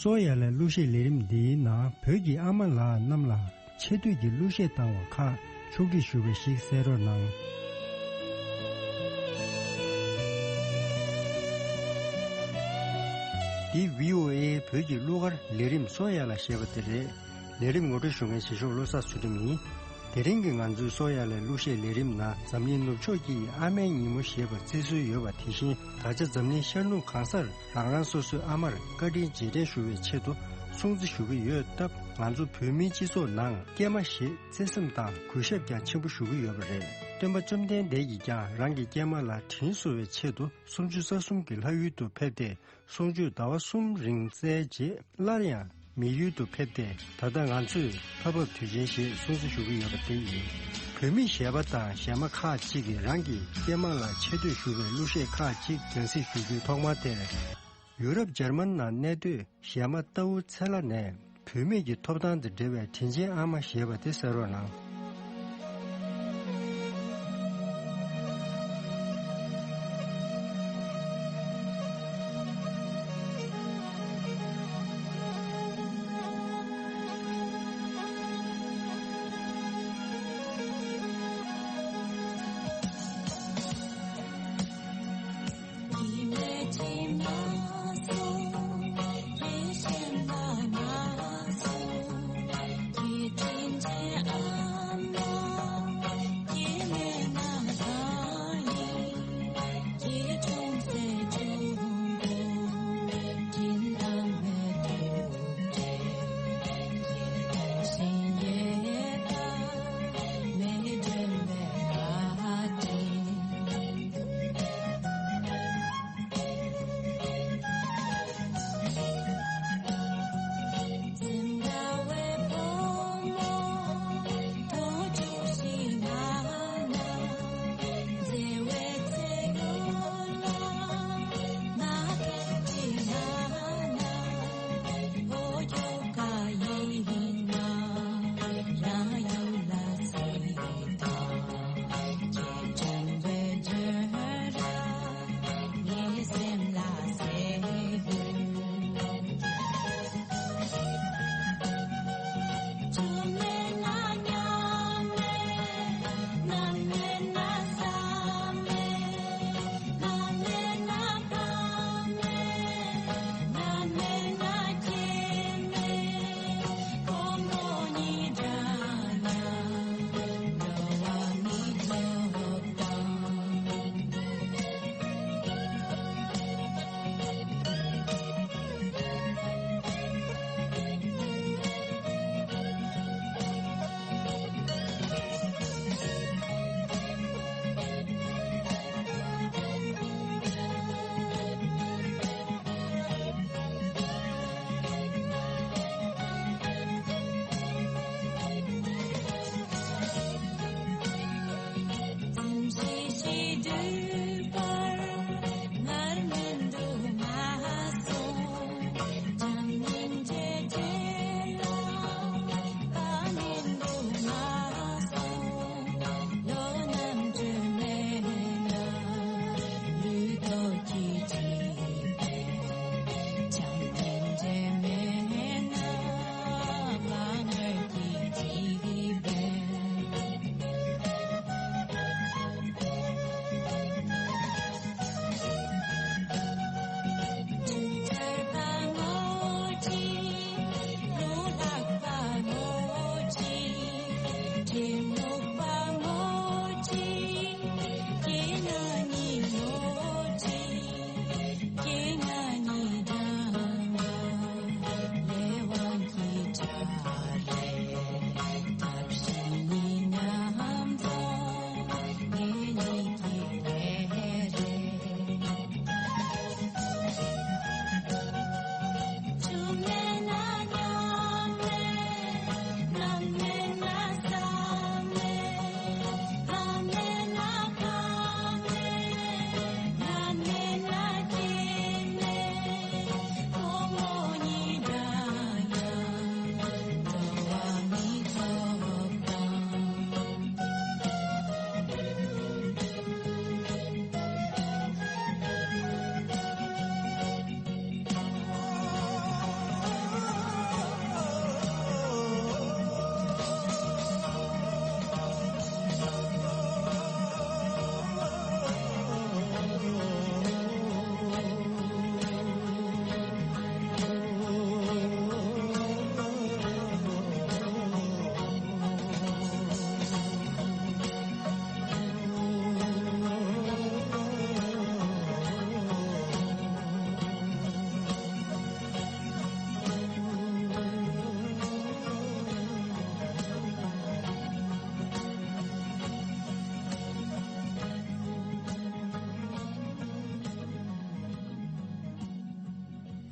སོ་ཡ་ལའི་གླུ་གཞས་ལས་རིམ་འདིའི་ནང་བོད་ཀྱི་ཨ་མ་ལགས་རྣམས་ལ། ཆེ་བསྟོད་ཀྱི་གླུ་གཞས་བཏང་བ་ཁག་ཕྱོགས་སྒྲིག་ཞུ་བ་ཞིག་གསན་རོགས་གནང་། འདི་བྷི་ཨོ་ཨེ་བོད་ཀྱི་གླུ་གར་ལས་རིམ་སོ་ཡ་ལ་ཞེས་པ་དེ་རེད། ལས་རིམ་ངོ་སྤྲོད་ཞུ་མཁན་གཞིས་བཞུགས་བློ་བཟང་ཚུལ་ཁྲིམས་ཡིན། དེ་རིང་གི་ང་ཚོའི་སོ་ཡ་ལའི་གླུ་གཞས་ལས་རིམ་ནང་འཛམ་གླིང་ནུབ་ཕྱོགས་ཀྱི་ཨ་མའི་ཉིན་མོ་ཞེས་པ་བརྩི་སྲོལ་ཡོད་པ་དེ་བཞིན། ད་ཆ་འཛམ་གླིང་ཤར་ནུབ་གང་སར་རང་རང་སོ་སོའི་ཨ་མར་བཀའ་དྲིན་རྗེས་དྲན་ཞུ་བའི་ཆེད་དུ་སྲུང་བརྩི་ཞུ་གི་ཡོད་སྟབས། ང་ཚོ་བོད་མིའི་སྤྱི་ཚོགས་ནང་སྐྱེས་མ་ཞེས་བརྩེ་སེམས་དང་གུས་ཞབས་ཀྱང་ཆེན་པོ་ཞུ་གི་ཡོད་པ་རེད། སྟོན་པ་བཅོམ་ལྡན་འདས་ཀྱིས་ཀྱང་རང་གི་སྐྱེས་མ་ལ་དྲིན་གཟོ་བའི་ཆེད་དུ་སུམ་ཅུ་རྩ་གསུམ་གྱི་ལྷ་ཡུལ་དུ་ཕེབས་ཏེ། གསུང་ཆོས་ཟླ་བ་གསུམ་རིང་བསྩལ་རྗེས། སླར་ཡང་མི་ཡུལ་དུ་ཕེབས་ཏེ། ད་ལྟ་ང་ཚོས་ལྷ་བབས་དུས་ཆེན་ཞེས་སྲུང་བརྩི་ཞུ་གི་ཡོད་པ་དེ་ཡིན། བོད་མི་གཞས་པ་དང་གཞས་མ་ཁག་ཅིག་གིས་རང་གི་སྐྱེས་མ་ལ་ཆེ་བསྟོད་ཞུ་བའི་གླུ་གཞས་ཁག་ཅིག་སྒྲ་གཟིགས་ཞུ་རྒྱུའི་ཐོག་མ་དེར། ཡུ་རོབ་འཇར་མན་ནང་གནས་སྡོད་གཞས་མ་རྟའུ་ཚེ་ལྷ་ནས། བུད་མེད་ཀྱི་ཐོབ་ཐང་དང་འབྲེལ་བའི་དྲིན་ཆེན་ཨ་མ་ཞེས་པ་དེ་གསན་རོགས་གནང་།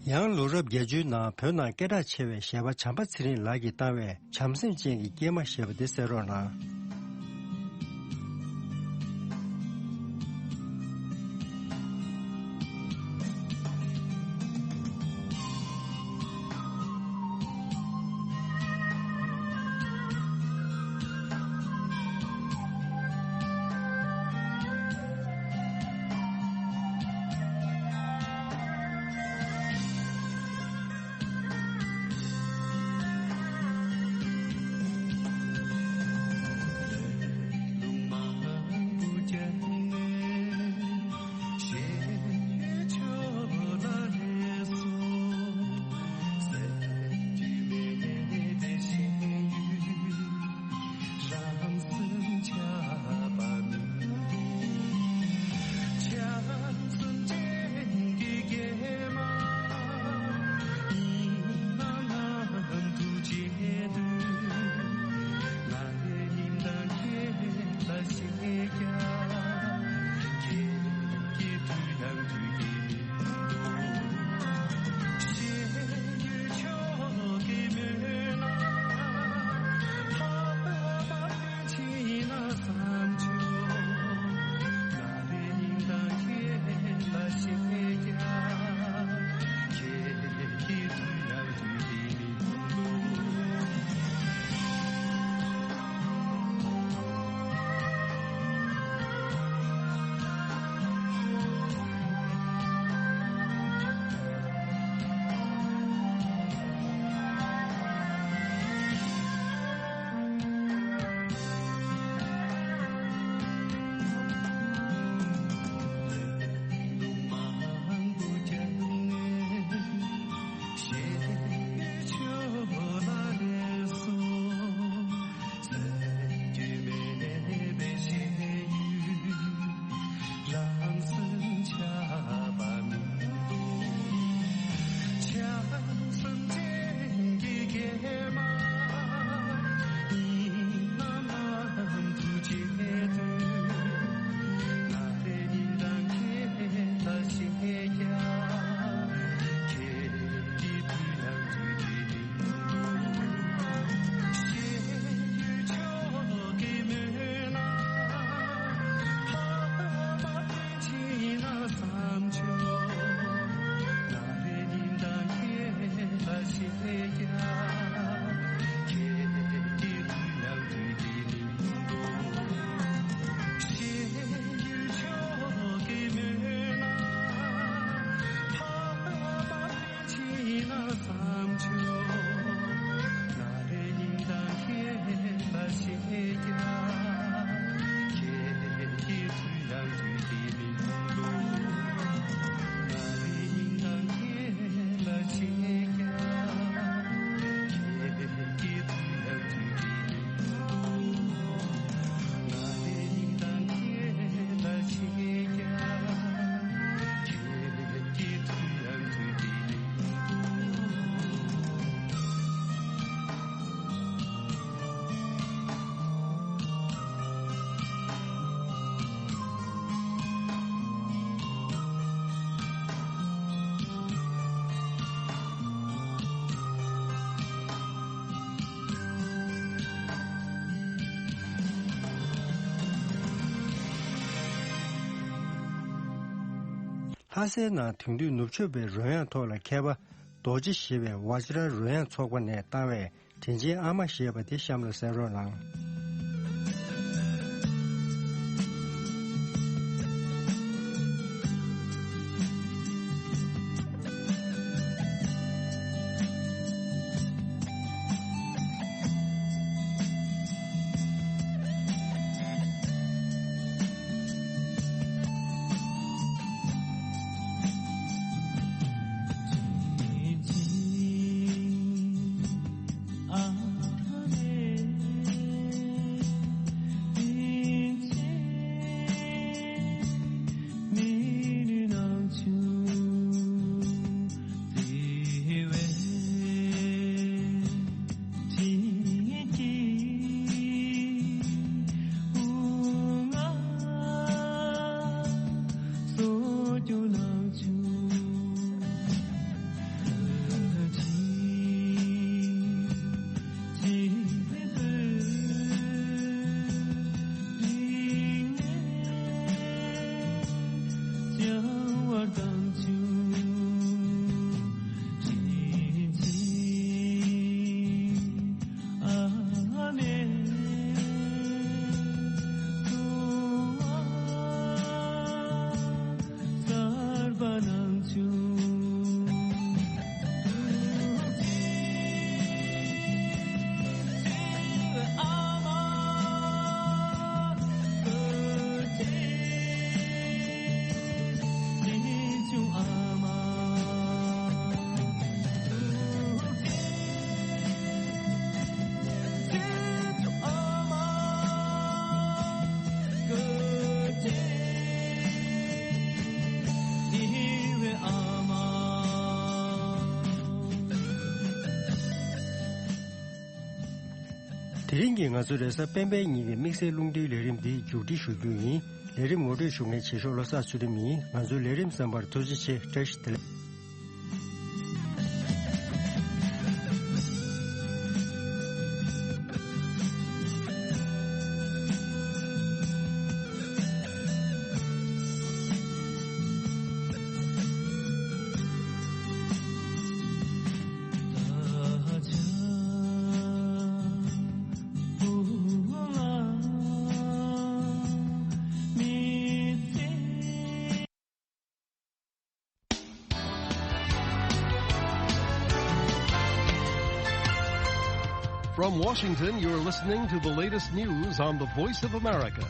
ཡང་ལོ་རབས་བརྒྱད་ཅུའི་ནང་བོད་ནང་སྐད་གྲགས་ཆེ་བའི་གཞས་པ་བྱམས་པ་ཚེ་རིང་ལགས་ཀྱིས་བཏང་བའི་བྱམས་སེམས་ཅན་གྱི་སྐྱེས་མ་ཞེས་པ་དེ་གསན་རོགས་གནང་། ལྷ་སའི་ནང་དེང་དུས་ནུབ་ཕྱོགས་པའི་རོལ་དབྱངས་ཐོག་ལ་མཁས་པ་རྡོ་རྗེ་ཞེས་པའི་ཝ་ཇི་ར་རོལ་དབྱངས་ཚོགས་པ་ནས་བཏང་བའི་དྲིན་ཆེན་ཨ་མ་ཞེས་པ་དེ་གཤམ་ལ་གསན་རོགས་གནང་། དེ་རིང་གི་ང་ཚོའི་རེས་གཟའ་སྤེན་པའི་ཉིན་གྱི་དམིགས་བསལ་རླུང་འཕྲིན་ལས་རིམ་འདི་མཇུག་སྒྲིལ་ཞུ་རྒྱུ་ཡིན། ལས་རིམ་ངོ་སྤྲོད་ཞུ་མཁན་ཆེ་ཤོག་བློ་བཟང་ཚུལ་ཁྲིམས་ཡིན། ང་ཚོའི་ལས་རིམ་གསན་པར་ཐུགས་རྗེ་ཆེ། བཀྲ་ཤིས་བདེ་ལེགས། From Washington, you're listening to the latest news on the Voice of America.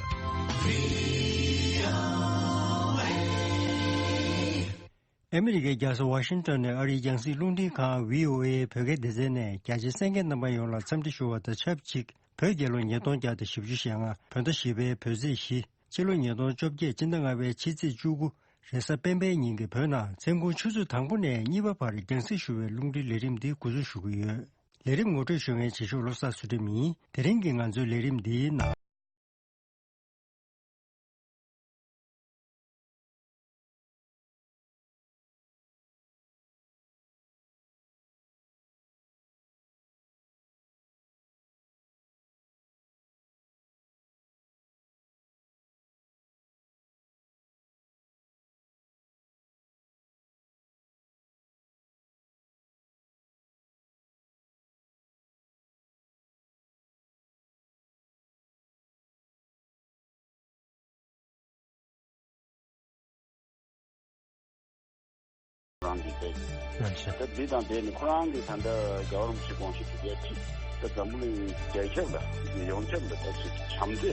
ཨ་མི་རི་ཀའི་རྒྱལ་ས་ཝ་ཤིང་ཏོན་ནས་ཨ་རིའི་རྒྱང་སྲིང་རླུང་འཕྲིན་ཁང་བྷི་ཨོ་ཨེ་བོད་སྐད་སྡེ་ཚན་ནས་རྒྱ་ཆེའི་གསན་མཁན་རྣམ་པ་ཡོངས་ལ་འཚམས་འདྲི་ཞུ་བ་དང་ཆབས་ཅིག་བོད་རྒྱལ་ལོ་ཉིས་སྟོང་བརྒྱ་དང་བཞི་བཅུ་ཞེ་ལྔ། བོད་ཟླ་བཞི་པའི་བོད་ཚེས་བཞི། སྤྱི་ལོ་ཉིས་སྟོང་བཅོ་བརྒྱད། སྤྱི་ཟླ་ལྔ་པའི་ཕྱི་ཚེས་བཅུ་དགུ། རེས་གཟའ་སྤེན་པའི་ཉིན་གྱི་བོད་ནང་མཚན་གུང་ཆུ་ཚོད་དང་པོ་ནས་གཉིས་པ་བར་རྒྱང་སྲིང་ཞུ་བའི་རླུང་འཕྲིན་ལས་རིམ་འདི་འགོ་འཛུགས་ཞུ་གི་ཡོད། ལས་རིམ་ངོ་སྤྲོད་ཞུ་མཁན་ཆེ་ཤོག་བློ་བཟང་ཚུལ་ཁྲིམས་ཡིན། དེ་རིང་གི་ང་ཚོའི་ལས་རིམ་འདིའི་ནང་། རང་གི་སྐད། ལགས་སོ། ད་འདི་དང་འབྲེལ་ནས་ཁོ་རང་གི་ད་ལྟ་རྒྱལ་བ་རིན་པོ་ཆེ་དགོངས་གཞི་དེ་གའི་གཅིག་ད་འཛམ་བུ་གླིང་རྒྱལ་ཁྱབ་ལ་ཡོངས་ཁྱབ་ལ་ད་ཅིག་བྱམས་བརྩེ་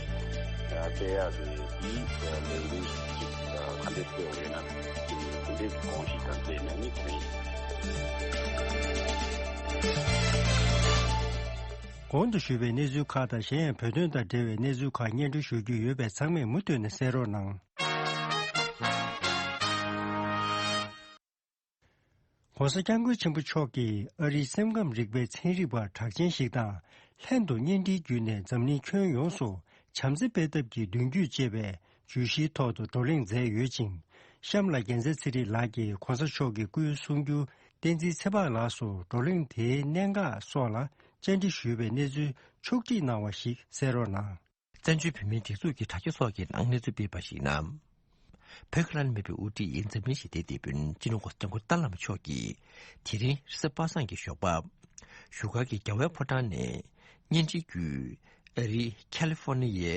སྤེལ་ཡག་གི་འདིའི་ལས་འགུལ་ཅིག་ག་འདྲས་སྤེལ་བ་ཡིན་ན་ཅིག་དེ་འདྲའི་དགོངས་གཞི་དང་འབྲེལ་ནས་ནི་ཁོ་རང་གོང་དུ་ཞུས་པའི་གནས་ཚུལ་ཁག་དང་གཞན་ཡང་བོད་དོན་དང་འབྲེལ་བའི་གནས་ཚུལ་ཁག་སྙན་སྒྲོན་ཞུ་རྒྱུ་ཡོད་པས་ཚང་མས་མུ་མཐུད་ནས་གསན་རོགས་གནང་། ྋགོང་ས་ྋསྐྱབས་མགོན་ཆེན་པོ་མཆོག་གིས་ཨ་རིའི་སེམས་ཁམས་རིག་པའི་ཚན་རིག་པ་གྲགས་ཅན་ཞིག་དང་ལྷན་དུ་བརྙན་འཕྲིན་བརྒྱུད་ནས་འཛམ་གླིང་ཁྱོན་ཡོངས་སུ་བྱམས་བརྩེ་སྤེལ་ཐབས་ཀྱི་མདུན་སྐྱོད་ཅེས་པའི་བརྗོད་གཞིའི་ཐོག་ཏུ་བགྲོ་གླེང་མཛད་ཡོད་ཅིང་། གཤམ་ལ་རྒྱལ་མཚན་ཚེ་རིང་ལགས་ཀྱིས་ྋགོང་ས་མཆོག་གི་སྐུའི་གསུང་སྒྱུར་བསྟན་འཛིན་ཚེ་དཔག་ལགས་སུ་བགྲོ་གླེང་དེའི་གནད་འགག་སོགས་ལ་བཅར་འདྲི་ཞུས་པའི་གནས་ཚུལ་ཕྱོགས་བསྒྲིགས་གནང་བ་ཞིག་གསན་རོགས་གནང་། བཙན་བྱོལ་བོད་མིའི་སྒྲིག་འཛུགས་ཀྱི་དྲ་རྒྱ་སོགས་ཀྱི་ནང་གནས་ཚུལ་སྤེལ་བ་ཞིག་ན། བོད་ཀྱི་བླ་ན་མེད་པའི་དབུ་ཁྲིད་འཛམ་གླིང་ཞི་བདེའི་དེད་དཔོན་སྤྱི་ནོར་༧གོང་ས་༧སྐྱབས་མགོན་ཏཱ་ལའི་བླ་མ་མཆོག་གིས་དེ་རིང་རེས་གཟའ་པ་སངས་ཀྱི་ཞོགས་པ། བཞུགས་སྒར་གྱི་རྒྱལ་བའི་ཕོ་བྲང་ནས་བརྙན་འཕྲིན་བརྒྱུད་ཨ་རིའི་ཁ་ལི་ཧྥོ་ནི་ཡའི་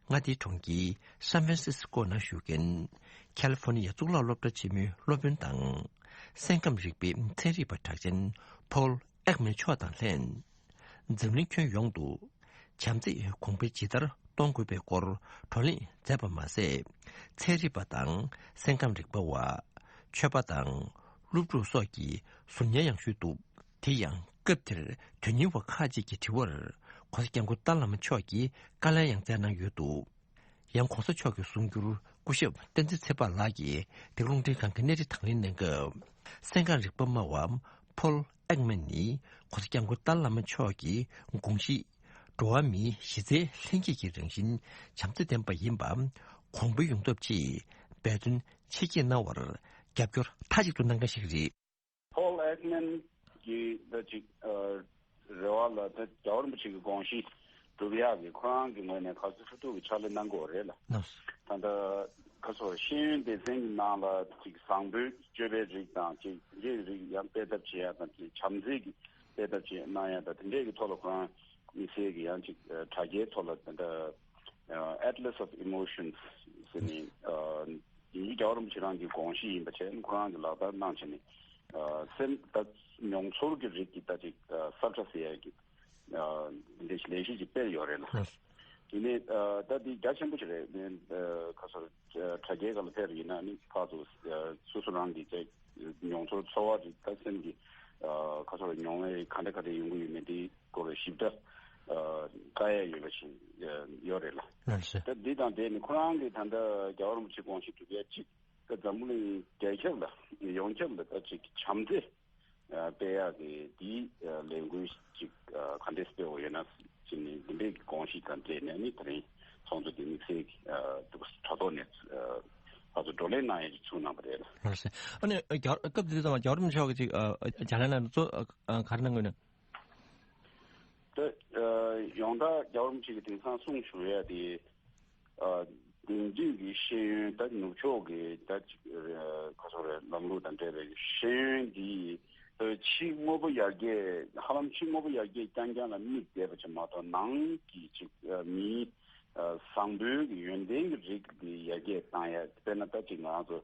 མངའ་སྡེའི་གྲོང་ཁྱེར་སན་ཧྥ་རན་སིས་ཀོ་ནང་བཞུགས་མཁན་ཁ་ལི་ཧྥོ་ནི་ཡ་གཙུག་ལག་སློབ་གྲྭ་ཆེན་མོའི་སློབ་དཔོན་དང་། སེམས་ཁམས་རིག་པའི་ཚན་རིག་པ་གྲགས་ཅན་ཕོལ་ཨེག་མན་མཆོག་དང་ལྷན། འཛམ་གླིང་ཁྱོན་ཡོངས་སུ་བྱམས་བརྩེའི་གོང་འཕེལ་ཇི་ལྟར་གཏོང་དགོས་པའི་སྐོར་བགྲོ་གླེང་མཛད་པ་མ་ཟད། ཚན་རིག་པ་དང་སེམས་ཁམས་རིག་པ་བ། ཆོས་པ་དང་སློབ་ཕྲུག་སོགས་ཀྱི་གཟུར་བརྙན་ཡང་ཞུས་འདུག་དེ་ཡང་སྐབས་དེར་དོན་གཉེར་བ་ཁག་ཅིག་གི་དྲི་བར་ྋགོང་ས་ྋསྐྱབས་མགོན་ཏཱ་ལའི་བླ་མ་མཆོག་གིས་བཀའ་ལན་ཡང་སྩལ་གནང་ཡོད་འདུག་ཡང་ྋགོང་ས་མཆོག་གི་གསུང་སྒྱུར་སྐུ་ཞབས་བསྟན་འཛིན་ཚེ་དཔག་ལགས་ཀྱིས་འདི་ག་རླུང་འཕྲིན་ཁང་གི་གནས་རི་དང་ལེན་གནང་སྐབས། སེམས་ཁམས་རིག་པ་སྨྲ་བ་ཕོལ་ཨེག་མན་ནི་ྋགོང་ས་ྋསྐྱབས་མགོན་ཏཱ་ལའི་བླ་མ་མཆོག་གི་དགོངས་གཞི། འགྲོ་བ་མིའི་གཞི་རྩའི་ལྷན་སྐྱེས་ཀྱི་རང་བཞིན་བྱམས་བརྩེ་ལྡན་པ་ཡིན་པ། གོང་འཕེལ་ཡོང་ཐབས་ཆེད་འབད་བརྩོན་ཆེ་བསྐྱེད་གནང་བར་རྒྱབ་སྐྱོར་མཐའ་གཅིག་ཏུ་གནང་མཁན་ཞིག་རེད། ཕོལ་ཨེག་མན་གྱི་ད་ཅིག་ཨ་རེ་བ་ལ་ད་རྒྱལ་བ་རིན་པོ་ཆེ་གི་དགོངས་གཞི་སྒྲུབ་ཡག་གི་ཁོ་རང་གི་ངོས་ནས་ག་ཚོད་ཐུབ་ཐུབ་ཀྱི་ཕྱག་ལས་གནང་དགོས་རེད་ལ། ལགས་སོ། ད་ལྟ་ཁ་སོ་ཤེས་ཡོན་སྡེ་ཚན་གྱི་ནང་ལ་ཅིག་བཟང་པོའི་སྤྱོད་པའི་རིགས་དང་ཅིག་འདི་རིགས་ཡང་སྤེལ་ཐབས་བྱེད་ཡག་དང་ཅིག་བྱམས་བརྩེ་གི་སྤེལ་ཐབས་བྱེད་གནང་ཡག་དང་དེ་འདྲས་ཀྱི་ཐོག་ལ་ཁོ་རང་དམིགས་བསལ་གྱི་ཡང་ཅིག་དྲ་རྒྱའི་ཐོག་ལ་ད་ལྟ་Atlas of Emotions ཟེར་ནས། ཡིན་གྱི་རྒྱལ་བ་རིན་པོ་ཆེ་རང་གི་དགོངས་གཞི་ཡིན་པ་བྱས་ནས་ཁོ་རང་གིས་ལག་བསྟར་གནང་བྱས་ནས། ཨ་སེམས་ད་མྱོང་ཚོར་གྱི་རིགས་ཀྱི་ད་ཅིག་ཨ་ས་ཁྲ་ཟེར་ཡག་གི་ཨ་འདི་འདྲ་ཞིག་ལས་གཞི་ཅིག་སྤེལ་ཡོད་རེད་ལ། ལགས། དེ་ནས་ཨ་ད་འདི་རྒྱ་ཆེན་པོ་ཞིག་རེད། ཨ་ཁ་སོ་དྲ་རྒྱའི་སྒང་ལ་ཕེབས་ཡིན་ན་ནི་ཕར་ཚུར་ཨ་སོ་སོ་རང་གི་ཅིག་མྱོང་ཚོར་ཚོར་བ་ཅིག་ད་སེམས་ཀྱི་ཨ་ཁ་སོ་མྱོང་བ་ག་འདྲ་ག་འདྲ་ཡོང་གི་ཡོད་མེད་འདི་སྐོར་ཞིབ་ཕྲ་ཨ་བཀའ་ཡག་ཡོད་པ་ཞིག་ཡོད་རེད་ལ། ལགས་སོ། ད་འདི་དང་འབྲེལ་ནས་ཁོ་རང་གིས་ད་ལྟ་རྒྱལ་བ་རིན་པོ་ཆེ་དགོངས་གཞི་སྒྲུབ་ཡག་གཅིག་ད་འཛམ་བུ་གླིང་རྒྱལ་ཁྱབ་ལ་ཡོངས་ཁྱབ་ལ་ད་ཅིག་བྱམས་བརྩེ་ཨ་སྤེལ་ཡག་གི་འདིའི་ཨ་ལས་འགུལ་ཅིག་ཨ་ག་འདྲས་སྤེལ་བ་ཡོད་ན་ ཅིག་ནས་འདི་འདྲའི་གི་དགོངས་གཞི་དང་འབྲེལ་ནས་ནི་དེ་རིང་ཚོགས་འདུ་འདི་དམིགས་བསལ་གྱི་ཨ་དྲ་ཐོག་ནས་ཨ་ཕར་ཚུར་བགྲོ་གླེང་གནང་ཡས་ཅིག་ཚུགས་གནང་བ་རེད། ལགས་སོ། ཨ་ནི་རྒྱ་སྐབས་དེ་དུས་ཙམ་པ་རྒྱལ་བ་རིན་པོ་ཆེ་མཆོག་གིས་ཅིག་ཨ་ཨ་ལན་གནང་ནས་གཙོ་ཨ་ག་རེ་གནང་དགོས་ན། ད་ཨ་ཡོངས་གྲགས་རྒྱལ་བ་རིན་པོ་ཆེ་གིས་དེང་སང་གསུངས་བཞུགས་ཡ་དེ། ཨ་དེང་དུས་ཀྱི་ཤེས་ཡོན་ད་ནུབ་ཕྱོགས་ཀྱི་ད་ཅིག་ཨ་ག་ཚོད་རེད། ལམ་ལུགས་དང་འབྲེལ་བའི་ཤེས་ཡོན་འདི་ད་ཕྱི་དངོས་པོ་ཡར་རྒྱས། ཧ་ལམ་ཕྱི་དངོས་པོ་ཡར་རྒྱས་རྐྱང་རྐྱང་ལ་དམིགས་བསྡད་པ་ཅིག་མ་གཏོགས། ནང་གི་ཅིག་ཨ་མིའི་ཨ་བཟང་པོའི་གི་ཡོན་ཏན་གྱི་རིགས་འདི་ཡར་རྒྱས་བཏང་ཡ། དཔེར་ན་ད་ཅིག་ང་རང་ཚོ་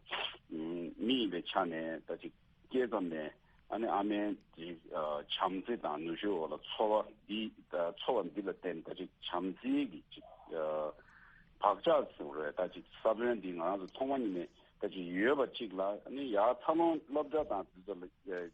མི་ཡིན་པའི་ཆ་ནས་ད་ཅིག་སྐྱེས་ཙམ་ནས་ཨ་ནི་ཨ་མའི་དེ་ཨ་བྱམས་བརྩེ་དང་ནུ་ཞོ་འོག་ལ་འཚོ་བ་འདི་ཨ་འཚོ་བ་འདི་ལ་བརྟེན་ད་ཅིག་བྱམས་བརྩེའི་གི་ཅིག་ཨ་བག་ཆགས་ཟེར་བ་རེད། ད་ཅིག་ས་བོན་འདི་ང་རང་ཚོ་ཐོག་མ་ཉིད་ནས་ད་ཅིག་ཡོད་པ་ཅིག་ལ། ཨ་ནི་ཡར་འཚར་ལོངས་སློབ་གྲྭ་དང་དེ་ཚོ་ལ་ཨ་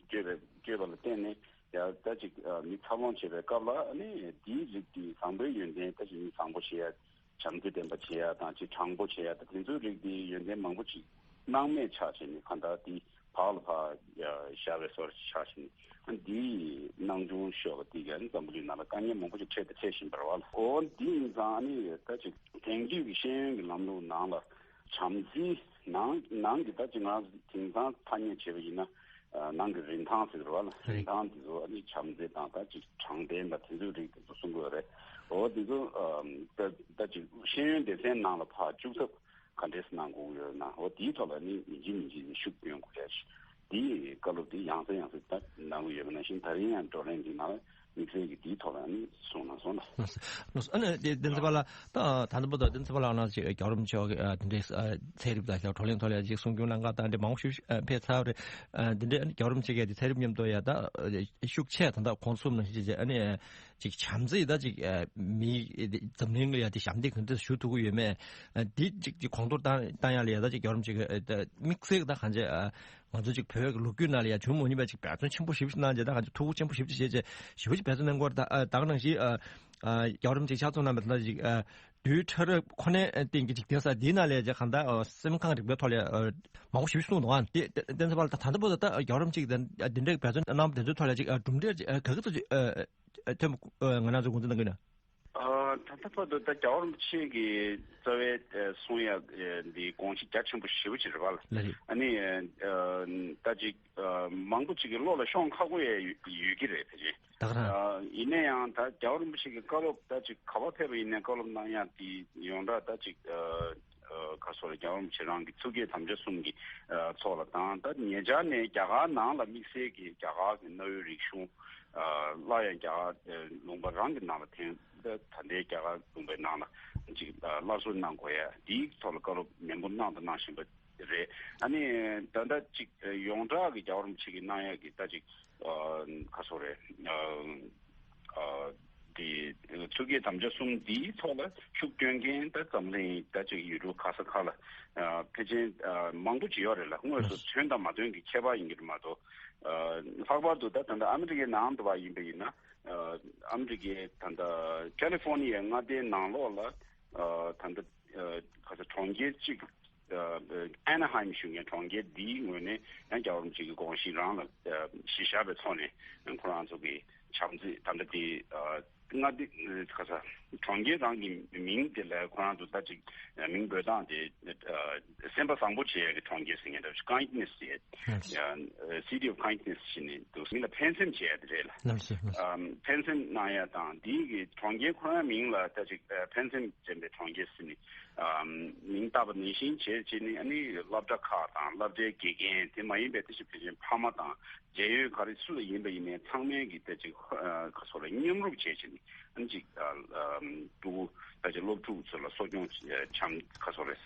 བསྐྱོད་པའི་བསྐྱོད་པ་ལ་བརྟེན་ནས་ཡར་ད་ཅིག་ཨ་མི་འཚར་ལོངས་བྱེད་པའི་སྐབས་ལ། ཨ་ནི་འདིའི་རིགས་འདི་བཟང་པོའི་ཡོན་ཏན། ད་ཅིག་མི་བཟང་པོ་བྱེད་ཡ། བྱམས་བརྩེ་ལྡན་པ་བྱེད་ཡ་དང་ཅིག་དྲང་པོ་བྱེད་ཡ་དང་། དེ་ཚོའི་རིགས་འདི་ཡོན་ཏན་མང་པོ་ཅིག་སྣང་མེད་ཆགས་བྱས་ནས་གང་ལྟར་འདི་བག་ལ་ཕར་ཡ་བཞག་པའི་བཟོ་འདྲ་ཆགས་བྱས་ནས། ཨ་འདིའི་སྣང་ཆུང་ཤོར་བ་འདི་ག་ནི་འཛམ་བུ་གླིང་ནང་ལ་དཀའ་ངལ་མང་པོ་ཅིག་འཕྲད་དང་འཕྲད་བཞིན་པ་རེད་བ། འོ་འདི་ཡིན་ཙང་ཨ་ནི་ད་ཅིག་དེང་དུས་ཀྱི་ཤེས་ཡོན་གྱི་ལམ་ལུགས་ནང་ལ་བྱམས་བརྩེའི་ནང་ནང་གི་ད་ཅིག་ང་དེང་སང་ཐ་སྙད་བྱས་པ་ཡིན་ན། ཨ་ནང་གི་རིན་ཐང་ཟེར་བ་ལ། རེད། རིན་ཐང་དེ་ཚོ་ཨ་ནི་བྱམས་བརྩེ་དང་ད་ཅིག་དྲང་བདེན་དང་དེ་ཚོའི་རིགས་དེ་ཚོ་གསུང་གི་ཡོད་རེད། འོ་དེ་ཚོ་ཨམ་ད་ད་ཅིག་ཤེས་ཡོན་སྡེ་ཚན་ནང་ལ་ཕར་བཅུག་ཐབས་ག་འདྲས་གནང་དགོས་ཀྱི་ཡོད་ན། འོ་དེའི་ཐོག་ལ་ནི་ཡིན་གཅིག་མིན་གཅིག་ནི་ཤུགས་སྐྱོན་དགོས་ཡ་ཞིག་དེའི་བཀའ་སློབ་དེ་ཡང་སེ་ཡང་སེ་ད་གནང་གི་ཡོད་པ་ནང་བཞིན། ད་རིང་ཡང་བགྲོ་གླེང་འདི་ནང་དམིགས་བསལ་གྱི་དེའི་ཐོག་ལ་ནི་གསུངས་གནང་སོང་ལ། ལགས་སོ། ལགས་སོ། ཨ་ནི་དེ་བསྟན་འཛིན་པ་ལགས། ད་ད་ལྟ་བར་དུ་བསྟན་འཛིན་པ་ལགས་ནང་ཅིག་རྒྱལ་བ་རིན་པོ་ཆེ་གི་ཨ་དེ་འདྲའི་ཨ་ཚན་རིག་དང་བགྲོ་གླེང་ཐོག་ལ་ཅིག་གསུང་སྐྱོང་གནང་ག་དང་དེ་མང་པོ་ཞིག་ཨ་ཕེབས་ཚར་བ་རེད། ཨ་དེ་འདྲའི་ཨ་ནི་རྒྱལ་བ་རིན་པོ་ཆེ་གི་དེ་ཚན་རིག་མཉམ་དུ་ཡ་ད་ཨ་ཤུགས་ཆེ་ད་ལྟ་གོང་གསུམ་ནང་བཞིན་ཅིག་ཨ་ནི་ཅིག་བྱམས་བརྩེ་ད་ཅིག་ཨ་མི་འཛམ་གླིང་ལ་ཡ་དེ་ཞབས་འདེགས་ག་འདྲ་ཞུ་ཐུབ་ཀྱི་ཡོད་མེད། ཨ་དེ་ཅིག་ཅིག་གོང་མཐོར་བཏང་བཏང་ཡ་ལ་ཡ་ད་ཅིག་རྒྱལ་བ་རིན་པོ་ཆེ་གི་ཨ་ད་དམིགས་བསལ་གྱི་ད་གང་ཅི་ཨ་ང་ཚོ་ཅིག་བོད་ཀྱི་ལོ་རྒྱུས་ནང་ལ་ཡང་བྱུང་མ་མྱོང་བའི་ཅིག་འབད་བརྩོན་ཆེན་པོ་ཞེ་པོ་ཅིག་གནང་རྗེས། ད་ག་ཅིག་ཐུགས་ཁུར་ཆེན་པོ་ཞེ་པོ་ཅིག་བྱས་རྗེས་ཞེ་པོ་ཅིག་འབད་བརྩོན་གནང་གི་ཡོད་རེད། ད་ཨ་ད་ག་ནང་བཞིན་ཨ་ཨ་རྒྱལ་བ་རིན་པོ་ཆེ་ཕྱག་རྫོགས་གནང་བའི་ད་ཅིག་ཨ་རྡུལ་ཕྲ་རབ་ཁོ་ནའི་སྟེང་གི་ཅིག་གདན་ས་འདིའི་ནང་ལ་ཡང་ཅིག་གང་ལྟར་ཨ་སེམས་ཁམས་རིག་པའི་ཐོག་ལ་ཨ་མང་པོ་ཞེ་པོ་ཅིག་གསུངས་འདུག་ཨ་དེ་བསྟན་འཛིན་པ་ལགས། ད་ད་ལྟ་བར་དུ་ད་རྒྱལ་བ་རིན་པོ་ཆེ་གིས་ད་འདི་འདྲའི་འབད་བརྩོན་གནང་བ་དེ་ཚོའི་ཐོག་ལ་ཅིག་ཨ་གྲུབ་འབྲས་ཅིག་ཨ་ག་ག་ཚོད་ཅིག་ཨ་ཐོན་པ་ཨ་ང་རང་ཚོ་ངོས་འཛིན་གནང་གི་ཡོད་ན། ཨ་ད་ལྟ་བར་དུ་ད་རྒྱལ་བ་རིན་པོ་ཆེ་གིས་རྩ་བའི་ཨ་གསུང་ཡ་ཨ་འདི་དགོངས་གཞི་རྒྱ་ཆེན་པོ་ཞེ་པོ་ཅིག་རེད་བ་ལ། ལགས་རེད། ཨ་ནི་ཨ་ད་ཅིག་ཨ་མང་པོ་ཅིག་གི་བློ་ལ་ཤོང་ཁག་པོ་ཡ་ཡོད་ཡོད་ཀྱི་རེད་ཕལ་ཆེར། ད་ག་རང་། ཨ་ཡིན་ན་ཡང་ད་རྒྱལ་བ་རིན་པོ་ཆེ་གི་བཀའ་སློབ་ད་ཅིག་ག་པར་ཕེབས་པ་ཡིན་ནའི་བཀའ་སློབ་གནང་ཡ་དེ་ཡོངས་གྲགས་ད་ཅིག་ཨ་ཨ་ག་སོགས་ལ་རྒྱལ་བ་རིན་པོ་ཆེ་རང་གི་ཐུགས་བསྐྱེད་དམ་བཅའ་གསུམ་གྱི་ཨ་ཚོགས་ལ་དང་། ད་ཉེ་ཆར་ནས་རྒྱ་གར་ནང་ལ་དམིགས་བསལ་གྱི་རྒྱ་གར་གྱི་གནའ་བོའི་རིག་གཞུང་ཨ་སླར་ཡང་རྒྱ་གར་ཨ་ལུང་པ་རང་གི་ནང་ལ་ཐོན། ད་ད་ལྟའི་རྒྱ་གར་ལུང་པའི་ནང་ལ་ཅིག་ཨ་སླར་གསོ་གནང་དགོས་ཡ་དེའི་ཐོག་ལ་བཀའ་སློབ་ནན་པོ་གནང་དང་གནང་བཞིན་པ་རེད། ཨ་ནི་ད་ལྟ་ཅིག་ཡོངས་གྲགས་ཀྱི་རྒྱལ་བ་རིན་པོ་ཆེ་གིས་གནང་ཡ་གི་ད་ཅིག་ཨ་ག་སོགས་རེད། ཨ་ཨ་དེ་ཐུགས་བསྐྱེད་དམ་བཅའ་གསུམ་འདིའི་ཐོག་ལ་ཤུགས་སྐྱོན་མཁན་ད་འཛམ་གླིང་ད་ཅིག་ཡུལ་གྲུ་ག་ས་ག་ལ་ཨ་ཕལ་ཆེར་ཨ་མང་པོ་ཅིག་ཡོད་རེད་ལ། དངོས་སུ་ཐོན་དང་མ་ཐོན་གྱི་ཁྱད་པར་ཡིན་གྱི་རེད་མ་གཏོགས། ཨ་ལྷག་པར་དུ་ད་ད་ལྟ་ཨ་མི་རི་ཀའི་ནང་དུ་བ་ཡིན་པ་ཡིན་ན། ཨ་ཨ་མི་རི་ཀའི་ད་ལྟ་ཀ་ལི་ཧྥོ་ནི་ཡའི་མངའ་སྡེའི་ནང་ལོགས་ལ་ཨ་ད་ལྟ་ཨ་ག་ས་གྲོང་ཁྱེར་གཅིག་ཨ་ཨེ་ན་ཧའིམ་ཞུ་མཁན་གྲོང་ཁྱེར་འདིའི་ངོས་ནས་ཡང་རྒྱལ་བ་རིན་པོ་ཆེ་གི་དགོངས་གཞི་རང་ལ་ཨ་གཞི་བཞག་པའི་ཐོག་ནས་ཁོ་རང་ཚོ་གི་བྱམས་བརྩེ་ད་ལྟ་དེ་ཨ་མངའ་སྡེ་ཨ་ག་ས་གྲོང་ཁྱེར་རང་གི་མིང་དེ་ལ་ཁོ་རང་ཚོ་ད་ཅིག་མིང་འབོད་སྟངས་དེ་ཨ་སེམས་པ་བཟང་པོ་བྱེད་ཡ་གི་གྲོང་ཁྱེར་ཟེར་མཁན་འདྲ་བོ་ཞིག Kindness ཟེར། ཡ། ཨ་City of Kindness ཞེས་ནས་འདུག་མི་ལ་ཕན་སེམས་བྱེད་ཡ་དེ་རེད་ལ། ལགས་སོ། ལགས་སོ། ཨམ་ཕན་སེམས་གནང་ཡ་དང་འདིའི་གི་གྲོང་ཁྱེར་ཁོ་རང་མིང་ལ་ད་ཅིག་ཨ་ཕན་སེམས་ཅན་པའི་གྲོང་ཁྱེར་ཟེར་ནས་ཨམ་མིང་བཏགས་པ་ནང་བཞིན་བྱས་བྱས་ནས། ཨ་ནི་སློབ་གྲྭ་ཁག་དང་སློབ་གྲྭའི་དགེ་རྒན་དེ་མ་ཡིན་པའི་ད་ཅིག་ཕལ་ཆེར་ཕ་མ་དང་འབྲེལ་ཡོད་ག་རེ་སུ་ལ་ཡིན་པ་ཡིན་ནའི་ཚང་མས་གི་ད་ཅིག་ཨ་ག་སོགས་ལ་མཉམ་རུབ་བྱས་བྱས་ནས། ཨ་ནི་ཅིག་ཨ་ཨམ་ཕྲུ་གུ་ད་ཅིག་སློབ་ཕྲུག་ཚོ་ལ་གསོ་སྐྱོང་བྱ་བྱམས་ག་སོགས་རེད།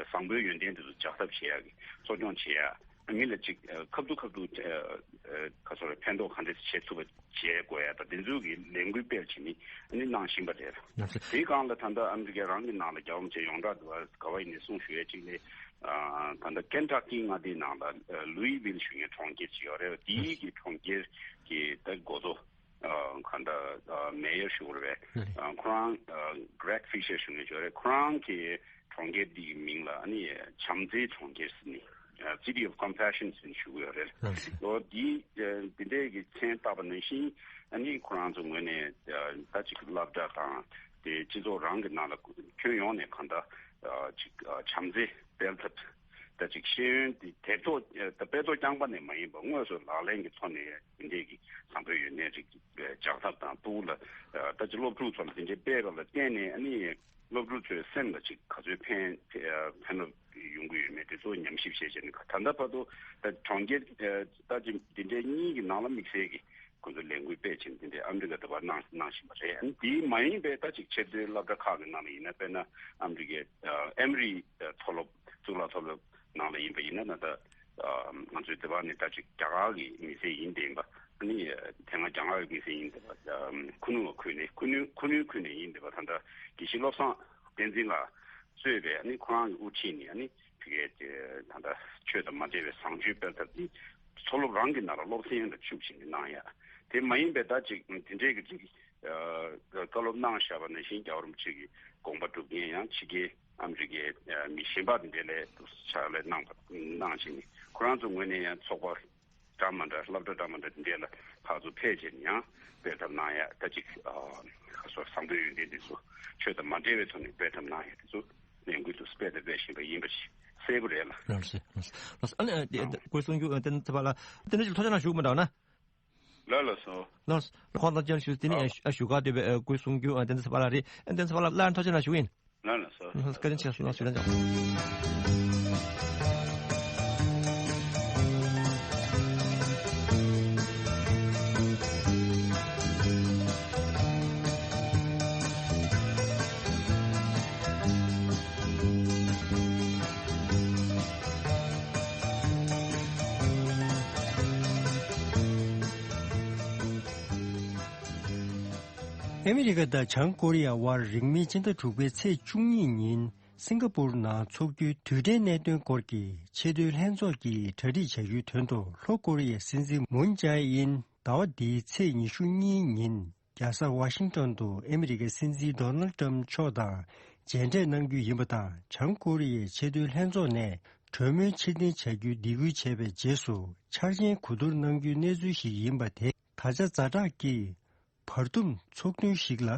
བཟང་པོའི་ཡོན་ཏན་དེ་ཚོ་འཇགས་ཐབས་བྱེད་ཡ་གི་གསོ་སྐྱོང་བྱེད་ཡ། མི་ལ་ཅིག་ཨ་ཁ་ཐུག་ཁ་ཐུག་ཨ་ཨ་ག་སོགས་རེད། ཕན་ཐོགས་ག་འདྲས་བྱེད་ཐུབ་པ་བྱེད་དགོས་ཡ་དང་དེ་ཚོའི་གི་ལས་འགུལ་སྤེལ་བྱེད་ནི་ཨ་ནི་གནང་བཞིན་པ་རེད། ལགས་སོ། དེའི་སྒང་ལ་ད་ལྟ་ཨ་མི་རི་ཀ་རང་གི་ནང་ལ་རྒྱལ་བ་རིན་པོ་ཆེ་ཡོངས་གྲགས་འདུག་བ། ག་བ་ཡིན་ནའི་གསུང་ཞུ་ཡ་གཅིག་ལས། ཨ་ད་ལྟ་ཀེན་ཊ་ཀི་མངའ་སྡེའི་ནང་ལ་ཨ་ལུའི་ཝིལ་ཞུ་མཁན་གྲོང་ཁྱེར་ཅིག་ཡོད་རེད། དེའི་གི་གྲོང་ཁྱེར་གི་ད་འགོ་གཙོ་ཨ་ག་འདྲ་ཨ་མེ་ཡར་ཞུ་དགོས་རེད་པས། ཨ་ཁོ་རང་ཨ་གྷི་རེག་ཧྥི་ཤར་ཞུ་མཁན་ཅིག་ཡོད་རེད། ཁོ་རང་གི་གྲོང་ཁྱེར་འདི་གི་མིང་ལ་ཨ་ནི་བྱམས་བརྩེའི་གྲོང་ཁྱེར་ཟེར་ནས་ City of Compassion ཟེར་ཞུ་གི་ཡོད་རེད། ལགས་སོ། འོ་འདི་འདི་འདྲའི་གི་མཚན་བཏགས་པ་ནང་བཞིན་ཨ་ནི་ཁོ་རང་ཚོ་ངོས་ནས་ད་ཅིག་སློབ་གྲྭ་དང་དེ་སྤྱི་ཚོགས་རང་གི་ནང་ལ་ཁྱོན་ཡོངས་ནས་གང་ལྟར་ཅིག་བྱམས་བརྩེ་སྤེལ་ཐབས། ད་ཅིག་ཤེས་ཡོན་དེ་དེབ་ཐོག་ད་དཔེ་ཐོག་རྐྱང་པ་ནས་མ་ཡིན་པ་དངོས་སུ་ལག་ལེན་གྱི་ཐོག་ནས་དེ་འདྲས་ཀྱི་བཟང་པོའི་ཡོན་ཏན་རིགས་ཀྱི་ལྕགས་ཐབ་དང་ཕྲུ་གུ་ལ་ད་ཅིག་སློབ་ཕྲུག་ཚོ་ལ་དེ་འདྲས་སྤེལ་བ་ལ་བརྟེན་ནས་ཨ་ནི་སློབ་ཕྲུག་ཚོའི་སེམས་ལ་ཅིག་ག་ཚོད་ཕན་ཕན་ཐོགས་ཡོང་གི་ཡོད་མེད་དེ་ཚོ་ཉམས་ཞིབ་བྱས་བྱས་ནས་ད་ལྟ་བར་དུ་ད་གྲོང་ཁྱེར་ད་ཅིག་དེ་འདྲས་གཉིས་ཀྱི་ནང་ལ་དམིགས་བསལ་གྱི་ཁོ་ཚོ་ལས་འགུལ་སྤེལ་ཕྱིན་དེ་འདྲའི་ཨ་མི་རི་ཀ་དུ་བ་གནང་གནང་བཞིན་པ་རེད། ཨ་ནི་དེའི་མ་ཡིན་པའི་ད་ཅིག་ཆེས་མཐོའི་སློབ་གྲྭ་ཁག་གི་ནང་ལ་ཡིན་ན་དཔེར་ན་ཨ་མི་རི་ཀའི་ཨ་ཨེམ་རི་མཐོ་སློབ་གཙུག་ལག་མཐོ་སློབ་ནང་ལ་ཡིན་པ་ཡིན་ན་ད་ལྟ་ཨ་ང་ཚོའི་དེ་བ་ནི་ད་ཅིག་རྒྱ་གར་གི་མི་སེར་ཡིན་བསྡད་ཡིན་པ་ཨ་ནི་དེ་སྔ་རྒྱ་གར་གི་མི་སེར་ཡིན་བསྡད་པ་ཁུ་ནུ་ཁུལ་ནས་ཁུ་ནུ་ཁུ་ནུའི་ཁུལ་ནས་ཡིན་བསྡད་པ་ད་ལྟ་དགེ་བཤེས་བློ་བཟང་བསྟན་འཛིན་ལགས་གཙོས་པའི་ཨ་ནི་ཁོ་རང་གི་དབུ་ཁྲིད་ནས་ཨ་ནི། དེ་གའི་ད་ལྟ་ཆོས་དང་མ་འབྲེལ་བའི་བཟང་སྤྱོད་སྤེལ་ཐབས་འདི་མཐོ་སློབ་རང་གི་ནང་ལ་སློབ་ཚན་ལ་བཅུག་བྱས་ནས་གནང་ཡ། དེ་མ་ཡིན་པའི་ད་ཅིག་དེ་འདྲའི་གི་ཅིག་བཀའ་སློབ་གནང་བཞག་པ་ནང་བཞིན་རྒྱལ་བ་རིན་པོ་ཆེ་གི་དགོངས་པ་སྒྲུབ་མཁན་ཡང་ཕྱི་རྒྱལ་ཨ་མི་རི་ཀའི་མི་གཞན་པ་དེ་འདྲ་ལ་ཕྱག་ལས་གནང་བ་གནང་བྱས་ནས་ཁོ་རང་ཚོ་ངོས་ནས་ཡང་ཚོགས་པ་འདྲ་མ་འདྲ་སློབ་གྲྭ་འདྲ་མ་འདྲ་དེ་འདྲ་ལ་ཕར་ཚུར་ཕེབས་བྱས་ནས་ཡང་སྤེལ་ཐབས་གནང་ཡ་ད་ཅིག་ཁ་སོ་བཟང་པོའི་ཡོན་ཏན་དེ་ཚོ་ཆོས་དང་མ་འབྲེལ་བའི་ཐོག་ནས་སྤེལ་ཐབས་གནང་ཡ་དེ་ཚོ། ལས་འགུལ་དུ་སྤེལ་དང་སྤེལ་བཞིན་པ་ཡིན་པ་ཞིག་གསལ་པོ་རེད་ལ། ལགས་སོ། ལགས་སོ། ལགས་སོ། ཨ་ནི་ཨ་དེ་ཨ་སྐུ་གསུང་རྒྱུ་ཨ་བསྟན་འཛིན་ཚེ་དཔལ་ལགས་དེ་འདྲ་ཞིག་ཐུགས་རྗེ་གནང་ཞུ་གི་མི་འདྲ་བ་ན། ལགས་ལགས་སོ། ལགས་སོ། ཁོང་དང་བཅར་ཞུ་དེ་ནི་ཨ་ཨ་ཞུ་ག་འདོད་པའི་ཨ་སྐུ་གསུང་རྒྱུ་ཨ་བསྟན་འཛིན་ཚེ་དཔལ་ལགས་རེད། ཨ་བསྟན་འཛིན་ཚེ་དཔལ་ལགས་སླར་ཐུགས་རྗེ་གནང་ཞུ་གི་ཡིན། ལགས་ལགས་སོ། ལགས་སོ། བཀའ་དྲིན་ཆེ། ལགས་སོ། ལགས་སོ། ཨ་མི་རི་ཀ་དང་བྱང་ཀོ་རི་ཡ་དབར་རིང་མིན་ཕྱི་ཟླ་དྲུག་པའི་ཚེས་བཅུ་གཉིས་ཉིན་སིང་ག་པུར་ནང་འཚོགས་རྒྱུའི་རྡུལ་ཕྲན་གནད་དོན་སྐོར་གྱི་ཆེས་མཐོའི་ལྷན་ཚོགས་ཀྱིས་གྲ་སྒྲིག་བྱ་རྒྱུའི་དོན་དུ་ལྷོ་ཀོ་རི་ཡའི་སྲིད་འཛིན་མུན་ཇའེ་ཨིན་ཟླ་བ་འདིའི་ཚེས་ཉི་ཤུ་གཉིས་ཉིན་རྒྱལ་ས་ཝ་ཤིང་ཏོན་དུ་ཨ་མི་རི་ཀའི་སྲིད་འཛིན་ཌོ་ནལ་ཏྲམ་མཆོག་དང་མཇལ་འཕྲད་གནང་རྒྱུ་ཡིན་པ་དང་། བྱང་ཀོ་རི་ཡའི་ཆེས་མཐོའི་ལྷན་ཚོགས་ནས་གྲོས་མོལ་ཕྱིར་འཐེན་བྱ་རྒྱུའི་སྡིགས་སྐུལ་བྱས་པའི་རྗེས་སུ་འཆར་ཅན་གོ་བསྡུར་གནང་རྒྱུའི་གནས་ཚུལ་ཞིག་ཡིན་པ་དེ་ད་ཆ་ཛ་དྲག་གི་བར་འདུམ་ཚོགས་ཐུན་ཞིག་ལ་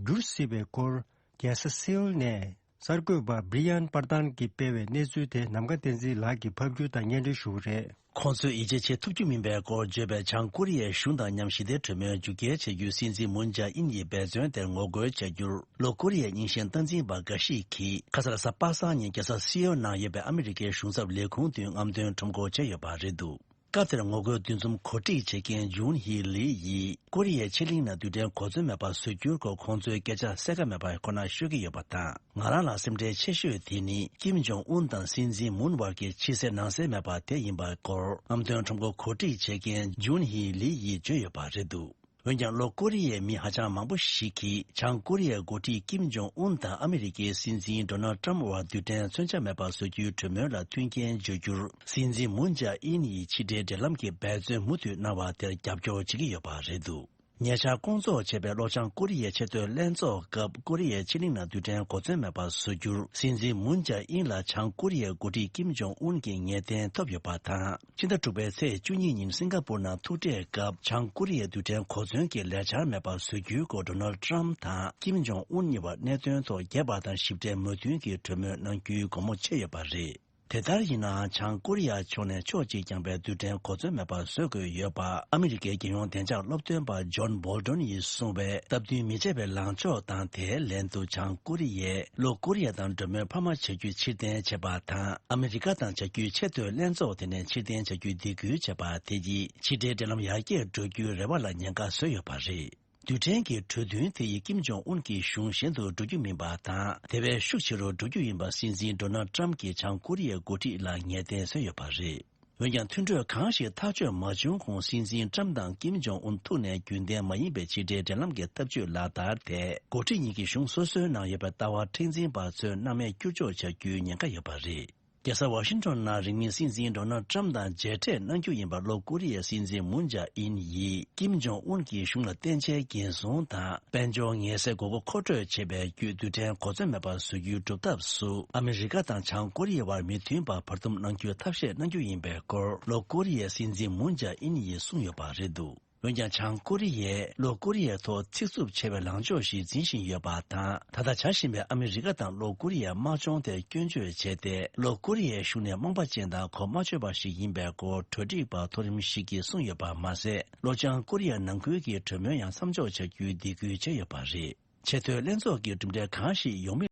འགྱུར་སྲིད་པའི་སྐོར་རྒྱལ་ས་སེའུལ་ནས་གསར་འགོད་པ་བྷི་རི་ཡན་པར་ཏན་གྱིས་སྤེལ་བའི་གནས་ཚུལ་དེ་ནམ་མཁའ་བསྟན་འཛིན་ལགས་ཀྱིས་ཕབ་སྒྱུར་དང་སྙན་སྒྲོན་ཞུ་གི་རེད། ཁོང་ཚོས་ཡིད་ཆེས་བྱེད་ཐུབ་རྒྱུ་མིན་པའི་སྐོར་བརྗོད་པའི་བྱང་ཀོ་རི་ཡའི་གཞུང་དང་མཉམ་ཞི་བདེ་གྲོས་མོལ་མཇུག་སྐྱེལ་བྱེད་རྒྱུའི་སྲིད་འཛིན་མུན་ཇཱ་ཨིན་ཡི་འབད་བརྩོན་དེར་ངོ་རྒོལ་བྱ་རྒྱུར་ལྷོ་ཀོ་རི་ཡའི་རྙིང་ཞེན་སྟངས་འཛིན་པ་འགའ་ཞིག་གིས་ཁ་སང་གཟའ་པ་སངས་ཉིན་རྒྱལ་ས་སེའུལ་ནང་ཡོད་པའི་ཨ་མི་རི་ཀའི་གཞུང་ཚབ་ལས་ཁུངས་མདུན་རྔམ་སྟོན་ཁྲོམ་སྐོར་བྱས་ཡོད་པ་རེད་འདུག་སྐབས་དེར་ངོ་རྒོལ་འདུ་འཛོམས་གོ་སྒྲིག་བྱེད་མཁན་ཇུན་ཧི་ལི་ཡིས་ཀོ་རི་ཡའི་ཕྱེད་གླིང་ནང་རྡུལ་ཕྲན་གོ་མཚོན་མེད་པ་བཟོ་རྒྱུའི་སྐོར་ཁོང་ཚོའི་སྐད་ཆ་གསལ་ཁ་མེད་པ་ཁོ་ན་ཤོད་ཀྱི་ཡོད་པ་དང་། ང་རང་ལ་སེམས་ཁྲལ་ཆེ་ཤོས་དེ་ནི་ཀིམ་ཇོང་ཨུན་དང་སྲིད་འཛིན་མུན་བར་གྱི་ཕྱི་གསལ་ནང་གསལ་མེད་པ་དེ་ཡིན་པའི་སྐོར་རྔམ་སྟོན་ཁྲོམ་སྐོར་གོ་སྒྲིག་བྱེད་མཁན་ཇུན་ཧི་ལི་ཡིས་བརྗོད་ཡོད་པ་རེད་འདུག་འོན་ཀྱང་ལྷོ་ཀོ་རི་ཡའི་མི་ཧ་ཅང་མང་པོ་ཞིག་གིས་བྱང་ཀོ་རི་ཡའི་འགོ་ཁྲིད་ཀིམ་ཇོང་ཨུན་དང་ཨ་མི་རི་ཀའི་སྲིད་འཛིན་ཌོ་ནལ་ཏྲམ་བར་རྡུལ་ཕྲན་མཚོན་ཆ་མེད་པ་བཟོ་རྒྱུའི་གྲོས་མོལ་ལ་མཐུན་རྐྱེན་སྦྱོར་རྒྱུར་སྲིད་འཛིན་མུན་ཇཱ་ཨིན་ཡིས་ཕྱི་འབྲེལ་འབྲེལ་ལམ་གྱི་འབད་བརྩོན་མུ་མཐུད་གནང་བ་དེར་རྒྱབ་སྐྱོར་བྱེད་ཀྱི་ཡོད་པ་རེད་འདུག་ཉེ་ཆར་སྐོང་ཚོགས་བྱས་པའི་ལྷོ་བྱང་ཀོ་རི་ཡའི་ཆེས་མཐོའི་ལྷན་ཚོགས་སྐབས་ཀོ་རི་ཡའི་ཕྱེད་གླིང་ནང་རྡུལ་ཕྲན་གོ་མཚོན་མེད་པ་བཟོ་རྒྱུར་སྲིད་འཛིན་མུན་ཇཱ་ཨིན་ལ་བྱང་ཀོ་རི་ཡའི་འགོ་ཁྲིད་ཀིམ་ཇོང་ཨུན་གྱི་ངེས་གཏན་ཐོབ་ཡོད་པ་དང་། ཕྱི་ཟླ་དྲུག་པའི་ཚེས་བཅུ་གཉིས་ཉིན་སིང་ག་པུར་ནང་ཐུག་འཕྲད་སྐབས་བྱང་ཀོ་རི་ཡའི་རྡུལ་ཕྲན་གོ་མཚོན་གྱི་ལས་འཆར་མེད་པར་བཟོ་རྒྱུའི་སྐོར་ཌོ་ནལ་ཏྲམ་དང་ཀིམ་ཇོང་ཨུན་གཉིས་བར་གནད་དོན་ཐོག་རྒྱས་པ་དང་ཞིབ་ཕྲའི་མོས་མཐུན་གྱི་གྲོས་མོལ་གནང་རྒྱུའི་དགོངས་མོ་ཆེ་ཡོད་པ་རེད། དེ་ལྟར་ཡིན་ནའང་བྱང་ཀོ་རི་ཡ་ཕྱོགས་ནས་ཕྱོགས་གཅིག་རྐྱང་པའི་རྡུལ་ཕྲན་གོ་མཚོན་མེད་པ་བཟོ་དགོས་ཡོད་པ་ཨ་མི་རི་ཀའི་རྒྱལ་ཡོངས་བདེ་འཇགས་སློབ་སྟོན་པ་ཇོན་བོལ་ཏོན་ཡིས་གསུངས་པའི་སྟབས་བསྟུན་མི་བྱེད་པའི་ལངས་ཕྱོགས་དང་། དེའི་ལན་དུ་བྱང་ཀོ་རི་ཡས་ལྷོ་ཀོ་རི་ཡ་དང་གྲོས་མོལ་འཕར་མ་བྱ་རྒྱུ་ཕྱིར་འཐེན་བྱས་པ་དང་། ཨ་མི་རི་ཀ་དང་བྱ་རྒྱུའི་ཆེས་མཐོའི་ལྷན་ཚོགས་དེ་ནས་ཕྱིར་འཐེན་བྱ་རྒྱུའི་སྡིགས་སྐུལ་བྱས་པ་དེ་ཡིས་ཕྱི་འབྲེལ་འབྲེལ་ལམ་ཡར་རྒྱས་འགྲོ་རྒྱུའི་རེ་བ་ལ་ཉེན་ཁ་བཟོས་ཡོད་པ་རེད། རྡུལ་ཕྲན་གྱི་གྲོས་མཐུན་དེ་ཡིས་ཀིམ་ཇོང་ཨུན་གྱི་གཞུང་གཞན་དུ་འགྲོ་རྒྱུ་མིན་པ་དང་། དེ་བས་ཤུགས་ཆེ་རུ་འགྲོ་རྒྱུ་ཡིན་པ་སྲིད་འཛིན་ཌོ་ནལ་ཏྲམ་གྱིས་བྱང་ཀོ་རི་ཡའི་འགོ་ཁྲིད་ལ་ངེས་གཏན་བཟོས་ཡོད་པ་རེད། འོན་ཀྱང་མཐུན་གྲོས་གང་ཞིག་ཐག་གཅོད་མ་བྱུང་གོང་སྲིད་འཛིན་ཏྲམ་དང་ཀིམ་ཇོང་ཨུན་ཐུག་ནས་རྒྱུན་ལྡན་མ་ཡིན་པའི་ཕྱི་འབྲེལ་འབྲེལ་ལམ་གྱི་ཐབས་ཇུས་ལག་བསྟར་དེ་འགོ་ཁྲིད་གཉིས་ཀྱི་གཞུང་སོ་སོའི་ནང་ཡོད་པའི་ལྟ་བ་མཁྲེགས་འཛིན་པ་ཚོའི་སྣང་མེད་བསྐྱུར་བཅོས་བྱ་རྒྱུའི་ཉེན་ཁ་ཡོད་པ་རེད། རྒྱལ་ས་ཝ་ཤིང་ཊོན་ནང་རིང་མིན་སྲིད་འཛིན་ཌོ་ནལ་ཊམ་དང་མཇལ་འཕྲད་གནང་རྒྱུ་ཡིན་པ། ལྷོ་ཀོ་རི་ཡའི་སྲིད་འཛིན་མུན་ཇཱ་ཨིན་ཡིས་ཀིམ་ཇོང་ཨུན་གྱི་གཞུང་ལ་བརྟན་འཇགས་འགན་སྲུང་དང་དཔལ་འབྱོར་ངལ་སེལ་དགོས་མཁོ་མཁོ་སྤྲོད་བྱེད་པའི་བརྒྱུད་རྡུལ་ཕྲན་གོ་མཚོན་མེད་པར་བཟོ་རྒྱུའི་སྒྲུབ་ཐབས་སུ་ཨ་མི་རི་ཀ་དང་བྱང་ཀོ་རི་ཡའི་བར་མི་མཐུན་པ་བར་འདུམ་གནང་རྒྱུའི་ཐབས་ཤེས་གནང་རྒྱུ་ཡིན་པའི་སྐོར་ལྷོ་ཀོ་རི་ཡའི་སྲིད་འཛིན་མུན་ཇཱ་ཨིན་ཡིས་གསུངས་ཡོད་པ་རེད་འདུག་འོན་ཀྱང་། བྱང་ཀོ་རི་ཡས་ལྷོ་ཀོ་རི་ཡའི་ཐོག་ཚིག་རྩུབ་ཆེ་བའི་ལངས་ཕྱོགས་ཤིག་འཛིན་བཞིན་ཡོད་པ་དང་། ད་ལྟ་བྱ་བཞིན་པའི་ཨ་མི་རི་ཀ་དང་ལྷོ་ཀོ་རི་ཡའི་དམག་སྦྱོང་དེ་སྐྱོན་བརྗོད་བྱས་ཏེ། ལྷོ་ཀོ་རི་ཡའི་གཞུང་ནས་རྨོངས་པ་ཅན་དང་གོ་མ་ཆོད་པ་ཞིག་ཡིན་པའི་སྐོར་གྲོས་སྒྲིག་པ་མཐོ་རིམ་ཞིག་གིས་གསུངས་ཡོད་པ་མ་ཟད། ལྷོ་བྱང་ཀོ་རི་ཡ་ནང་ཁུལ་གྱི་གྲོས་མོལ་ཡང་མཚམས་འཇོག་བྱ་རྒྱུའི་སྡིགས་སྐུལ་བྱས་ཡོད་པ་རེད། ཆེས་མཐོའི་ལྷན་ཚོགས་ཀྱི་གྲུབ་འབྲས་གང་ཞིག་ཡོང་མིན།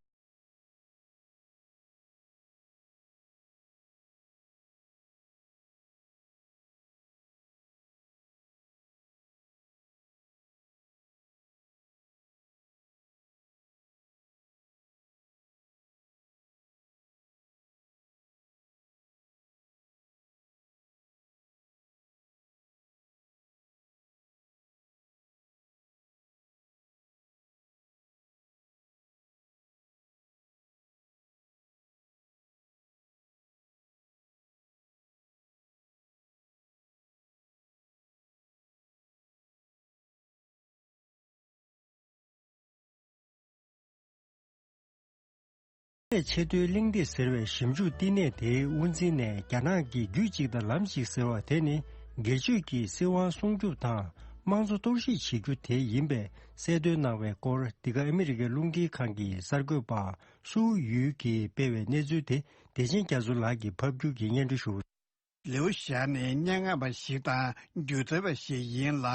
ཆེས་མཐོའི་གླེང་སྟེགས་ཟེར་བའི་ཞིབ་འཇུག་བསྟི་གནས་དེའི་དབུ་འཛིན་ནས། རྒྱ་ནག་གིས་རྒྱུད་གཅིག་དང་ལམ་གཅིག་ཟེར་བ་དེ་ནི་སྒེར་གཅོད་ཀྱིས་སྲིད་དབང་སྲུང་སྐྱོབ་དང་དམངས་གཙོ་གཏོར་བཤིག་བྱེད་རྒྱུ་དེ་ཡིན་པའི་གསལ་སྟོན་གནང་བའི་སྐོར། འདི་ག་ཨ་མི་རི་ཀའི་རླུང་འཕྲིན་ཁང་གི་གསར་འགོད་པ་སུའུ་ཡུས་ཀྱིས་སྤེལ་བའི་གནས་ཚུལ་དེ། བདེ་ཆེན་རྒྱ་མཚོ་ལགས་ཀྱིས་ཕབ་སྒྱུར་གྱིས་སྙན་སྒྲོན་ཞུ། ལིའུ་ཞའོ་ནི་སྙན་ངག་པ་ཞིག་དང་སྒྱུ་རྩལ་བ་ཞིག་ཡིན་ལ།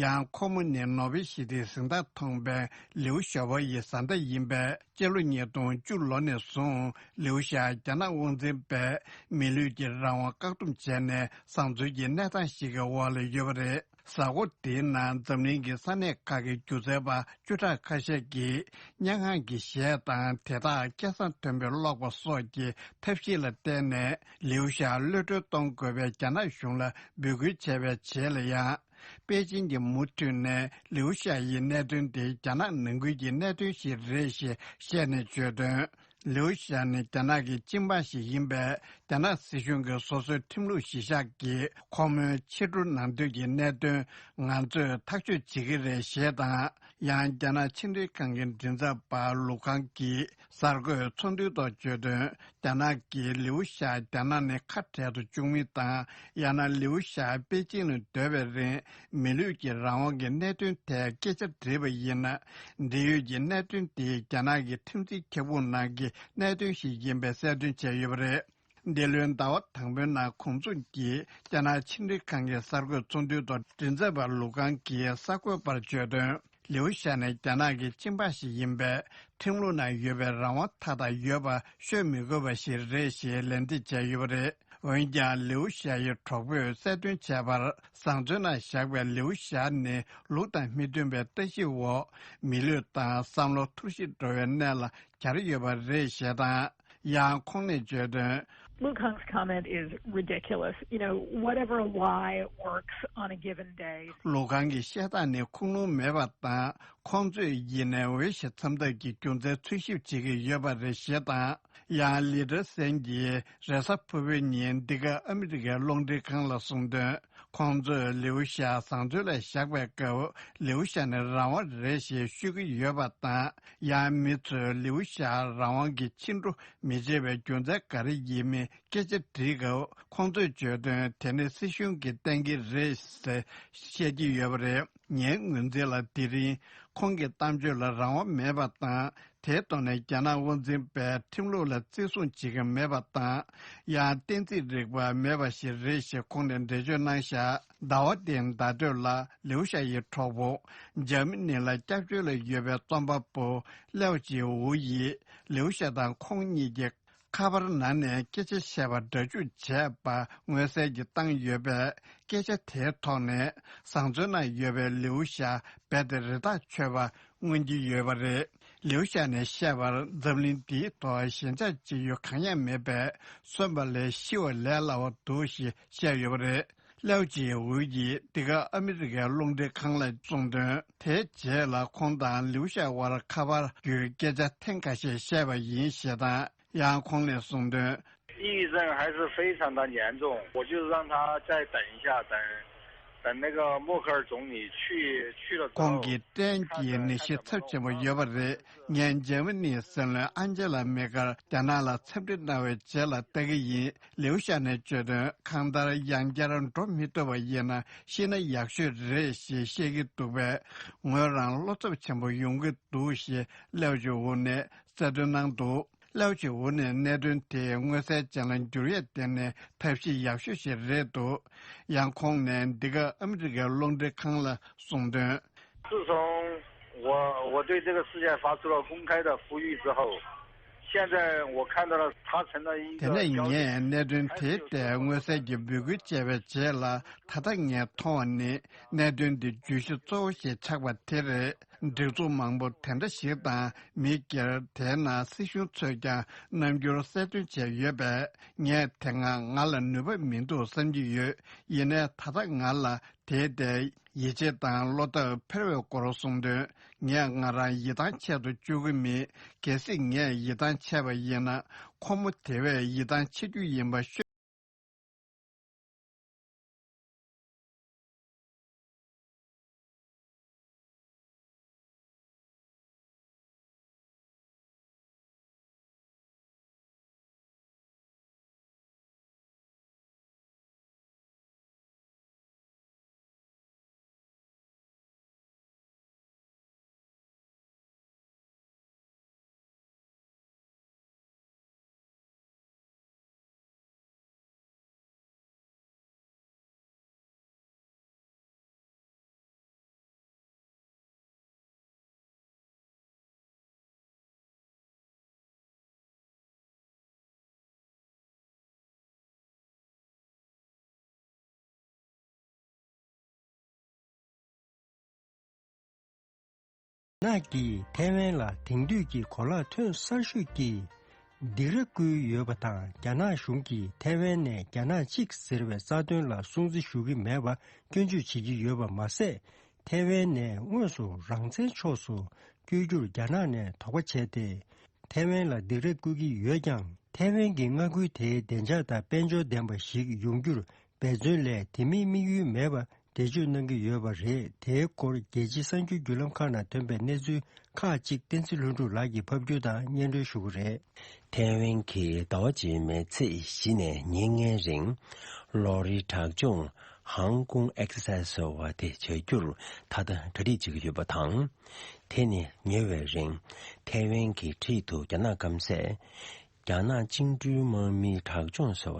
ཡང་ཁོ་མོ་ནི་ནོ་བེལ་ཞི་བདེའི་གཟེངས་རྟགས་ཐོབ་པའི་ལིའུ་ཞའོ་པོ་ཡི་བཟའ་ཟླ་ཡིན་པས། སྤྱི་ལོ་ཉིས་སྟོང་བཅུ་ལོ་ནས་བཟུང་ལིའུ་ཞའོ་རྒྱ་ནག་དབང་འཛིན་པས་མི་ལུས་ཀྱི་རང་དབང་བཀག་སྡོམ་བྱས་ནས་བཟང་བཙོན་གྱི་གནས་སྟངས་ཤིག་གི་འོག་ལ་ཡོད་པ་རེད། གཟའ་འཁོར་འདིའི་ནང་འཛམ་གླིང་གི་ས་གནས་ཁག་གི་སྒྱུ་རྩལ་པ་བཅུ་ཕྲག་ཁ་ཤས་ཀྱིས་སྙན་ངག་གི་གཞས་དང་། དེ་དག་སྐད་གསང་མཐོན་པོས་ཀློག་པ་སོགས་ཀྱི་ཐབས་ཤེས་ལ་བརྟེན་ནས། ལིའུ་ཞའོ་གློད་གྲོལ་གཏོང་དགོས་པའི་རྒྱ་ནག་གཞུང་ལ་འབོད་སྐུལ་བྱས་པའི་རྗེས་ལ་ཡང་། པེ་ཅིན་གྱིས་མུ་མཐུད་ནས་ལིའུ་ཞའོ་ཡི་གནད་དོན་དེ་རྒྱ་ནག་ནང་ཁུལ་གྱི་གནད་དོན་ཞིག་རེད་ཞེས་བཤད་ནས་བརྗོད་དོན། ལིའུ་ཞའོ་ནི་རྒྱ་ནག་གི་སྤྱི་འབངས་ཤིག་ཡིན་པས། རྒྱ་ནག་སྲིད་གཞུང་གིས་སོ་སོའི་ཁྲིམས་ལུགས་གཞི་བཞག་གིས་ཁོ་མོའི་ཕྱི་དྲོ་ནང་དུས་ཀྱི་གནད་དོན་ང་ཚོས་ཐག་གཅོད་བྱེད་ཀྱི་རེད་ཞེས་དང་། ཡང་རྒྱ་ནག་ཕྱི་འབྲེལ་ཁང་གི་མགྲིན་ཚབ་པ་ལུ་ཁང་གིས་གསར་འགོད་ཚོགས་འདུའི་ཐོག་བརྗོད་དོན། རྒྱ་ནག་གིས་ལིའུ་ཞའོ་རྒྱ་ནག་ནས་ཁ་བྲལ་དུ་བཅུག་མིན་དང་། ཡང་ན་ལིའུ་ཞའོ་པེ་ཅིན་ལ་སྡོད་པའི་རིང་མི་ལུས་ཀྱི་རང་དབང་གི་གནད་དོན་ཐད་སྐད་ཆ་དྲིས་པ་ཡིན་ན། འབྲེལ་ཡོད་ཀྱི་གནད་དོན་དེ་རྒྱ་ནག་གི་ཁྲིམས་འཛིན་ཁྱབ་ཁོངས་ནང་གི་གནད་དོན་ཞིག་ཡིན་པའི་གསལ་སྟོན་བྱས་ཡོད་པ་རེད། འདི་ལོའི་ཟླ་བ་དང་པོའི་ནང་གོང་མཚུངས་ཀྱིས་རྒྱ་ནག་ཕྱི་འབྲེལ་ཁང་གི་གསར་འགོད་ཚོགས་འདུའི་ཐོག་མགྲིན་ཚབ་པ་ལུ་ཁང་གིས་གསར་འགོད་པར་བརྗོད་དོན། ལིའུ་ཞའོ་ནི་རྒྱ་ནག་གི་སྤྱི་འབངས་ཤིག་ཡིན་པས། ཁྲིམས་ལུགས་ནང་ཡོད་པའི་རང་དབང་མཐའ་དག་ཡོད་པ་ཤོད་མི་དགོས་པ་ཞིག་རེད་ཞེས་ལན་འདེབས་བྱས་ཡོད་པ་རེད། འོན་ཀྱང་། ལིའུ་ཞའོ་ཡི་གྲོགས་པོས་གསལ་སྟོན་བྱས་པར། བཟང་བཙོན་ནང་བཞག་པའི་ལིའུ་ཞའོ་ནི་ལུགས་དང་མི་མཐུན་པའི་བཀྲ་ཤིས་འོག་མི་ལུས་དང་བསམ་བློ་འཐོར་ཞིག་འགྲོ་བའི་གནས་ལ་གྱར་ཡོད་པ་རེད་ཞེས་དང་། ཡང་ཁོང་ནས་བརྗོད་དོན། Lu Kang's comment is ridiculous. You know, whatever lie works on a given day. ལུ་ཁང་གི་བཤད་སྟངས་ནི་ཁུངས་ལུང་མེད་པ་དང་། ཁོང་ཚོས་ཡིན་ནའི་འོས་ཤིང་འཚམ་ཐབས་ཀྱི་རྒྱུ་མཚན་འཚོལ་ཞིབ་བྱེད་ཀྱི་ཡོད་པ་རེད་ཞེས་དང་། ཡང་ལི་ཏྲ་སན་གྱིས་རེས་གཟའ་ཕུར་བུའི་ཉིན་འདི་ག་ཨ་མི་རི་ཀའི་རླུང་འཕྲིན་ཁང་ལ་གསུངས་དོན། ཁོང་ཚོས་ལིའུ་ཞའོ་བཟང་བཙོན་ལ་བཞག་པའི་སྐབས། ལིའུ་ཞའོ་ནི་རང་དབང་རེད་ཞེས་ཤོད་ཀྱི་ཡོད་པ་དང་། ཡང་མི་ཚོས་ལིའུ་ཞའོ་རང་དབང་གི་ཕྱི་འགྲོ་མི་བྱེད་པའི་རྒྱུ་མཚན་ག་རེ་ཡིན་མིན་སྐད་ཆ་དྲིས་སྐབས། ཁོང་ཚོས་བརྗོད་དོན། དེ་ནི་སྲིད་གཞུང་གིས་གཏན་འཁེལ་རེད་ཟེར་བཤད་ཀྱི་ཡོད་པ་རེད། ངའི་ངོས་འཛིན་ལ། དེ་རིང་ཁོང་གི་གཏམ་བརྗོད་ལ་རང་དབང་མེད་པ་དང་། དེའི་ཐོག་ནས་རྒྱ་ནག་དབང་འཛིན་པས་ཁྲིམས་ལུགས་ལ་བརྩི་སྲུང་བྱེད་ཀྱི་མེད་པ་དང་། ཡང་གཏན་ཚིགས་རིག་པ་མེད་པ་ཞིག་རེད་ཞེས་ཁོང་ནས་འགྲེལ་བརྗོད་གནང་བཞག་ཟླ་བ་འདིའི་ཟླ་སྟོད་ལ་ལིའུ་ཞའོ་ཡི་གྲོགས་པོ། འཇར་མ་ནི་ལ་སྐྱབས་བཅོལ་ལ་ཡོད་པའི་རྩོམ་པ་པོ་ལེའོ་ཅི་ཝུ་ཡིས་ལིའུ་ཞའོ་དང་ཁོང་གཉིས་ཀྱི་ཁ་པར་ནང་ནས་སྐད་ཆ་བཤད་པ་སྒྲ་འཇུག་བྱས་པ་མངོན་གསལ་གྱིས་བཏང་ཡོད་པས། སྐད་ཆ་དེའི་ཐོག་ནས་བཟང་བཙོན་ནང་ཡོད་པའི་ལིའུ་ཞའོ་རྦད་དེ་རེ་ཐག་ཆོད་པ་མངོན་གྱི་ཡོད་པ་རེད། ལིའུ་ཞའོ་ནས་བཤད་པར། འཛམ་གླིང་འདིའི་ཐོག་ཞེན་ཆགས་བྱེད་ཡུལ་གང་ཡང་མེད་པས། གསོན་པ་ལས་ཤི་བ་ལས་སླ་བ་འདུག་ཞེས་བཤད་ཡོད་པ་རེད། ལེའོ་ཅི་ཝུ་ཡིས་འདི་ག་ཨ་མི་རི་ཀའི་རླུང་འཕྲིན་ཁང་ལ་གསུངས་དོན། དེའི་རྗེས་ལ་ཁོང་དང་ལིའུ་ཞའོ་དབར་ཁ་པར་བརྒྱུད་སྐད་ཆ་ཐེངས་ཁ་ཤས་བཤད་པ་ཡིན་ཞེས་དང་། ཡང་ཁོང་ནས་གསུངས་དོན། 抑郁症还是非常的严重，我就让他再等一下，等等那个默克尔总理去去了之后。 ཁོང་གིས་སྐྲན་གྱི་ནད་གཞི་ཚབས་ཆེན་པོ་ཡོད་པ་རེད། ངས་འཇར་མ་ནིའི་སྲིད་བློན་ཨན་ཇེ་ལ་མེ་ཀར་རྒྱ་ནག་ལ་འཚམས་འདྲི་གནང་བའི་རྗེས་ལ་ལྟ་གི་ཡིན། ལེའུ་ཤ་ནས་བརྗོད་དོན། གང་ལྟར་ཡང་བསྐྱར་འགྲོ་མི་ཐུབ་པ་ཡིན་ན་ཤི་ན་ཡག་ཤོས་རེད་ཞེས་བཤད་ཀྱི་འདུག་པས། ངོས་རང་བློ་འཚབ་ཆེན་པོ་ཡོང་གི་འདུག་ཞེས་ལེའུ་ཅི་ཝུ་ནས་གསལ་སྟོན་གནང་འདུག་ལེའུ་ཅི་ཝུ་ནས་གནད་དོན་དེའི་མངོན་གསལ་ཅན་ལ་འགྱུར་ཡས་དེ་ནི་ཐབས་ཤེས་ཡག་ཤོས་ཤིག་རེད་འདུག་ཡང་ཁོང་ནས་འདི་ག་ཨ་མི་རི་ཀའི་རླུང་འཕྲིན་ཁང་ལ་གསུངས་དོན། 自从我我对这个世界发出了公开的呼吁之后，现在我看到了他成了一个 དེ་ནས་ངས་གནད་དོན་དེའི་ཐད་མངོན་གསལ་གྱི་འབོད་སྐུལ་བྱས་པའི་རྗེས་ལ། ད་ལྟ་ངས་མཐོང་བ་ནི་གནད་དོན་འདི་བརྗོད་གཞི་གཙོ་བོ་ཞིག་ཆགས་པ་དེ་རེད། སྒྲིག་འཛུགས་མང་པོ་དེ་འདྲ་ཞིག་དང་མི་སྒེར། དེས་ན་སྲིད་གཞུང་ཚོས་ཀྱང་རྣམ་འགྱུར་གསལ་སྟོན་བྱས་ཡོད་པས། ངས་དེ་སྔ་ང་ལ་ནུས་པ་མི་འདུག་བསམ་གྱི་ཡོད། ཡིན་ནའི་ད་ལྟ་ང་ལ་དེའི་ཐད་ཡིད་ཆེས་དང་བློ་ཐབས་འཕེར་བའི་སྐོར་གསུངས་དོན། ངས་ང་རང་ཡིད་ཐང་ཆད་དུ་བཅུག་གི་མེད། གལ་སྲིད་ངས་ཡིད་ཐང་ཆད་པ་ཡིན་ན། ཁོ་མོ་དེ་བས་ཡིད་ཐང་ཆད་རྒྱུ་ཡིན་པ་ཤོད། ནག་གིས་ཐའེ་ཝན་ལ་དེང་དུས་ཀྱི་གོ་ལག་ཐོན་གསར་ཤོས་ཀྱི་སྡིགས་ར་བསྐུལ་ཡོད་པ་དང་། རྒྱ་ནག་གཞུང་གིས་ཐའེ་ཝན་ནས་རྒྱ་ནག་གཅིག་ཟེར་བའི་རྩ་དོན་ལ་སྲུང་བརྩི་ཞུ་གི་མེད་པ་སྐྱོན་བརྗོད་བྱེད་ཀྱི་ཡོད་པ་མ་ཟད། ཐའེ་ཝན་ནས་དངོས་སུ་རང་བཙན་ཕྱོགས་སུ་བསྐྱོད་རྒྱུར་རྒྱ་ནག་ནས་དོགས་པ་བྱས་ཏེ། ཐའེ་ཝན་ལ་སྡིགས་ར་བསྐུལ་གྱི་ཡོད་ཀྱང་། ཐའེ་ཝན་གྱི་མངའ་ཁུལ་དེའི་བདེ་འཇགས་དང་དཔལ་འབྱོར་ལྡན་པ་ཞིག་ཡོང་རྒྱུར་འབད་བརྩོན་ལས་དེ་མིན་དམིགས་ཡུལ་མེད་པ་འགྲེལ་བརྗོད་གནང་གི་ཡོད་པ་རེད། དེའི་སྐོར་རྒྱལ་སྤྱིའི་གསར་འགྱུར་བརྒྱུད་ལམ་ཁག་ནང་ཐོན་པའི་གནས་ཚུལ་ཁག་ཅིག་བསྟན་འཛིན་ལྷུན་གྲུབ་ལགས་ཀྱིས་ཕབ་སྒྱུར་དང་སྙན་སྒྲོན་ཞུ་གི་རེད། ཐའེ་ཝན་གྱིས་ཟླ་བ་རྗེས་མའི་ཚེས་བཞི་ནས་ཉིན་ལྔའི་རིང་ལོ་རེའི་དྲག་སྦྱོང་ཧང་ཀོང་ཨེག་སར་སའི་ཟེར་བ་དེ་བྱ་རྒྱུར་ད་ལྟ་གྲ་སྒྲིག་བྱེད་ཀྱི་ཡོད་པ་དང་། དེ་ནི་ཉེ་བའི་རིང་ཐའེ་ཝན་གྱི་འཁྲིས་དུ་རྒྱ་ནག་སྐམ་སས། རྒྱ་ནག་བཅིངས་འགྲོལ་དམག་མིའི་དྲག་སྦྱོང་ཟེར་བ་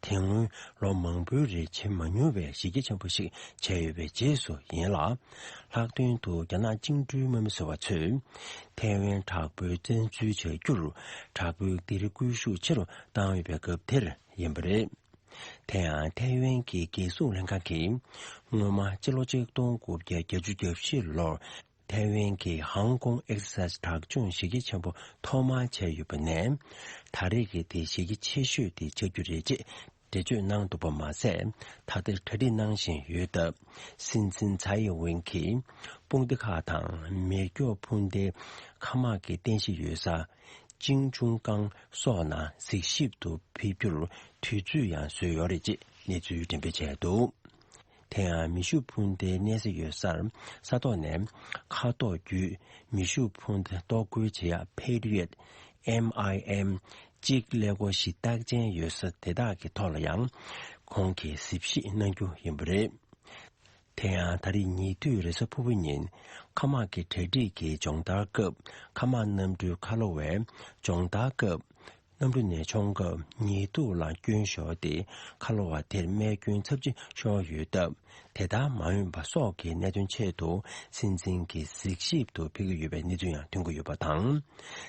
དེ་སྔོན་ལོ་མང་པོའི་རིང་བྱེད་མ་མྱོང་བའི་གཞི་རྒྱ་ཆེན་པོ་ཞིག་བྱས་ཡོད་པའི་རྗེས་སུ་ཡིན་ལ། ལྷག་དོན་དུ་རྒྱ་ནག་བཅིངས་འགྲོལ་དམག་མི་ཟེར་བ་ཚོས་ཐའེ་ཝན་དྲག་པོའི་བཙན་འཛུལ་བྱ་རྒྱུར་དྲག་པོའི་སྡིགས་ར་བསྐུལ་ཤུགས་ཆེ་རུ་བཏང་ཡོད་པའི་སྐབས་དེར་ཡིན་པ་རེད། དེ་ཡང་ཐའེ་ཝན་གྱི་རྒྱལ་སྲུང་ལྷན་ཁང་གིས་སྔོན་མ་སྤྱི་ལོ་ཆིག་སྟོང་དགུ་བརྒྱ་བརྒྱད་ཅུ་གྱ་བཞི་ལོར་ཐའེ་ཝན་གྱི་ཧང་ཀོང་ཨེག་སར་སའི་ཟེ་དྲག་སྦྱོང་གཞི་རྒྱ་ཆེན་པོ་ཐོག་མར་བྱས་ཡོད་པ་ནས། ད་རེས་ཀྱི་དེ་གཞི་རྒྱ་ཆེ་ཤོས་དེ་ཆགས་རྒྱུ་རེད་ཅེས་འགྲེལ་བརྗོད་གནང་འདུག་པ་མ་ཟད། ད་ལྟ་གྲ་སྒྲིག་གནང་བཞིན་ཡོད་སྟབས། སྲིད་འཛིན་ཚའེ་ཡིན་ཝེན་གྱིས་དཔུང་སྡེ་ཁག་དང་མེ་སྒྱོགས་འཕུར་མདེལ་མཁའ་དམག་གི་རྟེན་གཞི་ཡོད་ས་ཅིང་ཆུང་ཀང་སོགས་ནང་གཟིགས་ཞིབ་ཏུ་ཕེབས་རྒྱུར་དུས་ཚོད་ཡང་བཟོས་ཡོད་རེད་ཅེས་གནས་ཚུལ་འགྲེམས་སྤེལ་བྱས་འདུག་དེ་ཡང་མེ་ཤུགས་འཕུར་མདེལ་གནས་ས་ཡོད་སར་ས་ཐོག་ནས་མཁའ་ཐོག་བརྒྱུད་མེ་ཤུགས་འཕུར་མདའ་གཏོར་རྒོལ་བྱེད་ཡག་Patriot M I M གཅིག་ཀླད་ཀོར་བཞི་རྟགས་ཅན་ཡོད་ས་དེ་དག་གི་ཐོག་ལ་ཡང་ཁོང་གིས་གཟིགས་ཞིབ་གནང་རྒྱུ་ཡིན་པ་རེད། དེ་ཡང་ད་རེས་ཉེ་དུས་རེས་གཟའ་ཕུར་བུ་ཉིན་མཁའ་དམག་གི་གྲ་སྒྲིག་གི་སྦྱོང་བརྡར་སྐབས་མཁའ་དམག་གནམ་གྲུའི་ཁ་ལོ་བས་སྦྱོང་བརྡར་སྐབས། གནམ་གྲུ་ནས་མཆོང་སྐབས་ཉེ་དུས་ལ་སྐྱོན་ཤོར་ཏེ་ཁ་ལོ་བ་དེར་རྨས་སྐྱོན་ཚབས་ཆེ་ཤོར་ཡོད་སྟབས། དེ་ལྟར་མ་ཡོང་བ་སོགས་ཀྱི་གནད་དོན་ཆེད་དུ་སྲིད་འཛིན་གྱིས་གཟིགས་ཞིབ་ཏུ་ཕེབས་ཀྱི་ཡོད་པའི་གནས་ཚུལ་ཡང་ཐོན་གྱི་ཡོད་པ་དང་།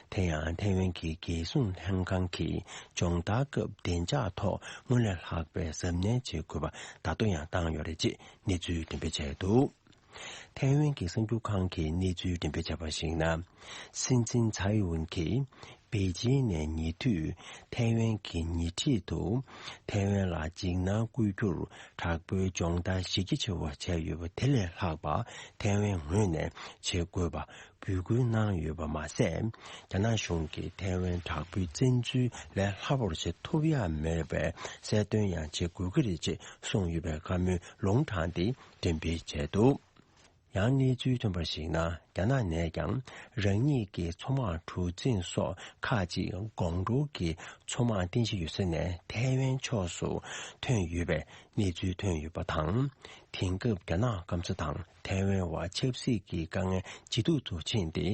དེ་ཡང་ཐའེ་ཝན་གྱི་རྒྱལ་སྲུང་ལྷན་ཁང་གིས་སྦྱོང་བརྡར་སྐབས་བདེ་འཇགས་ཐོག་སྔར་ལས་ལྷག་པའི་གཟབ་ནན་བྱེད་དགོས་པ་ལ་དོ་ཡང་བཏང་ཡོད་རེད་ཅེས་གནས་ཚུལ་འགྲེམས་སྤེལ་བྱས་འདུག་ཐའེ་ཝན་གྱི་གསར་འགྱུར་ཁང་གིས་གནས་ཚུལ་འགྲེམས་སྤེལ་བྱས་པར་གཞིགས་ན། སྲིད་འཛིན་ཚའེ་ཝེན་གྱིས་ པེ་ཅིང་ནས་ཉེ་དུས་ཐའེ་ཝན་གྱི་ཉེ་འཁྲིས་དུ་ཐའེ་ཝན་ལ་འཇིགས་སྣང་སྐུལ་རྒྱུར་དྲག་པོའི་སྦྱོང་བརྡར་གཞི་རྒྱ་ཆེ་བ་བྱས་ཡོད་པ་དེ་ལས་ལྷག་པ་ཐའེ་ཝན་ངོས་ནས་བྱེད་དགོས་པ་འབོད་སྐུལ་གནང་ཡོད་པ་མ་ཟད། རྒྱ་ནག་གཞུང་གིས་ཐའེ་ཝན་དྲག་པོའི་བཙན་འཛུལ་ལས་སླ་པོར་བྱེད་ཐུབ་ཡ་མེད་པའི་གསལ་སྟོན་ཡང་བྱེད་དགོས་ཀྱི་རེད་ཅེས་གསུངས་ཡོད་པའི་བཀའ་མོལ་ལུང་དྲངས་ཏེ་འགྲེམས་སྤེལ་བྱས་འདུག་ཡང་གནས་ཚུལ་ཐོན་པར་གཞིགས་ན། རྒྱ་ནག་ནས་ཀྱང་རང་ཉིད་ཀྱི་མཚོ་དམག་གྲུ་གཟིངས་སོགས་ཁག་ཅིག་ཀོང་ཀྲོའུ་གི་མཚོ་དམག་རྟེན་གཞི་ཡོད་ས་ནས་ཐའེ་ཝན་ཕྱོགས་སུ་ཐོན་ཡོད་པའི་གནས་ཚུལ་ཐོན་ཡོད་པ་དང་། དེང་སྐབས་རྒྱ་ནག་སྐམ་ས་དང་ཐའེ་ཝན་བར་ཆབ་སྲིད་ཀྱི་དཀའ་ངལ་ཇེ་སྡུག་ཏུ་ཕྱིན་ཏེ།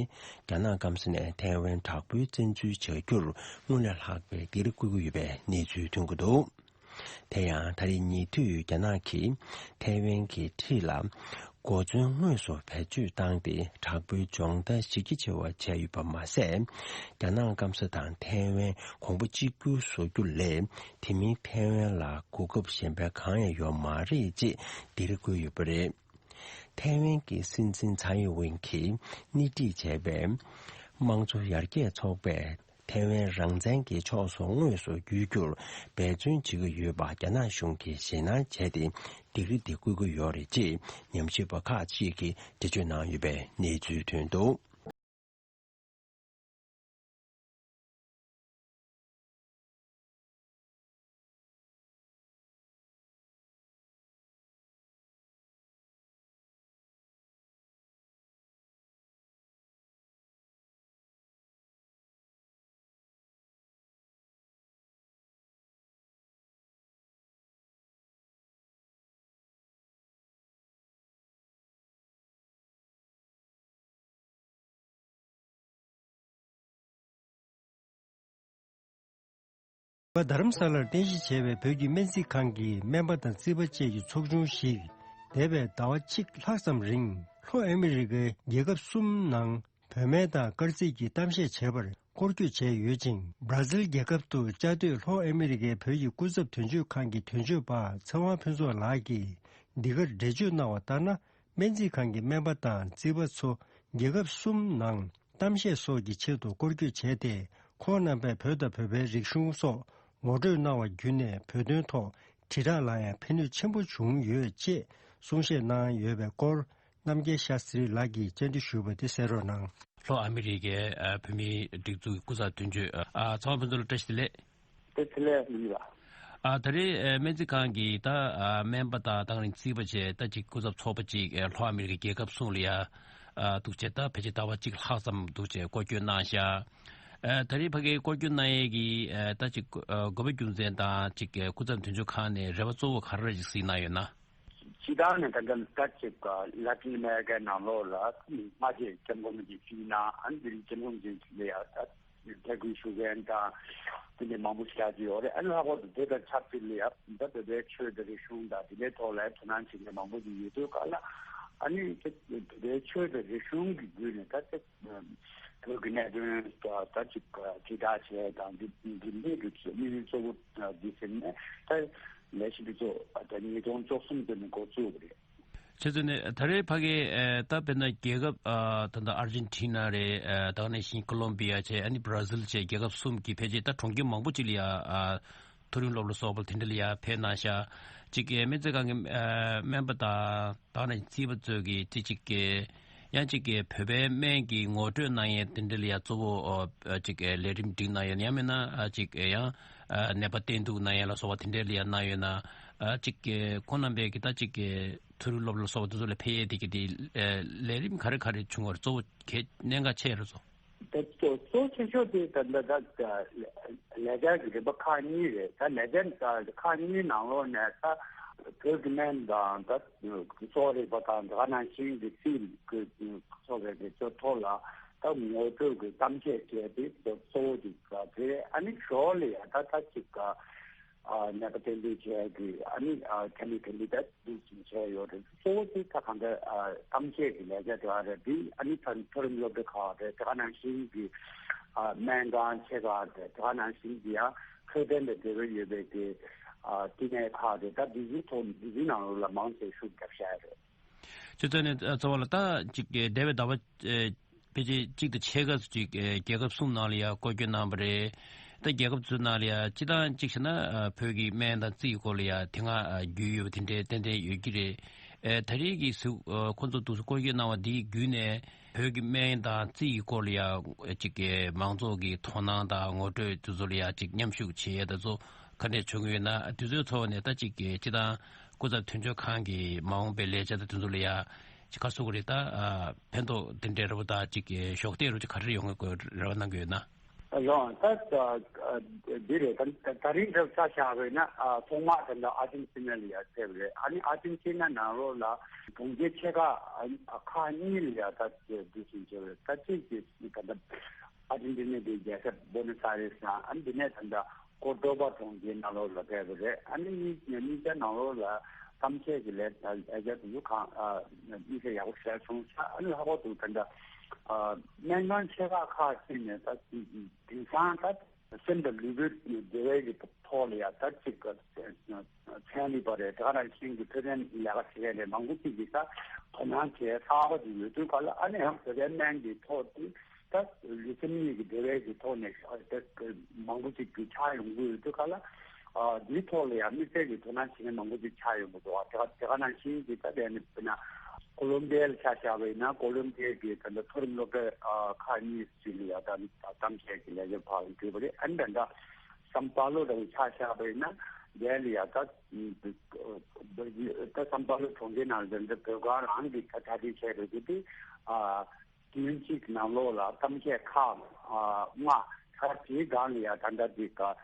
རྒྱ་ནག་སྐམ་ས་ནས་ཐའེ་ཝན་དྲག་པོའི་བཙན་འཛུལ་བྱ་རྒྱུར་སྔོན་ལས་ལྷག་པའི་སྒེར་བསྐུལ་གྱི་ཡོད་པའི་གནས་ཚུལ་ཐོན་གྱི་འདུག་དེ་ཡང་ད་རེས་ཉེ་དུས་རྒྱ་ནག་གིས་ཐའེ་ཝན་གྱི་འཁྲིས་ལ་གོ་མཚོན་དངོས་སུ་བེད་སྤྱོད་བཏང་སྟེ་དྲག་པོའི་སྦྱོང་བརྡར་གཞི་རྒྱ་ཆེ་བ་བྱས་ཡོད་པ་མ་ཟད། རྒྱ་ནག་སྐམ་ས་དང་ཐའེ་ཝན་གོང་བུ་གཅིག་གྱུར་བཟོ་རྒྱུ་ལས་དེ་མིན་ཐའེ་ཝན་ལ་གོ་སྐབས་གཞན་པ་གང་ཡང་ཡོད་མ་རེད་ཅེས་འདིར་བཀོད་ཡོད་པ་རེད། ཐའེ་ཝན་གྱི་སྲིད་འཛིན་ཚའེ་ཝེན་གྱིས་སྣེ་ཁྲིད་བྱས་པའི་དམངས་གཙོ་ཡར་རྒྱས་ཚོགས་པས། ཐའེ་ཝན་རང་བཙན་གྱི་ཕྱོགས་སུ་དངོས་སུ་བསྒྱུར་རྒྱུར་འབད་བརྩོན་བྱེད་ཀྱི་ཡོད་པ་རྒྱ་ནག་གཞུང་གིས་ཞེད་སྣང་བྱས་ཏེ། སྡིགས་ར་འདི་བསྐུལ་གྱི་ཡོད་རེད་ཅེས་ཉམས་ཞིབ་པ་ཁག་ཅིག་གིས་འགྲེལ་བརྗོད་གནང་ཡོད་པའི་གནས་ཚུལ་ཐོན་འདུག་པ། རྡ་རམ་ས་ལར་རྟེན་གཞི་བྱས་པའི་བོད་ཀྱི་སྨན་རྩིས་ཁང་གི་སྨན་པ་དང་རྩིས་པ་བཅས་ཀྱི་ཚོགས་ཆུང་ཞིག་འདས་པའི་ཟླ་བ་གཅིག་ལྷག་ཙམ་རིང་ལྷོ་ཨ་མི་རི་ཀའི་རྒྱལ་ཁབ་གསུམ་ནང་བོད་སྨན་དང་སྐར་རྩིས་ཀྱི་གཏམ་བཤད་བྱས་པར་སྐོར་སྐྱོད་བྱས་ཡོད་ཅིང་། སྦྲ་ཟིལ་རྒྱལ་ཁབ་ཏུ་བཅའ་སྡོད་ལྷོ་ཨ་མི་རི་ཀའི་བོད་ཀྱི་སྐུ་ཚབ་དོན་གཅོད་ཁང་གི་དོན་གཅོད་པ་ཚེ་དབང་ཕུན་ཚོགས་ལགས་ཀྱིས་འདི་གར་འགྲེལ་བརྗོད་གནང་བ་ལྟར་ན། སྨན་རྩིས་ཁང་གི་སྨན་པ་དང་རྩིས་པ་ཚོ་རྒྱལ་ཁབ་གསུམ་ནང་གཏམ་བཤད་སོགས་ཀྱི་ཆེད་དུ་སྐོར་སྐྱོད་བྱས་ཏེ། ཁོང་རྣམ་པས་བོད་དང་བོད་པའི་རིག་གཞུང་སོགས་ངོ་སྤྲོད་གནང་བ་བརྒྱུད་ནས་བོད་དོན་ཐོག་དྲིལ་བསྒྲགས་ལ་ཡང་ཕན་ནུས་ཆེན་པོ་བྱུང་ཡོད་ཅེས་གསུང་བཤད་གནང་ཡོད་པའི་སྐོར། རྣམ་རྒྱལ་ཤཱ་སྟྲི་ལགས་ཀྱིས་བཅར་འདྲི་ཞུས་པ་དེ་གསན་རོགས་གནང་། ལྷོ་ཨ་མི་རི་ཀའི་ཨ་བོད་མིའི་སྒྲིག་འཛུགས་ཀྱི་སྐུ་ཚབ་དོན་གཅོད་ཨ་ཚེ་དབང་ཕུན་ཚོགས་ལགས། བཀྲ་ཤིས་བདེ་ལེགས། བཀྲ་ཤིས་བདེ་ལེགས་ཡིན་པ། ཨ་ད་རེས་ཨ་སྨན་རྩིས་ཁང་གི་ད་ཨ་སྨན་པ་དང་དེ་ནང་རྩིས་པ་བཅས་ད་ཅིག་སྐུ་ཚབ་ཚོགས་པ་ཅིག་ཨ་ལྷོ་ཨ་མི་རི་ཀའི་རྒྱལ་ཁབ་གསུམ་ལ་ཡ་ཨ་འདུག་བྱས། ད་ཕལ་ཆེར་ཟླ་བ་གཅིག་ལྷག་ཙམ་འདུག་བྱས་སྐོར་སྐྱོད་གནང་ཤག་ཨ་ད་རེས་ཕ་གིའི་སྐོར་སྐྱོད་གནང་ཡས་ཀྱི་ཨ་ད་ཅིག་ཨ་དགོས་པ་རྒྱུ་མཚན་དང་ཅིག་ཨ་སྐུ་ཚབ་དོན་གཅོད་ཁང་ནས་རེ་བ་གཙོ་བོ་ག་རེ་ཅིག་གཟིགས་གནང་ཡོད་ན། སྤྱིར་བཏང་ནས་ད་ལྟ་ད་ཅིག་ལ་ཏིན་ཨ་མེ་རི་ཀའི་ནང་ལོགས་ལ་སྔ་རྗེས་འཆམ་གོམས་ཀྱི་སྤྱི་ནང་ཨ་ནི་འདིར་འཆམ་གོམས་ཀྱི་ལ་ཡ་ད་དད་གུས་ཞུ་མཁན་དང་དེ་འདྲ་མང་པོ་ཞེ་དྲག་ཅིག་ཡོད་རེད། ཨ་ནི་ལྷག་པར་དུ་བོད་དང་ཆབས་ཅིག་ལ་ཡ་ད་བོད་པའི་ཆོས་དང་རིག་གཞུང་དང་དེ་འདྲའི་ཐོག་ལ་དོ་སྣང་བྱེད་མཁན་མང་པོ་ཅིག་ཡོད་དུས་ག་ལ། ཨ་ནི་ད་བོད་པའི་ཆོས་དང་རིག་གཞུང་གི་བརྒྱུད་ནས་ད་ད་བོད་ཀྱི་གནད་དོན་ད་ད་ཅིག་དྲིལ་བསྒྲགས་བྱས་དང་འདི་འདི་འདི་གི་དམིགས་ཡུལ་གཙོ་བོ་འདི་ཟིན་ནས་ད་ལས་གཞི་འདི་ཚོ་ད་ཉིས་སྟོང་བཅུ་གསུམ་ཙམ་ནས་འགོ་བཙུགས་པ་རེད། བྱས་ཙང་ནས་ད་རེས་ཕ་གི་ད་དཔེར་ན་རྒྱལ་ཁབ་ད་ལྟ་ཨར་ཇེན་ཊི་ན་རེད། ད་ག་ནང་བཞིན་ཀོ་ལོམ་བི་ཡ་བྱས། ཨ་ནི་བྷ་ར་ཟིལ་བྱས། རྒྱལ་ཁབ་གསུམ་གྱི་ཕལ་ཆེར་ད་གྲོང་ཁྱེར་མང་པོ་ཅིག་ལ་ཡ་མཐོ་རིམ་སློབ་གྲྭ་སོགས་པ་དེ་འདྲ་ལ་ཡ་ཕེབས་གནང་ཤག་ཅིག་སྨན་རྩིས་ཁང་གི་སྨན་པ་དང་། ད་ནི་རྩིས་པ་ཚོས་ཀྱི་དེ་གཅིག་གི་ཡང་གཅིག་གི་བོད་པའི་སྨན་གྱི་ངོ་སྤྲོད་གནང་ཡས་དེ་འདྲ་ལ་ཡ་གཙོ་བོ་ཨ་གཅིག་གི་ལས་རིམ་སྒྲིག་གནང་ཡས། ཡང་མིན་ན་ཨ་གཅིག་གི་ཡང་ཨ་ནད་པ་བསྟེན་གཏུག་གནང་ཡས་ལ་སོགས་པ་དེ་འདྲ་ལ་ཡ་གནང་ཡོད་ན། ཨ་གཅིག་གི་ཁོང་རྣམ་པས་ཀྱི་ད་གཅིག་གི་མཐོ་རིམ་སློབ་གྲྭ་ལ་སོགས་པ་དེ་ཚོ་ལ་ཕེབས་ཡས་དེ་གི་དེ་ཨ་ལས་རིམ་ག་རེ་ག་རེ་བྱུང་བར་གཙོ་བོ་གལ་གནད་འགག་ཆེ་རུ་སོང་། དེ་གཙོ་གཙོ་ཆེ་ཤོས་དེ་ད་ལྟ་ད་ལས་འཆར་གྱི་རིམ་པ་ཁག་གཉིས་རེད། ད་ལས་འཆར་ཁག་གཉིས་ནང་ལོགས་ནས་ད་བོད་ཀྱི་སྨན་དང་ད་གསོ་བ་རིག་པ་དང་དེ་ག་ནང་བཞིན་གྱི་རྩིས་ཀྱི་གསོ་བའི་གི་ཚོ་ཐོག་ལ་ད་ངོ་སྤྲོད་ཀྱི་གཏམ་བཤད་བྱས་ཏེ་གཙོ་བོ་གཅིག་དེ་རེད། ཨ་ནི་ཞོར་ལ་ཡ་ད་ད་གཅིག་ནད་པ་བསྟེན་གཏུག་བྱས་ཀྱི་ཨ་ནི་ག་ལེ་ག་ལེ་ད། འདུག་ཅིང་བྱས་ཡོད་རེད། གཙོ་བོ་དེ་ད་གང་ལྟར་ཨ་གཏམ་བཤད་ཀྱི་ལས་ཀ་དེ་བ་རེད། འདི་ཨ་ནི་ད་མཐོ་རིམ་སློབ་གྲྭ་ཁག་རེད། དེ་ག་ནང་བཞིན་གྱི་ཨ་སྨན་ཁང་ཆེ་ཁག་རེད། དེ་ག་ནང་བཞིན་གྱི་ཡང་འཕྲོད་བསྟེན་དང་འབྲེལ་བ་ཡོད་པའི་གི་ཨ་བསྟི་གནས་ཁག་རེད། ད་འདི་ཚོའི་ཐོག་འདི་ཚོའི་ནང་ལོགས་ལ་མང་ཆེ་ཤུགས་རྒྱབ་བཞག་རེད། ཅེས་ནས་རྩ་བ་ལ་ད་ཅིག་འདས་པའི་ཟླ་བ་ ཕལ་ཆེར་གཅིག་དང་ཕྱེད་ཀ་ཙམ་ཅིག་ཨ་རྒྱལ་ཁབ་གསུམ་ནང་ལ་ཡང་སྐོར་སྐྱོད་གནང་བ་རེད། ད་རྒྱལ་ཁབ་ཚོའི་ནང་ལ་ཡང་སྤྱིར་བཏང་གཅིག་བྱས་ན་ཨ་བོད་ཀྱི་སྨན་དང་རྩིས་ཀྱི་སྐོར་ལ་ཡང་དེ་སྔ་ཨ་རྒྱུས་ཡོད་པ་དེ་འདྲའི་ཏན་ཏན་ཡོད་ཀྱི་རེད། ཨ་ད་རེས་ཀྱི་གཟིགས་ཨ་ཁོང་ཚོ་འདུག་སེ་སྐོར་སྐྱོད་གནང་བ་འདིའི་བརྒྱུད་ནས་བོད་ཀྱི་སྨན་དང་རྩིས་ཀྱི་སྐོར་ལ་ཡང་ཅིག་གི་མང་ཚོགས་ཀྱི་དོ་སྣང་དང་ངོ་སྤྲོད་དེ་ཚོ་ལ་ཡང་ཅིག་མཉམ་ཞུགས་བྱེད་ཡས་དེ་ཚོ་ག་འདྲས་བྱུང་གི་ཡོད་ན། དུས་ཚོད་འཚོལ་བ་ནས་ད་ཅིག་གི་སྤྱིར་བཏང་སྐུ་ཚབ་དོན་གཅོད་ཁང་གི་མ་འོངས་པའི་ལས་བྱ་དང་དེ་ཚོ་ལ་ཡང་ཅིག་ག་རེ་ཟེར་དགོས་རེད། ད་ཨ་ཕན་ཐོགས་དེ་འདྲས་རེད་པ། ད་ཅིག་གི་གཞོགས་འདེགས་རུ་ཅིག་ག་རེ་ཡོང་གི་དགོས་རེ་བ་གནང་གི་ཡོད་ན། རོང་ད་ད་འདི་རེད། ད་ད་རིང་འདིར་ཆ་བཞག་པ་ཡིན་ན་ཨ་ཐོག་མར་ད་ལྟ་ཨར་ཇེན་ཊི་ན་ལ་ཡར་ཕེབས་རེད། ཨ་ནི་ཨར་ཇེན་ཊི་ན་ནང་ལོགས་ལ་གྲོང་ཁྱེར་ཆེ་ཁག་ཨ་ཁག་གཉིས་ལ་ཡར་ད་འདུག་སེ་བྱས་རེད། ད་གཅིག་དེ་ད་ལྟ་ཨར་ཇེན་ཊི་ན་གི་རྒྱལ་ས་བྷོ་ནོས་ཨ་རེས་དང་། ཨ་ནི་འདི་ནས་ད་ལྟ་ཀོར་དོ་བ་གྲོང་ཁྱེར་ནང་ལོགས་ལ་ཕེབས་པ་རེད། ཨ་ནི་གཉིས་གཉིས་ཆ་ནང་ལོགས་ལ་གཏམ་བཤད་ཀྱི་ལས་ལས་བྱ་དེ་ཚོ་གང་ཨ་དམིགས་བསལ་ཡག་པོ་བྱས་སོང་ས། ཨ་ནི་ལྷག་པར་དུ་ད་ལྟ་ཨ་སྨན་ཁང་ཆེ་ཁག་ཁག་ཅིག་ནས་ད་དེང་སང་ད་སེམས་དང་ལུས་པོའི་བདེ་བའི་གི་ཐོག་ལ་ཡ་ད་ཅིག་ཚན་རིག་པ་རེད། དེ་ག་ནང་བཞིན་གྱི་འཕྲོད་བསྟེན་ལས་ཀ་བྱེད་མཁན་རེད། མང་པོ་ཅིག་གིས་ད་དོ་སྣང་བྱས་ཚར་བ་ཅིག་ཡོད་དུས་ག་ལ། ཨ་ནི་ཡང་བོད་པའི་སྨན་གྱི་ཐོག་ཏུ་ད་ལུས་སེམས་གཉིས་ཀྱི་བདེ་བའི་གི་ཐོག་ནས་ཨ་ད་མང་པོ་ཅིག་གི་ཆགས་ཡོང་གི་ཡོད་དུས་ག་ལ། ཨ་འདིའི་ཐོག་ལ་ཡང་དམིགས་བསལ་གྱི་དོ་སྣང་བྱེད་མཁན་མང་པོ་ཅིག་ཆགས་ཡོང་གི་འདུག་དེ་ག་དེ་ག་ནང་བཞིན་གྱི་ད་དེ་ནི་དཔེར་ན་ཀོ་ལོམ་བི་ཡ་ལ་ཆ་བཞག་པ་ཡིན་ན། ཀོ་ལོམ་བི་ཡ་གི་ད་ལྟ་མཐོ་རིམ་སློབ་གྲྭ་ཨ་ཁག་གཉིས་ཅིག་ལ་ཡང་ད་གཏམ་བཤད་ཀྱི་ལས་འགུལ་ཕར་ལ་བརྒྱུད་པ་རེད། ཨ་ནི་ད་ལྟ་སམ་པ་ལོ་ལ་ཆ་བཞག་པ་ཡིན་ན། དེ་ལ་ཡང་ད་ད་སམ་པ་ལོ་གྲོང་ཁྱེར་ནང་ལ་འདི་བོད་སྒར་རང་གི་ད་གྲ་སྒྲིག་བྱས་རེད། དེ་དེ་ཨ་དུས་ཡུན་གཅིག་ནང་ལོགས་ལ་གཏམ་བཤད་ཁག་ཨ་ལྔ་ད་དེའི་སྒང་ལ་ཡང་ད་ལྟ་འདི་ག་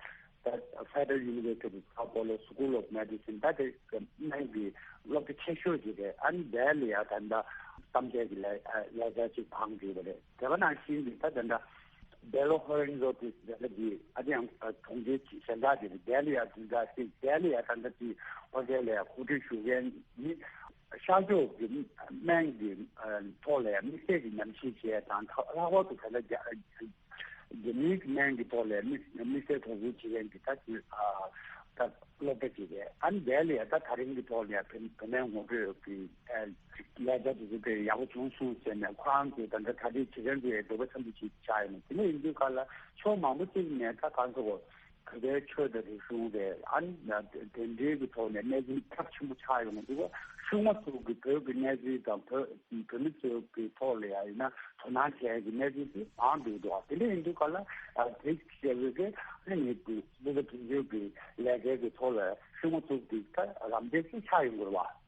ད་Federal University of Sao Paulo School of Medicine ད་དེ་སྨན་གྱི་སློབ་གྲྭ་ཆེ་ཤོས་ཅིག་རེད། ཨ་ནི་དེ་ལ་ཡང་ད་ལྟ་གཏམ་བཤད་ཀྱི་ལས་ལས་ཀ་ཅིག་འཕངས་ཡོད་པ་རེད། དེ་ག་ནང་བཞིན་གྱི་ད་ད་ལྟ་Belo Horizonte ཟེར་ན་འདི་ཨ་དེ་ཡང་གྲོང་ཁྱེར་གཞན་དག་ཅིག་རེད། དེ་ལ་ཡང་དེ་འདྲ་ཅིག་དེ་ལ་ཡང་ད་ལྟ་དེ་ཧོ་ཊེལ་ལ་ཡང་གོ་སྒྲིག་ཞུ་མཁན་ནི་ཤར་ཕྱོགས་ཀྱི་སྨན་གྱི་ཐོག་ལ་ཡང་དམིགས་བསལ་གྱི་ཉམས་ཞིབ་བྱས་དང་། ལྷག་པར་དུ་ད་ལྟ་རྒྱ་རྒྱ་མིའི་སྨན་གྱི་ཐོག་ལ་དམིགས་དམིགས་བསལ་དོ་ཁུར་བྱེད་མཁན་གྱི་ད་ཅིག་ཨ་ད་སློབ་གྲྭ་ཅིག་རེད། ཨ་ནི་དེ་ལ་ཡང་ད་ད་རིང་གི་ཐོག་ལ་ཡང་བོད་བོད་སྨན་ངོ་སྤྲོད་ཀྱི་ཨ་ལས་ཀ་དེ་ཚོ་དཔེ་ཡག་པོ་བྱུང་སོང་ཟེར་ནས། ཁོ་རང་ཚོས་ད་ལྟ་གྲ་སྒྲིག་བྱེད་མཁན་ཚོ་ཡང་འདོད་པ་ཚ་པོ་ཅིག་ཆགས་ཡོད་ནས། དེ་འདྲ་ཡིན་དུས་ག་ལ་ཕྱོགས་མང་པོ་ཅིག་ནས་ད་གང་ཟེར་དགོས། བོད་པའི་ཆོས་དང་རིག་གཞུང་རེད། ཨ་ནི་དེ་འདྲའི་གི་ཐོག་ནས་གནས་ཚུལ་ཚབས་ཆེན་པོ་ཆགས་ཡོང་གི་འདུག་ཤུགས་མ་ཚུགས་ཀྱི་བོད་ཀྱི་གནས་ཚུལ་དང་བོད་བོད་མི་ཚོའི་གི་ཐོག་ལ་ཡང་ཡིན་ན་དོ་སྣང་བྱེད་ཡ་གི་གནས་ཚུལ་དེ་མང་འདུག་འདུག་དེ་འདྲ་ཡིན་དུས་ག་ལ་ཨ་དེ་བྱས་པའི་གི་ཨ་ནི་ངེད་ཀྱི་སློབ་གྲྭ་དེ་ཚོའི་གི་ལས་ཀའི་གི་ཐོག་ལ་ཤུགས་མ་ཚུགས་ཀྱི་ད་རམ་འདེགས་ཤིག་ཆགས་ཡོང་གི་རེད་བ།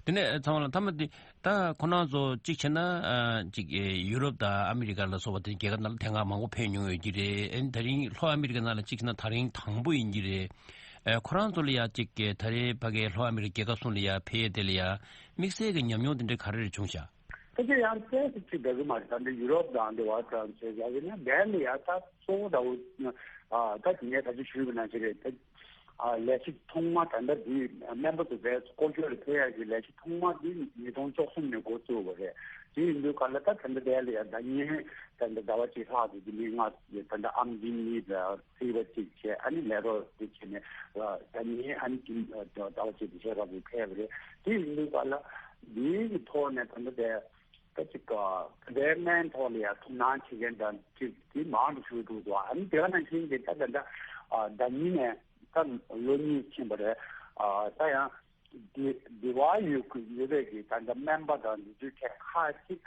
དེ་ནས་ཚང་མ་ལ་མཐའ་མ་དེ་ད་ཁོ་རང་ཚོ་གཅིག་བྱས་ན་ཨ་གཅིག་ཨེ་ཡུ་རོབ་དང་ཨ་མི་རི་ཀ་ལ་སོགས་པ་དེ་རྒྱལ་ཁབ་ནང་ལ་དེ་སྔ་མང་པོ་ཕེབས་མྱོང་ཡོད་ཀྱི་རེད། ཨ་ནི་ད་རིང་ལྷོ་ཨ་མི་རི་ཀ་ནང་ལ་གཅིག་བྱས་ན་ད་རིང་དང་པོ་ཡིན་གྱི་རེད། ཨེ་ཁོ་རང་ཚོ་ལ་ཡ་གཅིག་གི་ད་རེས་ཕ་གིའི་ལྷོ་ཨ་མི་རི་ཀ་རྒྱལ་ཁབ་གསུམ་ལ་ཡ་ཕེབས་ཡས་དེ་ལ་ཡ་དམིགས་བསལ་གྱི་ཉམས་མྱོང་དེ་འདྲ་ག་རེ་རེ་བྱུང་ཤག་ཕལ་ཆེར་ཡང་ཏོག་ཙམ་ཅིག་འདྲ་གི་མ་རེད། ད་འདི་ཡུ་རོབ་དང་འདི་བར་དང་བྱས་ཡ་གི་ནི་འདས་ནས་ཡ་ད་གཙོ་བོ་ད་འུ་ཨ་ད་དེ་ངས་ད་ཅི་ཞུས་པ་ནང་བཞིན་རེད། ད་ཨ་ལས་གཞི་ཐོག་མ་ད་ལྟ་འདི་སྨན་པ་ཚོ་བས་སྐོར་སྐྱོད་ལ་ཕེབས་ཡ་གི་ལས་གཞི་ཐོག་མ་འདི་ཉིས་སྟོང་བཅུ་གསུམ་ནས་འགོ་བཙུགས་པ་རེད། དེ་ཡིན་དུས་ག་ལ་ད་ད་ལྟ་འདས་ལ་ཡ་ཟླ་ཉིན་ད་ལྟ་ཟླ་བ་གཅིག་ལྷག་ཙམ་འདི་མི་ལྔ་ད་ལྟ་ཨམ་འདི་གཉིས་ད་རྩིས་པ་གཅིག་བྱས། ཨ་ནི་ལས་རོགས་འདི་བྱས་ནས་ཟླ་ཉིན་ཨ་ནི་ཟླ་བ་གཅིག་འདི་བྱས་རོགས་འདི་ཕེབས་པ་རེད། དེ་ཡིན་དུས་ག་ལ་འདིའི་གི་ཐོག་ནས་ད་ལྟ་དེ། ད་ཅིག་བོད་པའི་སྨན་ཐོག་ལ་ཡང་ཐུགས་སྣང་བྱེད་མཁན་དང་ཅིག་དེ་མང་དུ་ཞུགས་འདུག་ཟེར་བ། ཨ་ནི་དེ་ག་ནང་བཞིན་གྱི་ད་ད་ད་ཟླ་ཉིན་ནས་ད་ལོ་གཉིས་ཕྱིན་པ་རེད། ད་ཡང་དེ་དེ་བ་ཡོད་ཀྱི་ཡོད་པའི་གི་ད་ད་སྨན་པ་དང་འདི་ཚོའི་གྲས་ཁག་ཅིག་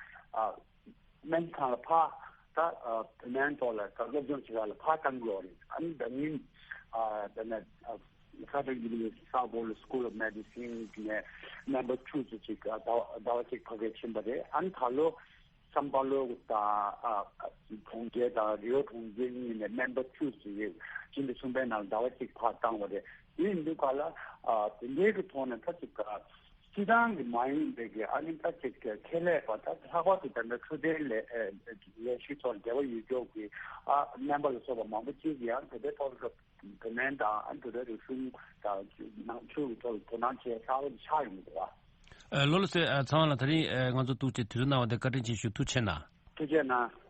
སྨན་ཁང་ལ་ཕར་ད་བོད་སྨན་ཐོག་ལ་ད་སློབ་སྦྱོང་བྱེད་ཡ་ལ་ཕར་བཏང་དགོས་རེད། ཨ་ནི་ཟླ་ཉིན་ད་ནས། Southern University Sao Paulo School of Medicine ནས་སྨན་པ་བཅུ་ཙམ་ཅིག་ཟླ་བ་ཟླ་བ་གཅིག་ཕ་གིར་ཕྱིན་པ་རེད། ཨ་ནི་ད་ལོ་སམ་པ་ལོ་དང་གྲོང་ཁྱེར་དང་རི་ཡོ་གྲོང་ཁྱེར་གཉིས་ནས་སྨན་པ་བཅུ་ཙམ་ཅིག་ཕྱི་ཟླ་གསུམ་པའི་ནང་ཟླ་བ་གཅིག་ཕར་བཏང་བ་རེད། དེ་ཡིན་དུས་ག་ལ་དེ་འདྲའི་གི་ཐོག་ནས་ད་ཅིག་སྤྱི་བཏང་གི་མ་ཡིན་པའི་གི་ཨ་ནི་ད་ཅིག་ཁེ་ལས་པ་ད་ལྷག་པར་དུ་ད་ལྟ་འཕྲོད་བསྟེན་ལས་ལས་གཞི་ཐོག་འབྲེལ་བ་ཡོད་ཀྱོག་གི་ཨ་སྨན་པ་ལ་སོགས་པ་མང་པོ་ཅིག་ཡང་དེ་འདྲའི་ཐོག་ལ། བོད་སྨན་དང་ཨ་ནི་བོད་པའི་རིག་གཞུང་དང་ནང་ཆོས་ཀྱི་ཐོག་ལ་དོ་སྣང་བྱས་གསར་པ་ཆགས་ཡོང་གི་འདུག་བ། ཨ་ལོ་ལགས་སོ། ཨ་ཚང་མ་ལ་དེ་རིང་ཨ་ང་ཚོ་ཐུགས་རྗེ་དུས་ཚོད་གནང་བ་དེ་བཀའ་དྲིན་ཆེ་ཞུ། ཐུགས་རྗེ་གནང་། ཐུགས་རྗེ་གནང་།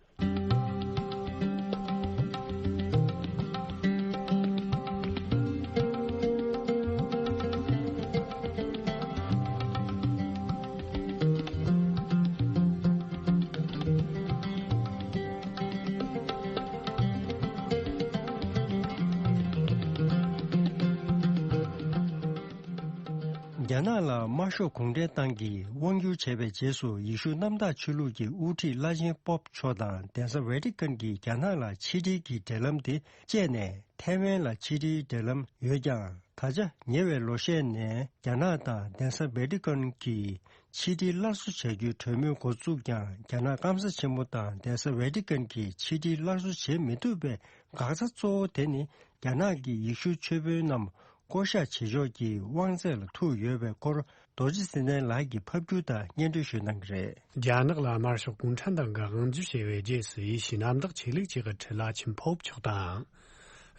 རྒྱ་ནག་ལ་དམར་ཤོག་གུང་ཁྲན་ཏང་གིས་དབང་བསྒྱུར་བྱས་པའི་རྗེས་སུ། ཡེ་ཤུ་གནམ་བདག་ཆོས་ལུགས་ཀྱི་དབུ་ཁྲིད་བླ་ཆེན་པོབ་མཆོག་དང་གདན་ས་ཝེ་ཏི་ཀན་གྱིས་རྒྱ་ནག་ལ་ཕྱི་འབྲེལ་གྱི་འབྲེལ་ལམ་དེ་བཅད་ནས། ཐའེ་ཝན་ལ་ཕྱི་འབྲེལ་འབྲེལ་ལམ་ཡོད་ཀྱང་། ད་ཆ་ཉེ་བའི་ལོ་ཤས་ནས་རྒྱ་ནག་དང་གདན་ས་ཝེ་ཏི་ཀན་གྱིས་ཕྱི་འབྲེལ་སླར་གསོ་བྱ་རྒྱུའི་གྲོས་མོལ་འགོ་བཙུགས་ཀྱང་། རྒྱ་ནག་སྐམ་ས་ཆེན་མོ་དང་གདན་ས་ཝེ་ཏི་ཀན་གྱིས་ཕྱི་འབྲེལ་སླར་གསོ་བྱེད་མི་ཐུབ་པའི་འགག་རྩ་གཙོ་བོ་དེ་ནི། རྒྱ་ནག་གིས་ཡེ་ཤུ་ཆོས་དཔོན་རྣམས་བསྐོ་བཞག་བྱེད་ཕྱོགས་ཀྱི་དབང་ཚད་ལ་ཐུག་ཡོད་པའི་སྐོར། རྡོ་རྗེ་ཚེ་བརྟན་ལགས་ཀྱིས་ཕབ་སྒྱུར་དང་སྙན་སྒྲོན་ཞུ་གནང་གི་རེད། རྒྱ་ནག་ལ་དམར་ཤོག་གུང་ཁྲན་ཏང་གིས་དབང་སྒྱུར་བྱས་པའི་རྗེས་སུ། ཡེ་ཤུའི་གནམ་བདག་ཆོས་ལུགས་ཀྱི་དབུ་ཁྲིད་བླ་ཆེན་པོབ་མཆོག་དང་།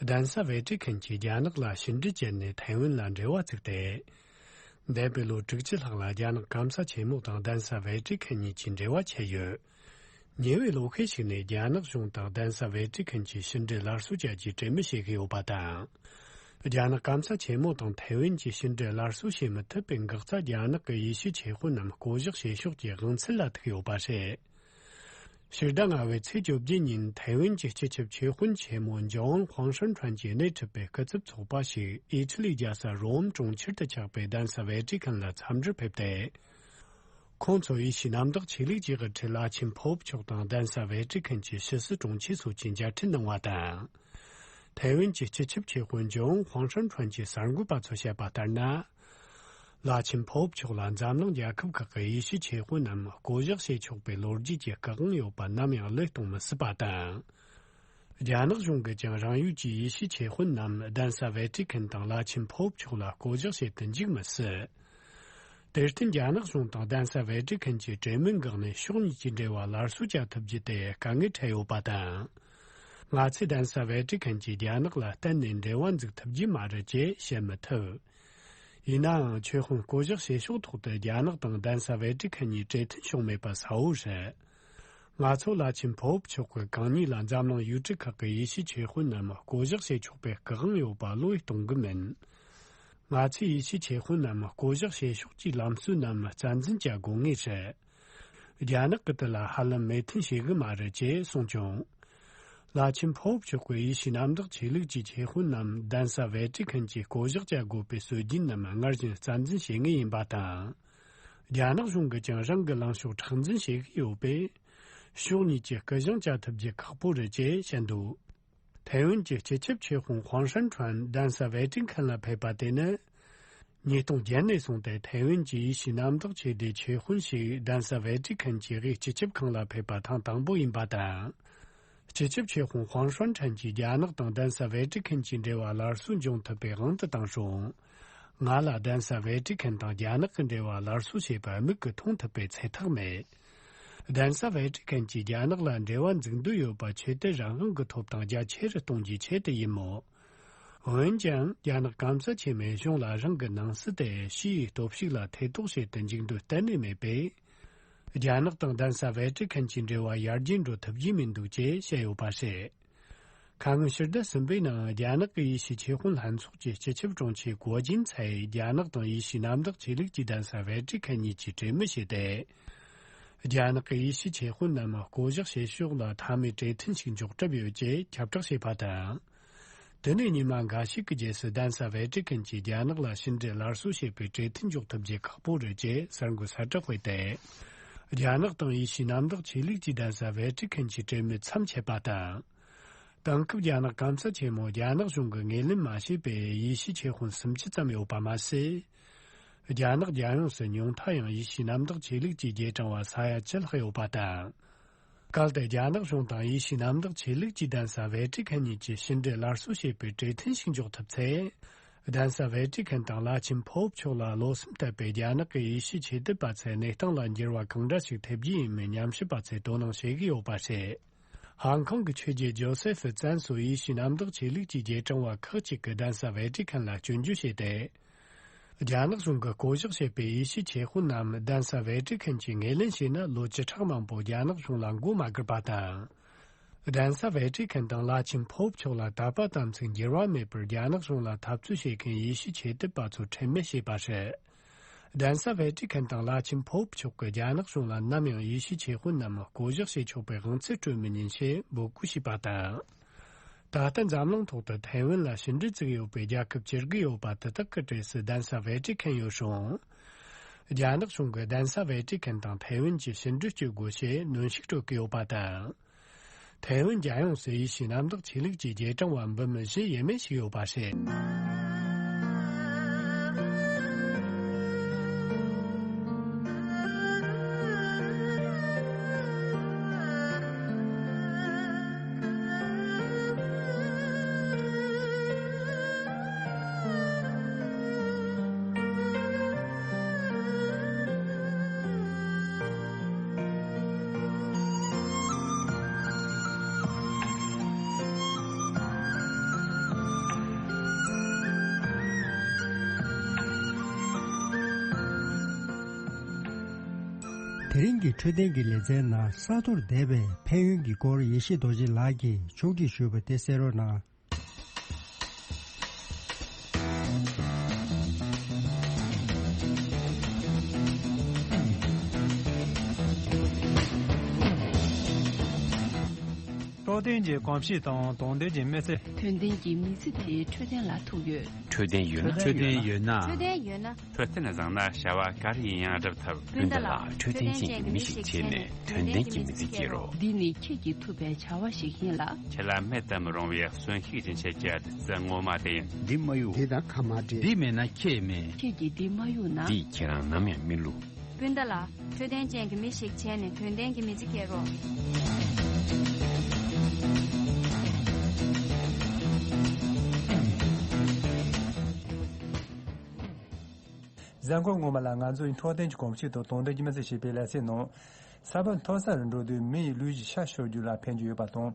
གདན་ས་ཝེ་ཏི་ཁན་གྱིས་རྒྱ་ནག་ལ་ཕྱི་འབྲེལ་བྱས་ནས་ཐའེ་ཝན་ལ་འབྲེལ་བ་བཙུགས་ཏེ། འདས་པའི་ལོ་དྲུག་ཅུ་ལྷག་ལ་རྒྱ་ནག་སྐམ་ས་ཆེན་མོ་དང་གདན་ས་ཝེ་ཏི་ཁན་གཉིས་ཀྱིས་འབྲེལ་བ་བྱས་ཡོད། ཉེ་བའི་ལོ་ཤས་ཤིག་ནས་རྒྱ་ནག་གཞུང་དང་གདན་ས་ཝེ་ཏི་ཁན་གྱིས་ཕྱི་འབྲེལ་སླར་གསོ་བྱ་རྒྱུའི་གྲོས་མོལ་བྱེད་ཀྱི་ཡོད་པ་དང་། རྒྱ་ནག་སྐམ་ས་ཆེན་མོ་དང་ཐའེ་ཝན་གྱིས་ཕྱི་འབྲེལ་སླར་གསོ་བྱེད་མི་ཐུབ་པའི་འགག་རྩ། རྒྱ་ནག་གིས་ཡེ་ཤུ་ཆོས་དཔོན་རྣམས་བསྐོ་གཞག་བྱེད་ཕྱོགས་ཀྱི་དབང་ཚད་ལ་ཐུག་ཡོད་པ་རེད། ཕྱི་ཟླ་ལྔ་པའི་ཚེས་བཅོ་བརྒྱད་ཉིན། ཐའེ་ཝན་གྱི་སྤྱི་ཁྱབ་ཆོས་དཔོན་ཆེན་མོ་ཇོ་ཨང་ཧུང་ཧྲན་ཁྲན་གྱིས་སྣེ་ཁྲིད་པའི་སྐུ་ཚབ་ཚོགས་པ་ཞིག་ཨི་ཊ་ལིའི་རྒྱལ་ས་རོམ་གྲོང་ཁྱེར་དུ་ཆགས་པའི་གདན་ས་ཝེ་ཏི་ཁན་ལ་འཚམས་འདྲིར་ཕེབས་ཏེ། ཁོང་ཚོས་ཡེ་ཤུའི་གནམ་བདག་ཆོས་ལུགས་ཀྱི་དབུ་ཁྲིད་བླ་ཆེན་པོབ་མཆོག་དང་། གདན་ས་ཝེ་ཏི་ཁན་གྱི་ཕྱི་སྲིད་དྲུང་ཆེ་སོགས་ཀྱིས་མཇལ་འཕྲད་གནང་བ་དང་། ཐའེ་ཝན་གྱི་སྤྱི་ཁྱབ་ཆོས་དཔོན་ཇོ་ཨང་ཧུང་ཧྲན་ཁྲན་གྱིས་གསར་འགོད་པ་ཚོར་བཤད་པ་ལྟར་ན། བླ་ཆེན་པོབ་མཆོག་ལ་འཛམ་གླིང་རྒྱལ་ཁབ་ཁག་གི་ཡེ་ཤུ་ཆོས་དཔོན་རྣམས་བསྐོ་གཞག་བྱེད་ཆོག་པའི་ལོ་རྒྱུས་ཀྱི་སྐུ་དབང་ཡོད་པ་ནམ་ཡང་བློས་གཏོང་མི་སྲིད་པ་དང་། རྒྱ་ནག་གཞུང་གིས་ཀྱང་རང་ཡུལ་གྱི་ཡེ་ཤུ་ཆོས་དཔོན་རྣམས་གདན་ས་ཝེ་ཏི་ཁན་དང་བླ་ཆེན་པོབ་མཆོག་ལ་བསྐོ་གཞག་བྱེད་དུ་འཇུག་མི་སྲིད། དེར་བརྟེན། རྒྱ་ནག་གཞུང་དང་གདན་ས་ཝེ་ཏི་ཁན་གྱིས་གྲོས་མོལ་འགག་ནས་ཕྱོགས་གཉིས་ཀྱི་འབྲེལ་བ་སླར་གསོ་བྱ་ཐུབ་རྒྱུ་དེ་དཀའ་ངལ་འཕྲད་ཡོད་པ་དང་། ང་ཚོས་གདན་ས་ཝེ་ཏི་ཁན་གྱིས་རྒྱ་ནག་ལ་གཏན་ནས་འབྲེལ་བ་འཛུགས་ཐུབ་རྒྱུ་མ་རེད་ཅེས་བཤད་མི་ཐུབ། ཡིན་ནའང་། ཆོས་དཔོན་བསྐོ་གཞག་བྱེད་ཕྱོགས་ཐོག་ཏུ་རྒྱ་ནག་དང་གདན་ས་ཝེ་ཏི་ཁན་གཉིས་གྲོས་མཐུན་བྱུང་མེད་པ་གསལ་བོ་རེད། ང་ཚོ་བླ་ཆེན་པོབ་མཆོག་གིས་གང་ཉིད་ལ་འཛམ་གླིང་ཡུལ་གྲུ་ཁག་གི་ཡེ་ཤུ་ཆོས་དཔོན་རྣམས་བསྐོ་གཞག་བྱེད་ཆོག་པའི་སྐུ་དབང་ཡོད་པ་བློས་གཏོང་གི་མིན། ང་ཚོས་ཡེ་ཤུ་ཆོས་དཔོན་རྣམས་བསྐོ་གཞག་བྱེད་ཕྱོགས་ཀྱི་ལམ་སྲོལ་རྣམས་རྩ་འཛིན་བྱ་དགོས་ངེས་རེད། རྒྱ་ནག་གིས་དེ་ལ་ཧ་ལམ་མོས་མཐུན་བྱེད་གི་མ་རེད་ཅེས་གསུངས་བྱུང་། བླ་ཆེན་པོབ་མཆོག་གིས་ཡེ་ཤུའི་གནམ་བདག་ཆོས་ལུགས་ཀྱི་ཆོས་དཔོན་རྣམས་གདན་ས་ཝེ་ཏི་ཁན་གྱིས་བསྐོ་གཞག་བྱ་དགོས་པའི་སྲོལ་རྒྱུན་རྣམས་སྔར་བཞིན་རྩ་འཛིན་བྱེད་ངེས་ཡིན་པ་དང་། རྒྱ་ནག་གཞུང་གིས་ཀྱང་རང་གི་ལངས་ཕྱོགས་མཁྲེགས་འཛིན་བྱེད་ཀྱི་ཡོད་པས། ཕྱོགས་གཉིས་ཀྱི་སྐུ་ཞབས་བཅའ་ཐུབ་རྒྱུ་ཁག་པོ་རེད་ཅེས་བཤད་འདུག་ཐའེ་ཝན་གྱི་སྤྱི་ཁྱབ་ཆོས་དཔོན་ཧུང་ཧྲན་ཁྲོན་གདན་ས་ཝེ་ཏི་ཁན་ལ་ཕེབས་པ་དེ་ནི། ཉིས་སྟོང་བརྒྱད་ནས་བཟུང་སྟེ་ཐའེ་ཝན་གྱི་ཡེ་ཤུའི་གནམ་བདག་ཆོས་སྡེའི་ཆོས་དཔོན་ཞིག་གདན་ས་ཝེ་ཏི་ཁན་གྱི་དབུས་སྤྱི་ཁྱབ་ཁང་ལ་ཕེབས་པ་ཐེངས་དང་པོ་ཡིན་པ་དང་། སྤྱི་ཁྱབ་ཆོས་དཔོན་ཧུང་ཧྲན་ཁྲོན་གྱིས་རྒྱ་ནག་དང་གདན་ས་ཝེ་ཏི་ཁན་གྱི་འབྲེལ་བ་སླར་གསོ་འབྱུང་ཐུབ་པའི་དབང་དུ་བཏང་རུང་། ང་ལ་གདན་ས་ཝེ་ཏི་ཁན་དང་རྒྱ་ནག་གི་འབྲེལ་བ་སླར་གསོ་བྱས་པ་མིག་གིས་མཐོང་ཐུབ་པའི་ཚད་ཐིག་མེད། གདན་ས་ཝེ་ཏི་ཁན་གྱིས་རྒྱ་ནག་ལ་འབྲེལ་བ་འཛུགས་འདོད་ཡོད་པ་ཆོས་དད་རང་དབང་གི་ཐོབ་ཐང་རྒྱ་ཆེ་རུ་གཏོང་རྒྱུའི་ཆེད་དུ་ཡིན་མོད། འོན་ཀྱང་། རྒྱ་ནག་སྐམ་ས་ཆེན་མོའི་གཞུང་ལ་རང་གི་ནང་སྲིད་དེ་ཕྱི་ཡི་སྟོབས་ཤུགས་ལ་ཐེ་གཏོགས་བྱེད་དུ་འཇུག་འདོད་གཏན་ནས་མེད་པས། རྒྱ་ནག་དང་གདན་ས་ཝེ་ཏི་ཁན་གྱི་འབྲེལ་བ་ཡར་རྒྱས་འགྲོ་ཐུབ་ཀྱི་མི་འདུག་ཅེས་བཤད་ཡོད་པ་རེད། ཁ་སྔོན་ཕྱི་ཟླ་གསུམ་པའི་ནང་རྒྱ་ནག་གི་ཡེ་ཤུའི་ཆོས་དཔོན་ལྷན་ཚོགས་ཀྱི་སྤྱི་ཁྱབ་དྲུང་ཆེ་གོ་ཅིན་ཚའེ་རྒྱ་ནག་དང་ཡེ་ཤུའི་གནམ་བདག་ཆོས་ལུགས་ཀྱི་གདན་ས་ཝེ་ཏི་ཁན་གཉིས་ཀྱིས་གྲོས་མོལ་བྱས་ཏེ། རྒྱ་ནག་གི་ཡེ་ཤུའི་ཆོས་དཔོན་རྣམས་བསྐོ་གཞག་བྱེད་ཕྱོགས་ལ་མཐའ་མའི་གྲོས་མཐུན་ཞིག་འཇོག་གྲབས་ཡོད་ཅེས་ཁྱབ་བསྒྲགས་བྱས་པ་དང་། དེ་ནས་ཉི་མ་འགའ་ཞིག་གི་རྗེས་སུ་གདན་ས་ཝེ་ཏི་ཁན་གྱིས་རྒྱ་ནག་ལ་ཕྱི་འབྲེལ་སླར་གསོ་བྱེད་པའི་གྲོས་མཐུན་འཇོག་ཐུབ་རྒྱུ་ཁག་པོ་རེད་ཅེས་གསར་འགོད་གསལ་བསྒྲགས་སྤེལ་ཏེ། རྒྱ་ནག་དང་ཡེ་ཤུའི་གནམ་བདག་ཆོས་ལུགས་ཀྱི་གདན་ས་ཝེ་ཏི་ཁན་གྱི་གྲོས་མོལ་མཚམས་ཆད་པ་དང་། དེང་སྐབས་རྒྱ་ནག་སྐམ་ས་ཆེན་མོ་རྒྱ་ནག་གཞུང་གིས་ངོས་ལེན་མ་བྱས་པའི་ཡེ་ཤུའི་ཆོས་དཔོན་སུམ་ཅུ་ཙམ་ཡོད་པ་མ་ཟད། རྒྱ་ནག་རྒྱལ་ཡོངས་སུ་ཉུང་མཐའ་ཡང་ཡེ་ཤུའི་གནམ་བདག་ཆོས་ལུགས་ཀྱི་རྗེས་འབྲང་བ་ས་ཡ་བཅུ་ལྷག་ཡོད་པ་དང་། གལ་ཏེ་རྒྱ་ནག་གཞུང་དང་ཡེ་ཤུའི་གནམ་བདག་ཆོས་ལུགས་ཀྱི་གདན་ས་ཝེ་ཏི་ཁན་གཉིས་ཀྱིས་ཕྱི་འབྲེལ་སླར་གསོ་བྱེད་པའི་གྲོས་མཐུན་ཞིག་འཇོག་ཐུབ་ཚེ། གདན་ས་ཝེ་ཏི་ཁན་དང་བླ་ཆེན་ཕོབ་མཆོག་ལ་བློ་སེམས་དད་པའི་རྒྱ་ནག་གི་ཡེ་ཤུའི་ཆོས་དད་པ་ཚོའི་གནས་སྟངས་ལ་འགྱུར་བ་གང་འདྲ་ཞིག་ཐེབས་རྒྱུ་ཡིན་མིན་ཉམས་ཞིབ་པ་ཚོས་དོ་སྣང་བྱེད་ཀྱི་ཡོད་པ་རེད། ཧང་ཀོང་གི་ཆོས་རྒྱལ་ཇོ་སེ་ཧྥི་ཙན་སོགས་ཡེ་ཤུའི་གནམ་བདག་ཆོས་ལུགས་ཀྱི་རྗེས་འབྲང་བ་ཁག་ཅིག་གིས་གདན་ས་ཝེ་ཏི་ཁན་ལ་སྐྱོན་བརྗོད་བྱས་ཏེ། རྒྱ་ནག་གཞུང་གིས་བསྐོ་གཞག་བྱས་པའི་ཡེ་ཤུའི་ཆོས་དཔོན་རྣམས་གདན་ས་ཝེ་ཏི་ཁན་གྱིས་ངོས་ལེན་བྱས་ན། ལོ་བཅུ་ཕྲག་མང་པོ་རྒྱ་ནག་གཞུང་ལ་མགོ་མ་སྒུར་པ་དང་། གདན་ས་ཝེ་ཏི་ཁན་དང་བླ་ཆེན་ཕོབ་མཆོག་ལ་དད་པ་དམ་ཚིག་འགྱུར་བ་མེད་པར་རྒྱ་ནག་གཞུང་ལ་འཐབ་རྩོད་བྱེད་མཁན་ཡེ་ཤུའི་ཆོས་དད་པ་ཚོ་ཁྲེལ་མེད་བྱས་པ་རེད། གདན་ས་ཝེ་ཏི་ཁན་དང་བླ་ཆེན་ཕོབ་མཆོག་གིས་རྒྱ་ནག་གཞུང་ལ་ནམ་ཡང་ཡེ་ཤུའི་ཆོས་དཔོན་རྣམས་བསྐོ་གཞག་བྱེད་ཆོག་པའི་དབང་ཚད་སྤྲོད་མི་ཉན་ཞེས་འབོད་སྐུལ་བྱས་པ་དང་། ད་ལྟ་འཛམ་གླིང་ཐོག་ཏུ་ཐའེ་ཝན་ལ་ཕྱི་འབྲེལ་བཙུགས་ཡོད་པའི་རྒྱལ་ཁབ་བཅུ་དགུ་ཡོད་པ་དེ་དག་གི་གྲས་སུ་གདན་ས་ཝེ་ཏི་ཁན་ཡོད་ཞིང་། རྒྱ་ནག་གཞུང་གིས་གདན་ས་ཝེ་ཏི་ཁན་དང་ཐའེ་ཝན་གྱི་ཕྱི་འབྲེལ་གྱི་སྒོ་ཕྱེ་གནོན་ཤུགས་སྤྲོད་ཀྱི་ཡོད་པ་དང་། ཐའེ་ཝན་རྒྱལ་ཡོངས་སུ་ཡེ་ཤུའི་གནམ་བདག་ཆོས་ལུགས་ཀྱི་རྗེས་འབྲང་བ་འབུམ་བཞི་ཡས་མས་ཤིག་ཡོད་པ་རེད། དེ་རིང་གི་འཕྲོད་བསྟེན་གྱི་ལེ་ཚན་ནང་ས་མཐོར་བསྡད་པའི་ཕན་ཡོན་གྱི་སྐོར་ཡེ་ཤེས་རྡོ་རྗེ་ལགས་ཀྱིས་ཕྱོགས་སྒྲིག་ཞུས་པ་དེ་གསན་རོགས་གནང་། འཕྲོད་བསྟེན་གྱི་གོམས་གཤིས་དང་དོན་ལྡན་གྱི་མི་ཚེ། དོན་ལྡན་གྱི་མི་ཚེ་དེ་འཕྲོད་བསྟེན་ལ་ཐུག་ཡོད། འཕྲོད་བསྟེན་ཡོད་ན། འཕྲོད་བསྟེན་ཡོད་ན། འཕྲོད་བསྟེན་ཡོད་ན། འཕྲོད་བསྟེན་བཟང་ན་བྱ་བ་ག་རེ་ཡིན་ཡང་འགྲུབ་ཐུབ། སྤུན་ཟླ་ལགས། འཕྲོད་བསྟེན་ཅན་གྱི་མི་ཞིག་བྱས་ནས་དོན་ལྡན་གྱི་མི་ཚེ་སྐྱེལ་རོགས། འདི་ནི་ཁྱེད་ཀྱིས་ཐུབ་པའི་བྱ་བ་ཞིག་ཡིན་ལ། ཁྱེད་ལ་མེད་དུ་མི་རུང་བའི་གསོན་ཤུགས་ཅན་ཆེད་ཀྱི་བདུད་རྩི་ངོ་མ་དེ་ཡིན། འདི་མ་གཡུག་འདི་དང་ཁ་མ་འདྲེས། འདི་མེད་ན་ཁྱེད་མེད། ཁྱེད་ཀྱིས་འདི་མ་གཡུག་ན། འདིས་ཁྱེད་རང་ནམ་ཡང་མི་བསླུ། སྤུན་ཟླ་ལགས། འཕྲོད་བསྟེན་ཅན་གྱི་མི་ཞིག་བྱས་ནས་དོན་ལྡན་གྱི་མི་ཚེ་སྐྱེལ་རོགས། གཟའ་འཁོར་སྔོན་མ་ལ་ང་ཚོ་ཡི་འཕྲོད་བསྟེན་གྱི་གོམས་གཤིས་དང་དོན་ལྡན་གྱི་མི་ཚེ་ཞེས་པའི་ལེ་ཚན་ནང་། ས་བབ་མཐོ་ས་རུ་འགྲོ་དུས་མི་ཡི་ལུས་ཀྱི་ཤ་གཤོག་རྒྱུ་ལ་ཕན་གྱི་ཡོད་པ་དང་།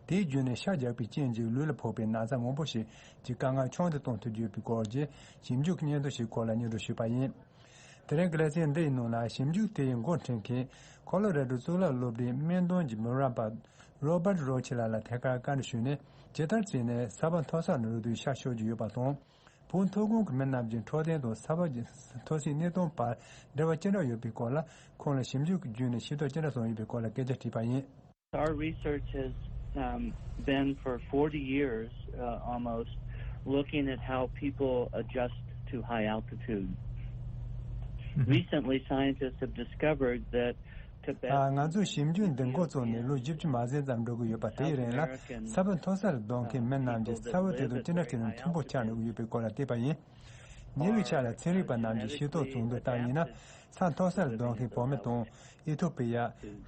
དེའི་བརྒྱུད་ནས་ཤ་རྒྱགས་པའི་རྐྱེན་གྱིས་ལུས་ལ་ཕོག་པའི་ན་ཚ་མང་པོ་ཞིག་གི་དཀའ་ངལ་ཆུང་དུ་གཏོང་ཐུབ་ཀྱི་ཡོད་པའི་སྐོར་གྱི་ཞིབ་འཇུག་སྙན་ཐོ་ཞིག་སྐོར་ལ་སྙན་སྒྲོན་ཞུས་པ་ཡིན། དེ་རིང་གི་ལེ་ཚན་འདི་ཡི་ནང་ལ་ཞིབ་འཇུག་དེ་ཡི་འགོ་འཁྲིད་མཁན་ཁོ་ལོ་རེ་ཌོ་གཙུག་ལག་སློབ་གྲྭའི་སྨན་དོན་གྱི་མི་རབས་པ་རོ་བར་རོ་ཆི་ལགས་ལ་ཐད་ཀར་བཀའ་འདྲི་ཞུས་ནས། ཇི་ལྟར་བྱས་ནས་ས་བབ་མཐོ་ས་ནས་རུ་དུས་ཤ་གཤོག་རྒྱུ་ཡོད་པ་དང་། བོད་མཐོ་སྒང་གི་མི་རྣམས་ཀྱི་འཕྲོད་བསྟེན་དང་ས་བབ་ཀྱི་མཐོ་སའི་གནས་སྟངས་བར་འབྲེལ་བ་ཅི་འདྲ་ཡོད་པའི་སྐོར་ལ། ཁོང་ལ་ཞིབ་འཇུག་གི་བརྒྱུད་ནས་ཤེས་རྟོགས་ཅི་འདྲ་བྱུང་ཡོད་པའི་སྐོར་ལ་སྐད་ཆ་དྲིས་པ་ཡིན། Our research has, um, been for forty years, uh, almost, looking at how people adjust to high altitude. Mhm. Recently, scientists have discovered that Tibet ང་ཚོས་ཞིབ་འཇུག་འདི་འགོ་བཙུགས་ནས་ལོ་བཞི་བཅུ་མ་ཟིན་ཙམ་འགྲོ་གི་ཡོད་པ། དེའི་རིང་ལ་ས་བབ་མཐོ་སར་སྡོད་མཁན་མི་རྣམས་ཀྱི་ཚ་བ་དེ་དང་ཅི་འདྲ་བྱས་ནས་མཐུན་པོ་ཆགས་འགྲོ་གི་ཡོད་པའི་སྐོར་ལ་བལྟས་པ་ཡིན། ཉེ་བའི་ཆར་ལ་ཚན་རིག་པ་རྣམས་ཀྱིས་ཤེས་རྟོགས་བྱུང་དོན་ལྟར་ཡིན་ན། ས་མཐོ་སར་སྡོད་མཁན་བོད་མི་དང་། ཨི་ཐོ་པི་ཡ།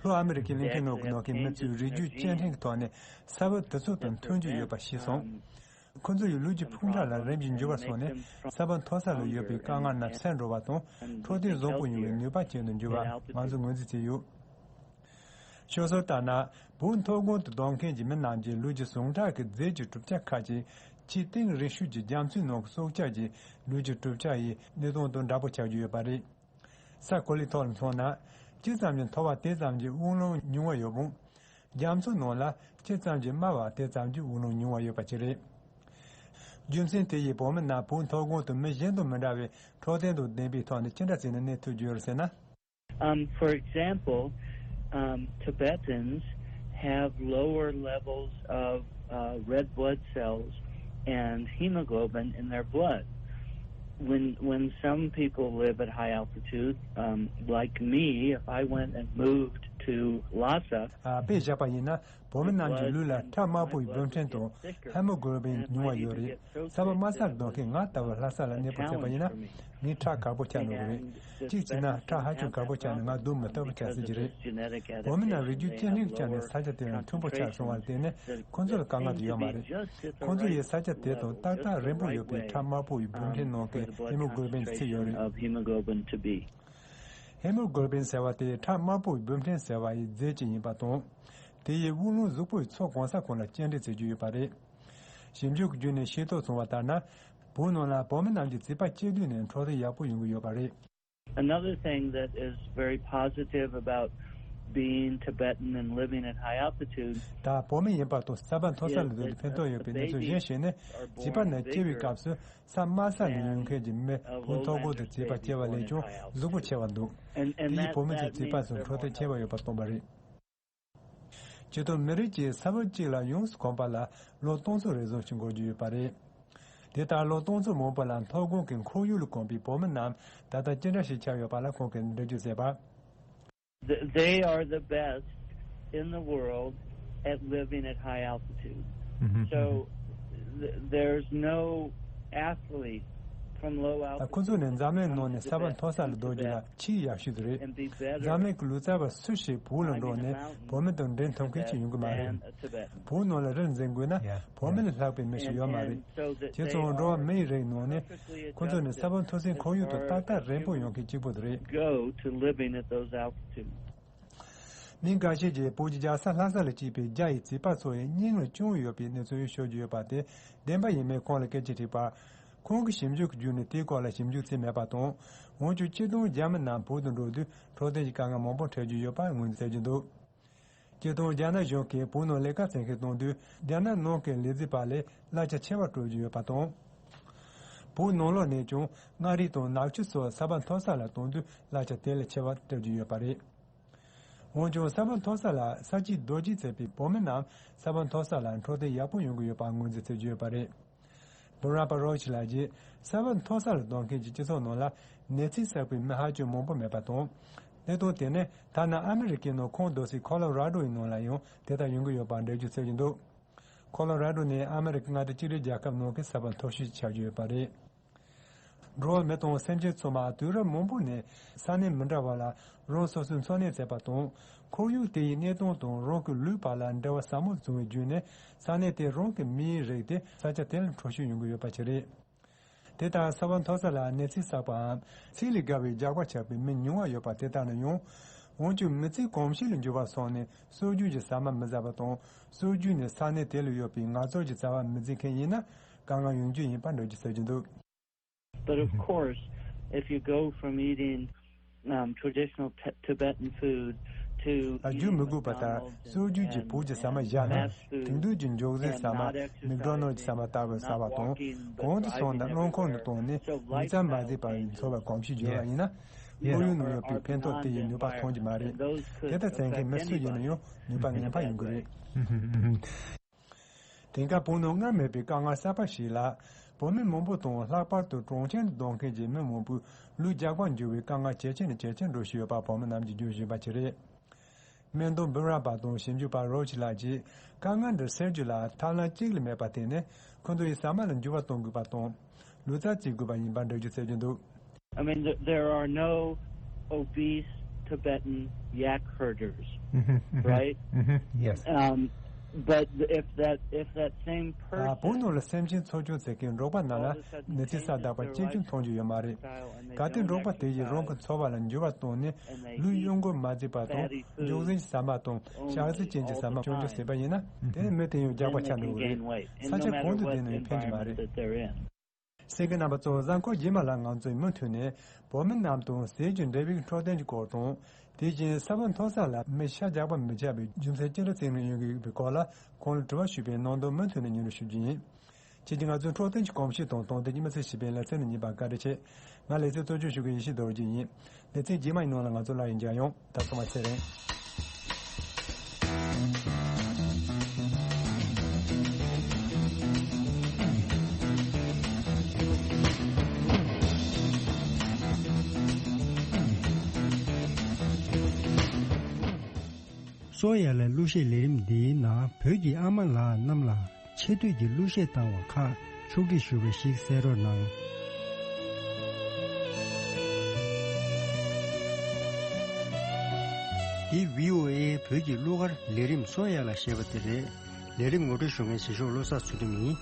ལྷོ་ཨ་མི་རི་ཀའི་གླིང་ཕྲན་ནང་གི་སྡོད་མཁན་མི་ཚོས་རིགས་རྒྱུད་སྐྱེལ་འདྲེན་གྱི་ཐོག་ནས་ས་བབ་དེ་ཚོ་དང་མཐུན་རྒྱུ་ཡོད་པ་ཤེས་སོང་། ཁོ་ཚོ་ཡི་ལུས་ཀྱི་ཕུང་ཁྲག་ལ་རིམ་གྱིས་འགྱུར་བ་སོང་ནས། ས་བབ་མཐོ་ས་ལ་ཡོད་པའི་དཀའ་ངལ་རྣམས་སེལ་འགྲོ་བ་དང་། འཕྲོད་བསྟེན་བཟང་པོ་ཡོང་བའི་ནུས་པ་ཅན་དུ་འགྱུར་བ་ང་ཚོས་ངོས་འཛིན་བྱས་ཡོད། ཤོད་སྲོལ་ལྟར་ན། བོད་མཐོ་སྒང་དུ་སྡོད་མཁན་གྱི་མི་རྣམས་ཀྱི་ལུས་ཀྱི་ཟུངས་ཁྲག་གི་རྫས་ཀྱི་གྲུབ་ཆ་ཁག་ཅིག་ཆེས་གཏིང་རིང་ཤོས་ཀྱི་རྒྱ་མཚོའི་ནང་གི་སྲོག་ཆགས་ཀྱི་ལུས་ཀྱི་གྲུབ་ཆ་ཡི་གནས་སྟངས་དང་འདྲ་པོ་ཆགས་ཀྱི་ཡོད་པ་རེད། ས་གོ་ལའི་ཐོག་ལ་མཚོན་ན། ཇི་ཙམ་གྱིས་མཐོ་བ་དེ་ཙམ་གྱིས་དབུགས་ལམ་ཉུང་བ་ཡོད་པ། རྒྱ་མཚོའི་ནང་ལ་ཇི་ཙམ་གྱིས་དམའ་བ་དེ་ཙམ་གྱིས་དབུགས་ལམ་ཉུང་བ་ཡོད་པ་ཅིག་རེད། རྒྱུ་མཚན་དེ་ཡིས་བོད་མི་རྣམས་བོད་མཐོ་སྒང་དུ་མི་གཞན་དང་མི་འདྲ་བའི་འཕྲོད་བསྟེན་དང་ལྡན་པའི་ཐོག་ནས་ཅི་འདྲ་བྱས་ནས་གནས་ཐུབ་ཀྱི་ཡོད་རེད་ཟེར་ན། Um, for example, um, Tibetans have lower levels of, uh, red blood cells and hemoglobin in their blood. When, when some people live at high altitude, um, like me, if I went and moved to Lhasa, ཨ། དཔེ་བཞག་པ་ཡིན་ན། བོད་མི་རྣམས་ཀྱི་ལུས་ལ་ཁྲག་དམར་པོའི་བུམ་ཕྲན་དང་ཧེ་མོ་གྷོ་ལོ་བིན་ཉུང་བ་ཡོད་རེད། ས་བབ་དམའ་སར་སྡོད་མཁན་ང་ལྟ་བུ་ལྷ་ས་ལ་གནས་སྤོ་བྱས་པ་ཡིན་ན། ངས་ཁྲག་དཀར་པོ་ཆགས་འགྲོ་གི་རེད། གཅིག་བྱས་ན་ཁྲག་ཧ་ཅང་དཀར་པོ་ཆགས་ནས་ང་སྡུག་མི་ཐུབ་པ་ཆགས་སྲིད་ཀྱི་རེད། བོད་མི་རྣམས་རིགས་རྒྱུད་སྐྱེ་ལྷན་གྱི་ཆ་ནས་ས་ཆ་དེ་ལ་མཐུན་པོ་ཆགས་སོང་བར་བརྟེན་ནས་ཁོ་ཚོ་ལ་དཀའ་ངལ་དེ་ཡོད་མ་རེད། ཁོ་ཚོ་ཡིས་ས་ཆ་དེ་དང་ཏག་ཏག་རན་པོ་ཡོད་པའི་ཁྲག་དམར་པོ་ཡི་བུམ་ཕྲན་ནང་གི་ཧེ་མོ་གྷོ་ལོ་བིན་ཚིག་ཡོད་རེད། Of hemoglobin to be. ཧེ་མོ་གྷོ་ལོ་བིན་ཟེར་བ་དེ་ཁྲག་དམར་པོའི་བུམ་ཕྲན་ཟེར་བ་ཡི་རྫས་ཅིག་ཡིན་པ་དང་། དེ་ཡིས་དབུགས་ལམ་གཟུགས་པོའི་ཚོགས་གང་ས་གང་ལ་སྐྱེལ་འདྲེན་བྱེད་རྒྱུ་ཡོད་པ་རེད། ཞིབ་འཇུག་གི་བརྒྱུད་ནས་ཤེས་རྟོགས་བྱུང་བ་ལྟར་ན། བོད་ནང་ལ་བོད་མི་རྣམས་ཀྱི་བྱིས་པ་སྐྱེ་དུས་ནས་འཕྲོད་བསྟེན་ཡག་པོ་ཡོང་གི་ཡོད་པ་རེད། Another thing that is very positive about being Tibetan and living at high altitude. ད་བོད་མི་ཡིན་པ་དང་ས་བབ་མཐོ་ས་ལ་སྡོད་དུས་ཕན་ཐོགས་ཡོད་པའི་གནས་ཚུལ་གཞན་ཞིག་ནི། བྱིས་པ་རྣམས་སྐྱེ་བའི་སྐབས་སུ་ས་དམའ་ས་ནས་ཡོང་མཁན་གྱི་མི་བོད་མཐོ་སྒང་དུ་བྱིས་པ་སྐྱེ་བ་ལས་ཀྱང་གཟུགས་པོ་ཆེ་བ་འདུག་དེ་ཡིས་བོད་མི་ཚོའི་བྱིས་པ་ཚོར་འཕྲོད་བསྟེན་ཆེ་བ་ཡོད་པ་སྟོན་པ་རེད། སྤྱིར་བཏང་མི་རིགས་ཀྱི་ས་བབ་གཅིག་ལ་ཡོངས་སུ་གོམས་པ་ལ་ལོ་སྟོང་ཚོ་རེ་ཟུང་ཞིག་འགོར་གྱི་ཡོད་པ་རེད། དེ་ལྟར་ལོ་སྟོང་ཚོ་མང་པོ་ལ་མཐོ་སྒང་གི་ཁོར་ཡུག་ལ་གོམས་པའི་བོད་མི་རྣམས་ད་ལྟ་ཅི་འདྲ་ཞིག་ཆགས་ཡོད་པ་ལ་ཁོང་གིས་འགྲེལ་བརྗོད་མཛད་པ། Th- They are the best in the world at living at high altitude. So th- there's no athlete from low altitude ད་ཁོ་ཚོ་ནི་འཛམ་གླིང་ནང་ནས་ས་བབ་མཐོ་ས་ལ་སྡོད་རྒྱུ་ལ་ཆེས་ཡག་ཤོས་དེ་རེད། འཛམ་གླིང་གི་ལུས་རྩལ་བ་སུ་ཞིག་བོད་ལ་འགྲོ་ནས་བོད་མི་དང་འགྲན་ཐུབ་མཁན་ཅིག་ཡོང་གི་མ་རེད། བོད་ནང་ལ་རི་འཛེག་དགོས་ན་བོད་མི་ལས་ལྷག་པའི་མི་ཞིག་ཡོད་མ་རེད། བྱས་ཙང་འགྲོ་བ་མི་ཡི་རིགས་ནང་ནས་ཁོ་ཚོ་ནི་ས་བབ་མཐོ་སའི་ཁོར་ཡུག་ཏུ་ཏག་ཏག་རན་པོ་ཡོང་མཁན་གཅིག་པོ་དེ་རེད། Go to living at those altitudes. མི་འགའ་ཤས་ཀྱིས་བོད་ཀྱི་རྒྱལ་ས་ལྷ་ས་ལ་སྐྱེས་པའི་རྒྱ་ཡི་བྱིས་པ་ཚོ་ཡི་སྙིང་ལ་བཅངས་ཡོད་པའི་གནས་ཚུལ་ཤོད་ཀྱི་ཡོད་པ་དེ་བདེན་པ་ཡིན་མིན་ཁོང་ལ་སྐད་ཆ་དྲིས་པར། ཁོང་གི་ཞིབ་འཇུག་གི་བརྒྱུད་ནས་དེའི་སྐོར་ལ་ཞིབ་འཇུག་བྱས་མེད་པ་དང་། འོན་ཀྱང་སྤྱིར་བཏང་རྒྱ་མི་རྣམས་བོད་དུ་འགྲོ་དུས་འཕྲོད་བསྟེན་གྱི་དཀའ་ངལ་མང་པོ་འཕྲད་ཀྱི་ཡོད་པ་ངོས་འཛིན་བྱེད་ཀྱི་འདུག་སྤྱིར་བཏང་རྒྱ་ནག་གཞུང་གིས་བོད་ནང་ལས་ཀ་བྱེད་མཁན་གཏོང་དུས་རྒྱ་ནག་ནང་གི་ལས་བྱེད་པ་ལས་གླ་ཆ་ཆེ་བ་སྤྲོད་ཀྱི་ཡོད་པ་དང་། བོད་ནང་ལོགས་ནས་ཀྱང་མངའ་རིས་དང་ནག་ཆུ་སོགས་ས་བབ་མཐོ་ས་ལ་གཏོང་དུས་གླ་ཆ་དེ་ལས་ཆེ་བ་སྤྲོད་ཀྱི་ཡོད་པ་རེད། འོན་ཀྱང་ས་བབ་མཐོ་ས་ལ་ས་སྐྱིད་རྡོ་སྐྱིད་བྱེད་པའི་བོད་མི་རྣམས་ས་བབ་མཐོ་ས་ལ་འཕྲོད་བསྟེན་ཡག་པོ་ཡོང་གི་ཡོད་པ་ངོས་འཛིན་བྱེད་ཀྱི་ཡོད་པ་རེད། འབུམ་རམས་པ་རོ་ཆི་ལགས་ཀྱིས་ས་བབ་མཐོ་ས་ལ་སྡོད་མཁན་གྱི་སྤྱི་ཚོགས་ནང་ལ་ནད་ཚིག་བསགས་པའི་མི་ཧ་ཅང་མང་པོ་མེད་པ་དང་། གནད་དོན་དེ་ནི་ཐ་ན་ཨ་མི་རི་ཀའི་ནང་ཁོང་སྡོད་སའི་ཁོ་ལོ་ར་ཌོ་ཡི་ནང་ལ་ཡང་དེ་ལྟར་ཡོང་གི་ཡོད་པར་འགྲེལ་བརྗོད་བྱེད་ཀྱི་འདུག་ཁོ་ལོ་ར་ཌོ་ནི་ཨ་མི་རི་ཀའི་མངའ་སྡེ་གཅིག་སྒྲིལ་རྒྱལ་ཁབ་ནང་གི་ས་བབ་མཐོ་ཤོས་ཆགས་ཀྱི་ཡོད་པ་རེད། འགྲོ་བ་མི་དང་སེམས་ཅན་ཚང་མ་དུས་རབས་མང་པོ་ནས་ས་གནས་མི་འདྲ་བ་ལ་རང་སོ་སོའི་འཚོ་གནས་བྱས་པ་དང་། ཁོར་ཡུག་དེ་ཡི་གནས་སྟངས་དང་རང་གི་ལུས་པ་ལ་འབྲེལ་བ་ཟབ་མོ་བྱུང་བའི་བརྒྱུད་ནས་ས་གནས་དེའི་རང་གི་མིའི་རིགས་དེ་ས་ཆ་དེ་ལ་འཕྲོད་བཞུད་ཡོང་གི་ཡོད་པ་ཞིག་རེད། དེ་ལྟར་ས་བབ་མཐོ་ས་ལ་ནད་ཚིག་བསགས་པའམ་ཚིག་ལས་བརྒལ་བའི་རྒྱགས་པ་ཆགས་པའི་མི་ཉུང་བ་ཡོད་པ་དེ་ལྟར་ན་ཡང་། འོན་ཀྱང་མི་ཚེ་གོམས་གཤིས་ལ་འགྱུར་བ་སོང་ནས་སྲོལ་རྒྱུན་གྱི་ཟ་མ་མི་ཟ་བ་དང་། སྲོལ་རྒྱུན་ནས་ས་གནས་དེ་ལ་ཡོད་པའི་ངལ་རྩོལ་གྱི་རྩ་བ་མི་འཛིན་མཁན་ཡིན་ན་དཀའ་ངལ་ཡོང་རྒྱུ་ཡིན་པ་འགྲེལ་བརྗོད་བྱེད་ཀྱི་འདུག But of course, if you go from eating um, traditional t- Tibetan food to རྒྱུ་མི་དགོས་པ་ལྟར་སྲོལ་རྒྱུན་གྱི་བོད་ཀྱི་ཟ་མ་བཞག་ན། དེང་དུས་ཀྱི་འཇོག་རྫས་ཟ་མ་མིག་ཌོ་ནལ་གྱི་ཟ་མ་ལྟ་བུ་ཟ་བ་དང་། གོང་དུ་སོང་ན་རླངས་འཁོར་ནང་བཏང་ནས་ཉིན་མཚན་མ་བརྩིས་པར་འཚོ་བའི་གོམས་གཤིས་བརྗོད་པ་ཡིན་ན། ཁོར་ཡུག་ནང་ཡོད་པའི་ཕན་ཐོགས་དེ་ཡི་ནུས་པ་ཐོན་གྱི་མ་རེད། དེ་ལྟར་བྱེད་མཁན་མི་སུ་ཡིན་ན་ཡང་ནུས་པ་ངན་པ་ཡོང་གི་རེད། དེང་སྐབས་བོད་ནང་སྔར་མེད་པའི་དཀའ་ངལ་གསར་པ་ཞིག་ལ། བོད་མི་མང་པོ་དང་ལྷག་པར་དུ་གྲོང་ཁྱེར་དུ་སྡོད་མཁན་གྱི་མི་མང་པོས་ལུས་རྒྱགས་པར་འགྱུར་བའི་དཀའ་ངལ་ཇེ་ཆེ་ནས་ཇེ་ཆེར་འགྲོ་བཞིན་ཡོད་པ་བོད་མི་རྣམས་ཀྱིས་བརྗོད་བཞིན་པ་ཞིག་རེད། སྨན་དོན་འབུམ་རམས་པ་དང་ཞིབ་འཇུག་པ་རོ་ཆི་ལགས་ཀྱིས་དཀའ་ངལ་འདི་སེལ་རྒྱུ་ལ་ཐབས་ལམ་གཅིག་ལས་མེད་པ་དེ་ནི་ཁོ་ཚོ་ཡི་ཟ་མ་ལ་འགྱུར་བ་གཏོང་དགོས་པ་དང་། ལུས་རྩལ་བྱེད་དགོས་པ་ཡིན་པ་འགྲེལ་བརྗོད་བྱེད་ཀྱི་འདུག I mean, th- there are no obese Tibetan yak herders, right? Yes. Um, but if that if that same person བོད་ནང་ལ་སེམས་ཅན་འཚོ་སྐྱོང་བྱེད་མཁན་འབྲོག་པ་རྣམས་ལ་ནད་ཚིག་ས་བདག་པ་གཅིག་ཀྱང་མཐོང་རྒྱུ་ཡོད་མ་རེད། གལ་ཏེ་འབྲོག་པ་དེ་ཡིས་རང་གི་འཚོ་བ་ལ་འགྱུར་བ་བཏང་ནས་ལུས་གཡོ་འགུལ་མ་བྱས་པ་དང་འཇོག་རྫས་ཀྱི་ཟ་མ་དང་ཞག་ཚི་ཅན་གྱི་ཟ་མ་སྐྱོན་བརྗོད་བྱས་པ་ཡིན་ན། དེ་ནི་མི་དེ་ཡང་རྒྱགས་པ་ཆགས་འགྲོ་གི་རེད། ས་ཆ་གང་དུ་བསྡད་ན་ཡང་ཕན་གྱི་མ་རེད། གསན་མཁན་རྣམ་པ་ཚོ། གཟའ་འཁོར་རྗེས་མ་ལ་ང་ཚོས་མུ་མཐུད་ནས་བོད་མི་རྣམས་དང་ཟས་ཀྱི་འབྲས་བུའི་འཕྲོད་བསྟེན་གྱི་སྐོར་དང་། དེ་བཞིན་ས་བབ་མཐོ་ས་ལ་མི་ཤ་རྒྱགས་པ་མི་ཆགས་པའི་རྒྱུ་མཚན་ཅི་འདྲ་བྱུང་ཡོད་པའི་སྐོར་ལ་ཁོང་ལ་དྲི་བ་ཞུས་པའི་ནང་དོན་མུ་མཐུད་ནས་སྙན་སྒྲོན་ཞུ་རྒྱུ་ཡིན། ཁྱེད་ཀྱིས་ང་ཚོའི་འཕྲོད་བསྟེན་གྱི་གོམས་གཤིས་དང་དོན་ལྡན་གྱི་མི་ཚེ་ཞེས་པའི་ལེ་ཚན་འདི་གཉིས་པར་བཀའ་དྲིན་ཆེ། ང་ལེ་ཚན་གཙོ་སྐྱོང་ཞུ་མཁན་ཡེ་ཤེས་རྡོ་རྗེ་ཡིན། ལེ་ཚན་རྗེས་མ་ཡི་ནང་ལ་ང་ཚོ་སླར་ཡང་མཇལ་ཡོང་། ད་སོ་མ་ཚེ་རིང་། སོ་ཡ་ལའི་གླུ་གཞས་ལས་རིམ་འདིའི་ནང་བོད་ཀྱི་ཨ་མ་ལགས་རྣམས་ལ་ཆེ་བསྟོད་ཀྱི་གླུ་གཞས་བཏང་བ་ཁག་ཕྱོགས་སྒྲིག་ཞུ་བ་ཞིག་གསན་རོགས་གནང་། འདི་བྷི་ཨོ་ཨེ་བོད་ཀྱི་གླུ་གར་ལས་རིམ་སོ་ཡ་ལ་ཞེས་པ་དེ་རེད། ལས་རིམ་ངོ་སྤྲོད་ཞུ་མཁན་བྱེད་ཤོག་བློ་བཟང་ཚུལ་ཁྲིམས་ཡིན།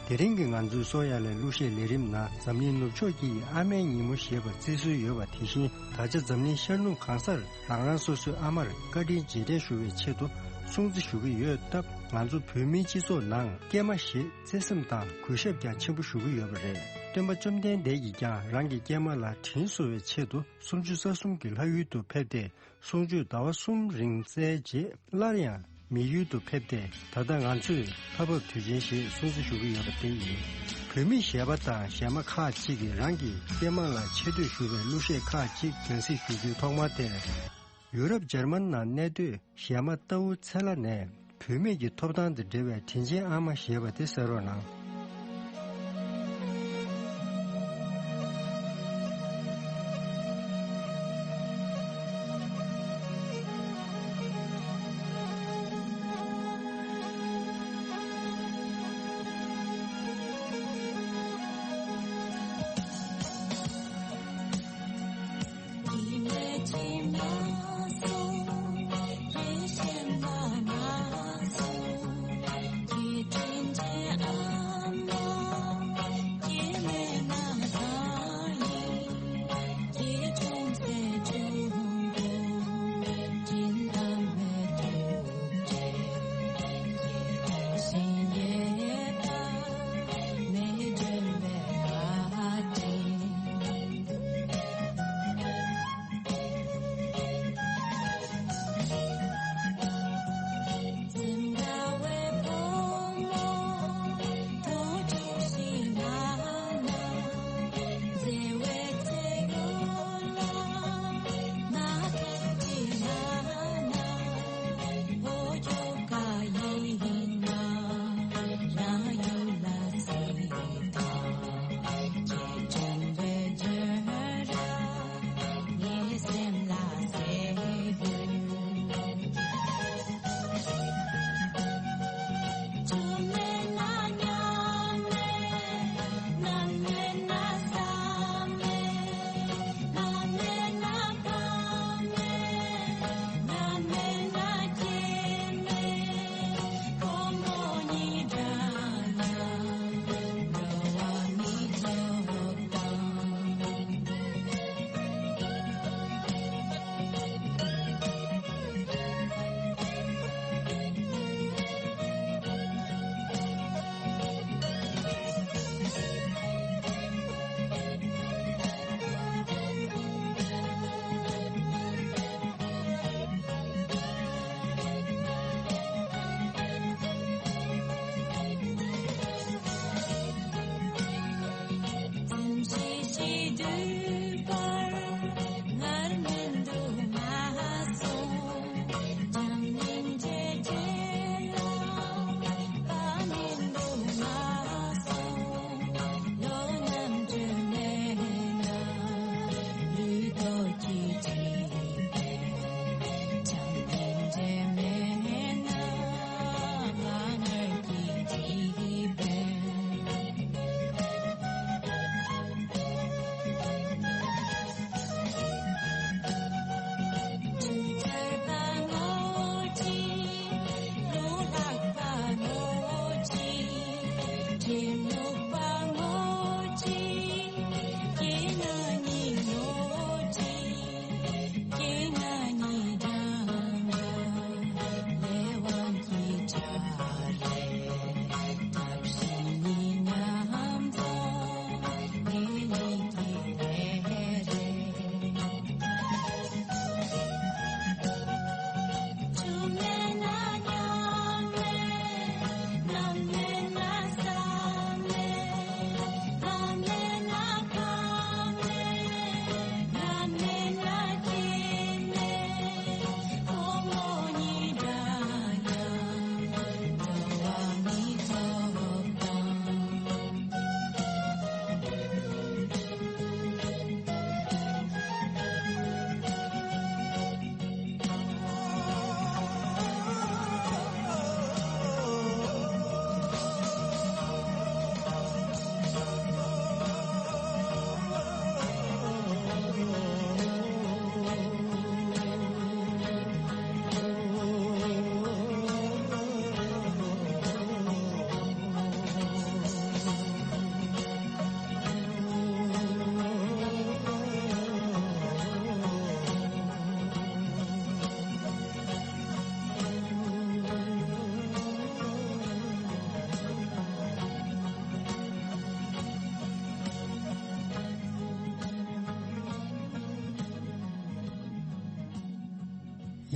དེ་རིང་གི་ང་ཚོའི་སོ་ཡ་ལའི་གླུ་གཞས་ལས་རིམ་ནང་འཛམ་གླིང་ནུབ་ཕྱོགས་ཀྱི་ཨ་མའི་ཉིན་མོ་ཞེས་པ་བརྩི་སྲོལ་ཡོད་པ་དེ་བཞིན་ད་ཆ་འཛམ་གླིང་ཤར་ནུབ་གང་སར་རང་རང་སོ་སོའི་ཨ་མར་བཀའ་དྲིན་རྗེས་དྲན་ཞུ་བའི་ཆེད་དུ་སྲུང་བརྩི་ཞུ་གི་ཡོད་སྟབས། ང་ཚོ་བོད་མིའི་སྤྱི་ཚོགས་ནང་སྐྱེས་མ་ཞེས་བརྩེ་སེམས་དང་གུས་ཞབས་ཀྱང་ཆེན་པོ་ཞུ་གི་ཡོད་པ་རེད། སྟོན་པ་བཅོམ་ལྡན་འདས་ཀྱིས་ཀྱང་རང་གི་སྐྱེས་མ་ལ་དྲིན་གཟོ་བའི་ཆེད་དུ་སུམ་ཅུ་རྩ་གསུམ་གྱི་ལྷ་ཡུལ་དུ་ཕེབས་ཏེ། གསུང་ཆོས་ཟླ་བ་གསུམ་རིང་སྩལ་རྗེས་སླར་ཡང་མི་ཡུལ་དུ་ཕེབས་ཏེ། ད་ལྟ་ང་ཚོས་ལྷ་བབས་དུས་ཆེན་ཞེས་སྲུང་བརྩི་ཞུ་གི་ཡོད་པ་དེ་ཡིན། བོད་མི་གཞས་པ་དང་གཞས་མ་ཁག་ཅིག་གིས་རང་གི་སྐྱེས་མ་ལ་ཆེ་བསྟོད་ཞུ་བའི་གླུ་གཞས་ཁག་ཅིག་རྒྱང་སྲིང་ཞུ་རྒྱུའི་ཐོག་མ་དེར། ཡུ་རོབ་འཇར་མན་ནང་གནས་སྡོད་གཞས་མ་རྟའུ་ཚེ་ལྷ་ནས། བུད་མེད་ཀྱི་ཐོབ་ཐང་དང་འབྲེལ་བའི་དྲིན་ཆེན་ཨ་མ་ཞེས་པ་དེ་གསན་རོགས་གནང་།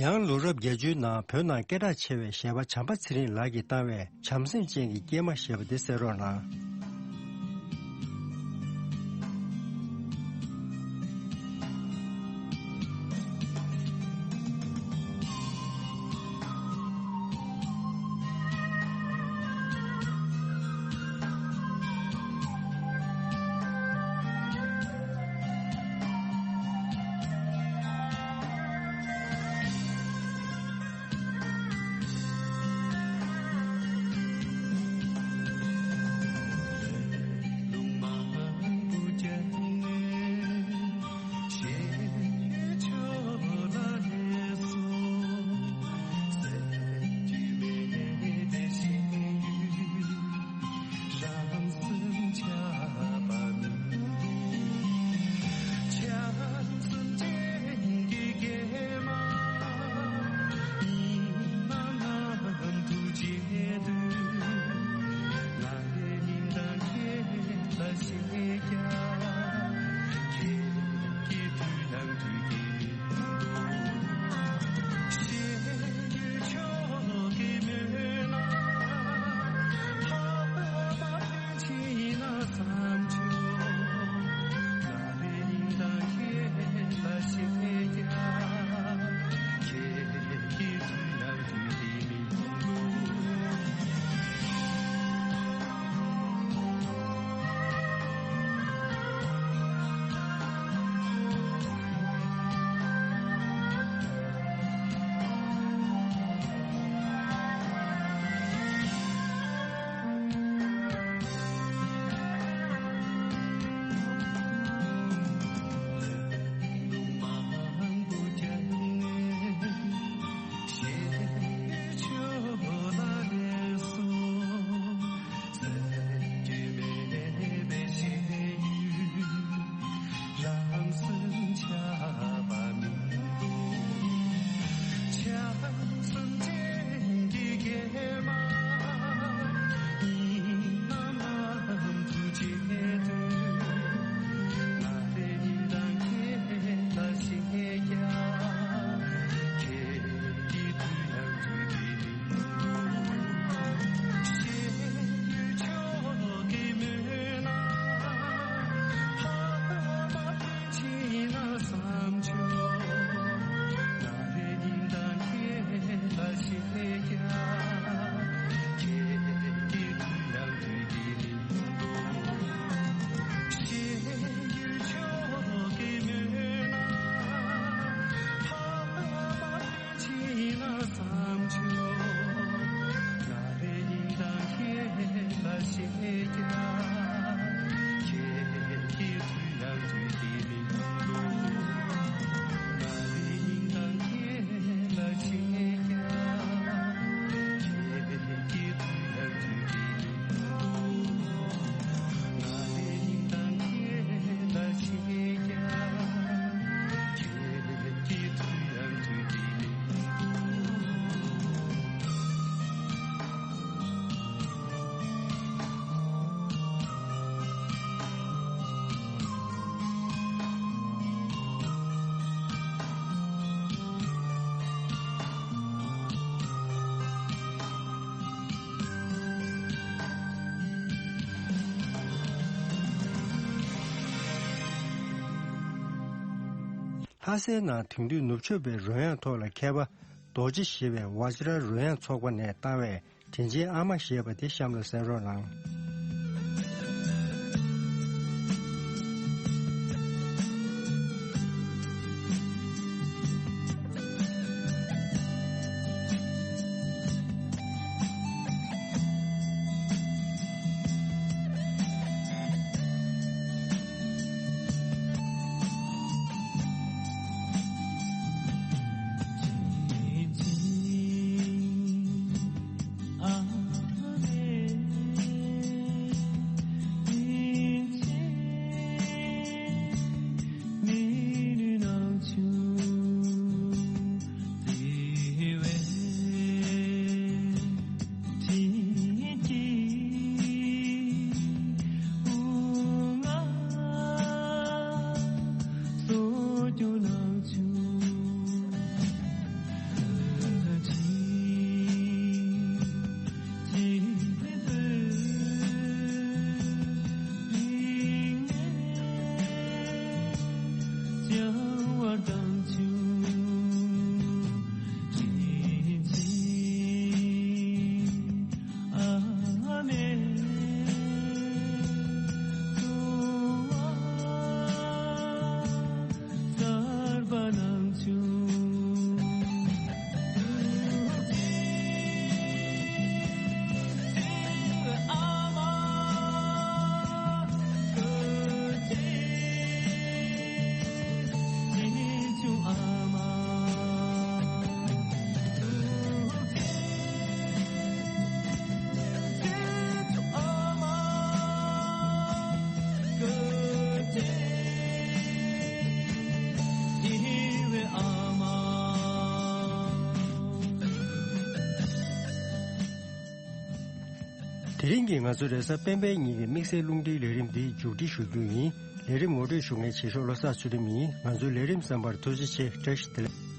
ཡང་ལོ་རབས་བརྒྱད་ཅུའི་ནང་བོད་ནང་སྐད་གྲགས་ཆེ་བའི་གཞས་པ་བྱམས་པ་ཚེ་རིང་ལགས་ཀྱིས་བཏང་བའི་བྱམས་སེམས་ཅན་གྱི་སྐྱེས་མ་ཞེས་པ་དེ་གསན་རོགས་གནང་། ཨ་སའི་ནང་དེང་དུས་ནུབ་ཕྱོགས་པའི་རོལ་དབྱངས་ཐོག་ལ་མཁས་པ་རྡོ་རྗེ་ཞེས་པའི་ཝ་ཇི་ར་རོལ་དབྱངས་ཚོགས་པ་ནས་བཏང་བའི་དྲིན་ཆེན་ཨ་མ་ཞེས་པ་དེ་གཤམ་ལ་གསན་རོགས་གནང་། དེ་རིང་གི་ང་ཚོ་རེས་གཟའ་སྤེན་པའི་ཉིན་གྱི་དམིགས་བསལ་རླུང་འཕྲིན་ལས་རིམ་འདི་མཇུག་སྒྲིལ་ཞུ་རྒྱུ་ཡིན། ལས་རིམ་ངོ་སྤྲོད་ཞུ་མཁན་བྱེད་ཤོག་བློ་བཟང་ཚུལ་ཁྲིམས་ཡིན། ང་ཚོའི་ལས་རིམ་གསན་པར་ཐུགས་རྗེ་ཆེ། བཀྲ་ཤིས་བདེ་ལེགས།